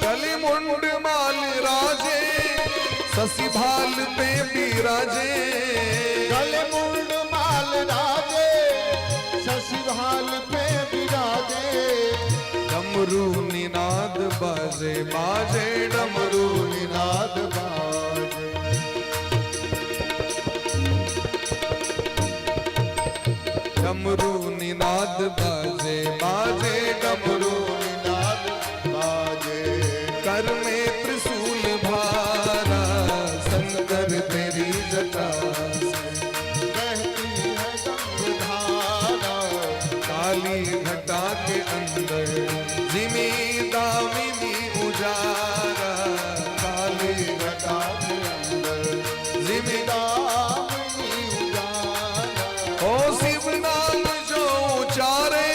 गली मुंड माल राजे शशि भाल पे बिराजे, गले मुंड माल राजे शशि भाल पे बिराजे, डमरू निनाद बाजे बाजे डमरू निनाद बाजे, डमरू निनाद बाजे बाजे डमरू निनाद बाजे, कर में त्रिशूल भारा, शंकर तेरी जटा से बहती है गंग धारा, काली घटा के अंदर जिमी दामिनी उजारा, काली घटा के अंदर जिमी दामिनी उजारा, ओ शिव नाम जो उचारे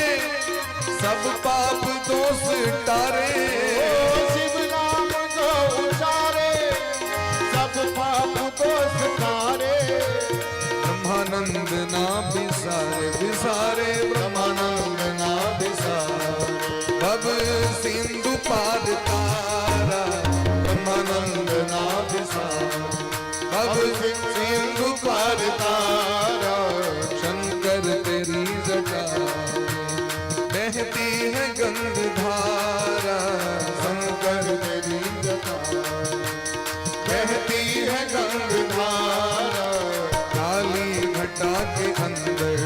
सब पाप दोष टारे, ओ शिव नाम जो उचारे सब पाप दोष तारे, ब्रह्मानंद ना बिसारे बिसारे ब्रह्मानंद ना घटा के अंदर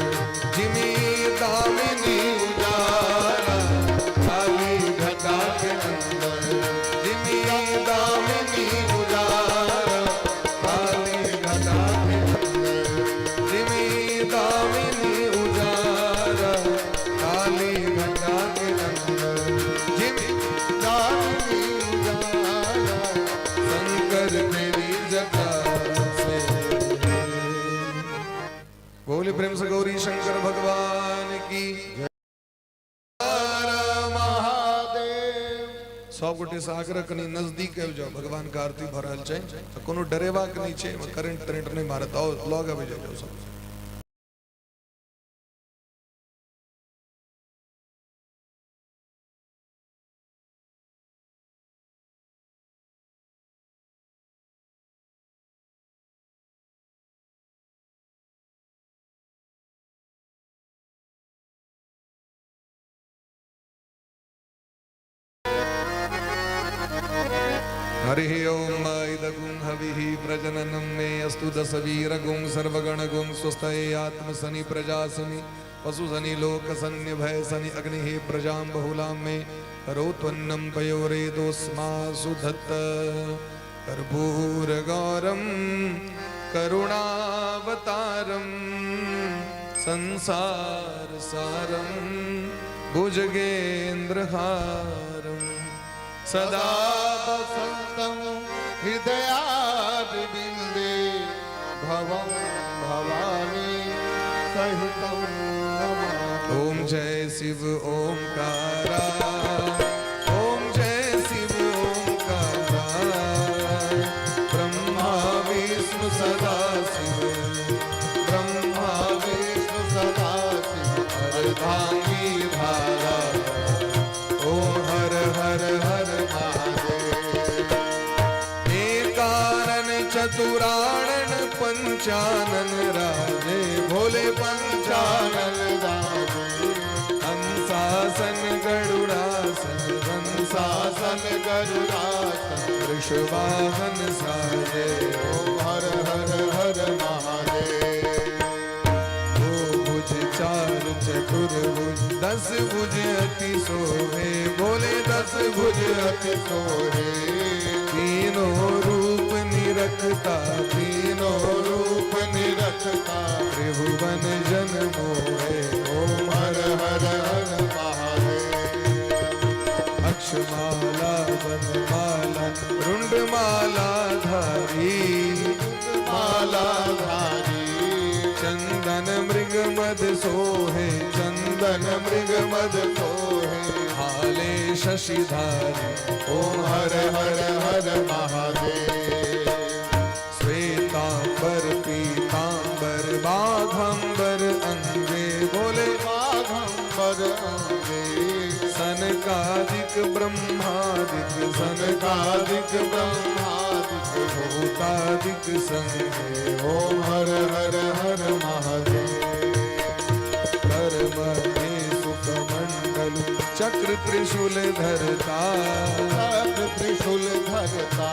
जिमी दामिनी उजाला, काली घटा के अंदर जिमी दामिनी उजाला, काली घटा के अंदर जिमी दामिनी उजाला, काली घटा के अंदर जिमी दामिनी उजाला। शंकर तेरी जटा से। बोले प्रेम से गौरी शंकर भगवान की। महादेव। सब गोटे से आग्रह, कनी नजदीक आबि जाओ, भगवान के आरती भऽ रहल छै, आ कोनो डरेबाक नहि छै, एहिमे करेंट तरेंट नहि मारत। आओ, लग आबि जाओ सब। हरिः ॐ। इदगुं हविः प्रजननं मे अस्तु दशवीरगुं सर्वगणगुं स्वस्थये आत्मसनि प्रजासनि पशुसनि लोकसन्नि भयसनि अग्निः प्रजां बहुलां मे करोत्वन्नं पयोरेदोऽस्मासु धत्त। कर्पूरगौरं करुणावतारं संसारसारं भुजगेन्द्रहारं सदा सदा वसन्तं हृदयारविन्दे भवं भवानी सहितं नमामि। ओम जय शिव ओमकारा, ओम जय शिव ओमकारा, ब्रह्मा विष्णु सदा शिव, ब्रह्मा विष्णु सदा शिव अर्धांगी धारा, ओम हर हर हर महादेव। एकानन चतुरानन पंचानन राजे, भोले पंचानन चानन राजे। हंसासन गरुड़ासन हंसासन सासन गरुड़ासन वृषवाहन साजे, ओम हर हर हर महादेव। दो भुज चार चतुर्भुज 10 भुज अति सोहे, भोले 10 भुज अति सोहे। तीनों रूप निरखता, तीनों रूप निरखता त्रिभुवन जन मोहे, ओम हर हर हर महादेव। अक्षमाला वनमाला रुंडमाला धारी, माला धारी। चंदन मृग मद सोहे, चंदन मृग मद सोहे। हाले शशिधारी, ओम हर हर हर महादेव। श्वेतांबर पीतांबर बाघंबर अंगे, बोले बाघंबर अंगे। सनकादिक ब्रह्मादिक, सनकादिक सनकादिक ब्रह्मादिक भूतादिक संगे, ओम हर हर हर महादेव। कर्म सुखमंडल चक्र त्रिशूल धरता, चक्र त्रिशूल धरता।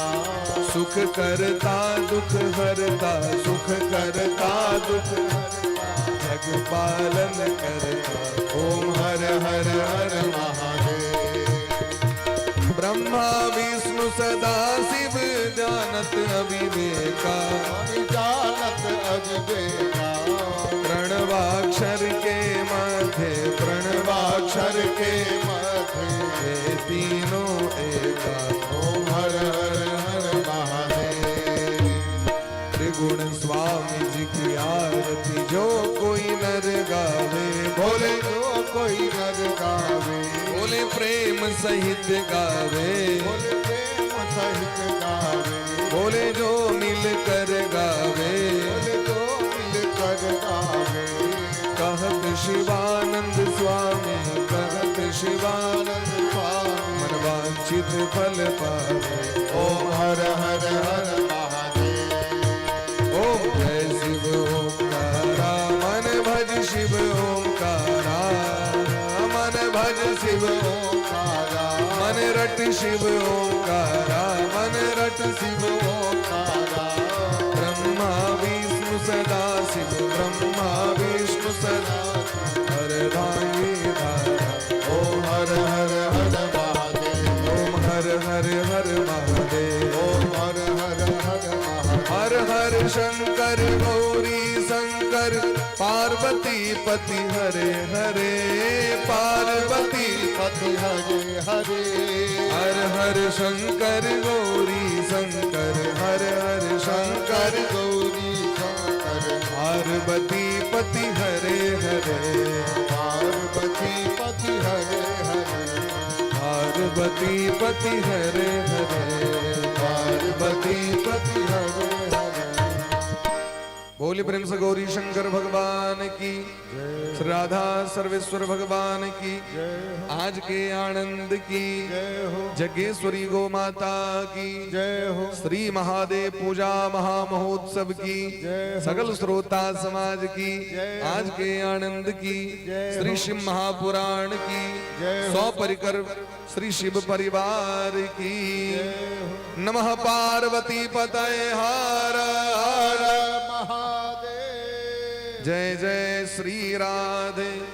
सुख करता दुख हरता, सुख करता दुख हरता। जग पालन करता, ओम हर हर हर महादेव। ब्रह्मा विष्णु सदा शिव जानत अविवेका, जानत अविवेका। प्रणवाक्षर के मध्य, प्रणवाक्षर अक्षर के मध्य के तीनों एका, ओम हर हर हर महादेव। त्रिगुण स्वामी जी की आरती जो कोई नर गावे, भोले जो कोई नर गावे। बोले प्रेम सहित गावे, बोले प्रेम सहित गावे। बोले जो मिल कर गावे, बोले जो मिल कर गावे। कहत शिवानंद स्वामी, कहत शिवानंद आनंद स्वामी मन वांछित फल पावे, ओम हर हर हर महादेव। ओम जय शिव ओमकारा, मन भज शिव ओमकारा, मन भज शिव ओमकारा। मन रट शिव ओमकारा, मन रट शिव ओमकारा। ब्रह्मा विष्णु सदा शिव, ब्रह्मा विष्णु सदा हर धांगी धारा। ओम हर हर हर महादेव। ओम हर हर हर महादेव। ओम हर हर हर महादेव। हर हर शंकर गौरी शंकर पार्वती पति हरे हरे, पार्वती पति हरे हरे। हर हर शंकर गौरी शंकर, हर हर शंकर शंकर गौरी शंकर पार्वती पति हरे हरे, पार्वती पति हरे हरे। पार्वती पति हरे हरे, पार्वती पति हरे हरे। बोले प्रेम से गौरी शंकर भगवान की, श्री राधा सर्वेश्वर भगवान की, आज के आनंद की, जय हो। जगेश्वरी गो माता की, जय हो। श्री महादेव पूजा महामहोत्सव की, जय हो। सकल श्रोता समाज की, जय हो। आज के आनंद की, जय श्री हो। शिव महापुराण की, जय हो। 100 परिकर श्री शिव परिवार की। जय हो। नमः पार्वती पतये हर हर हर महादेव। जय जय श्री राधे।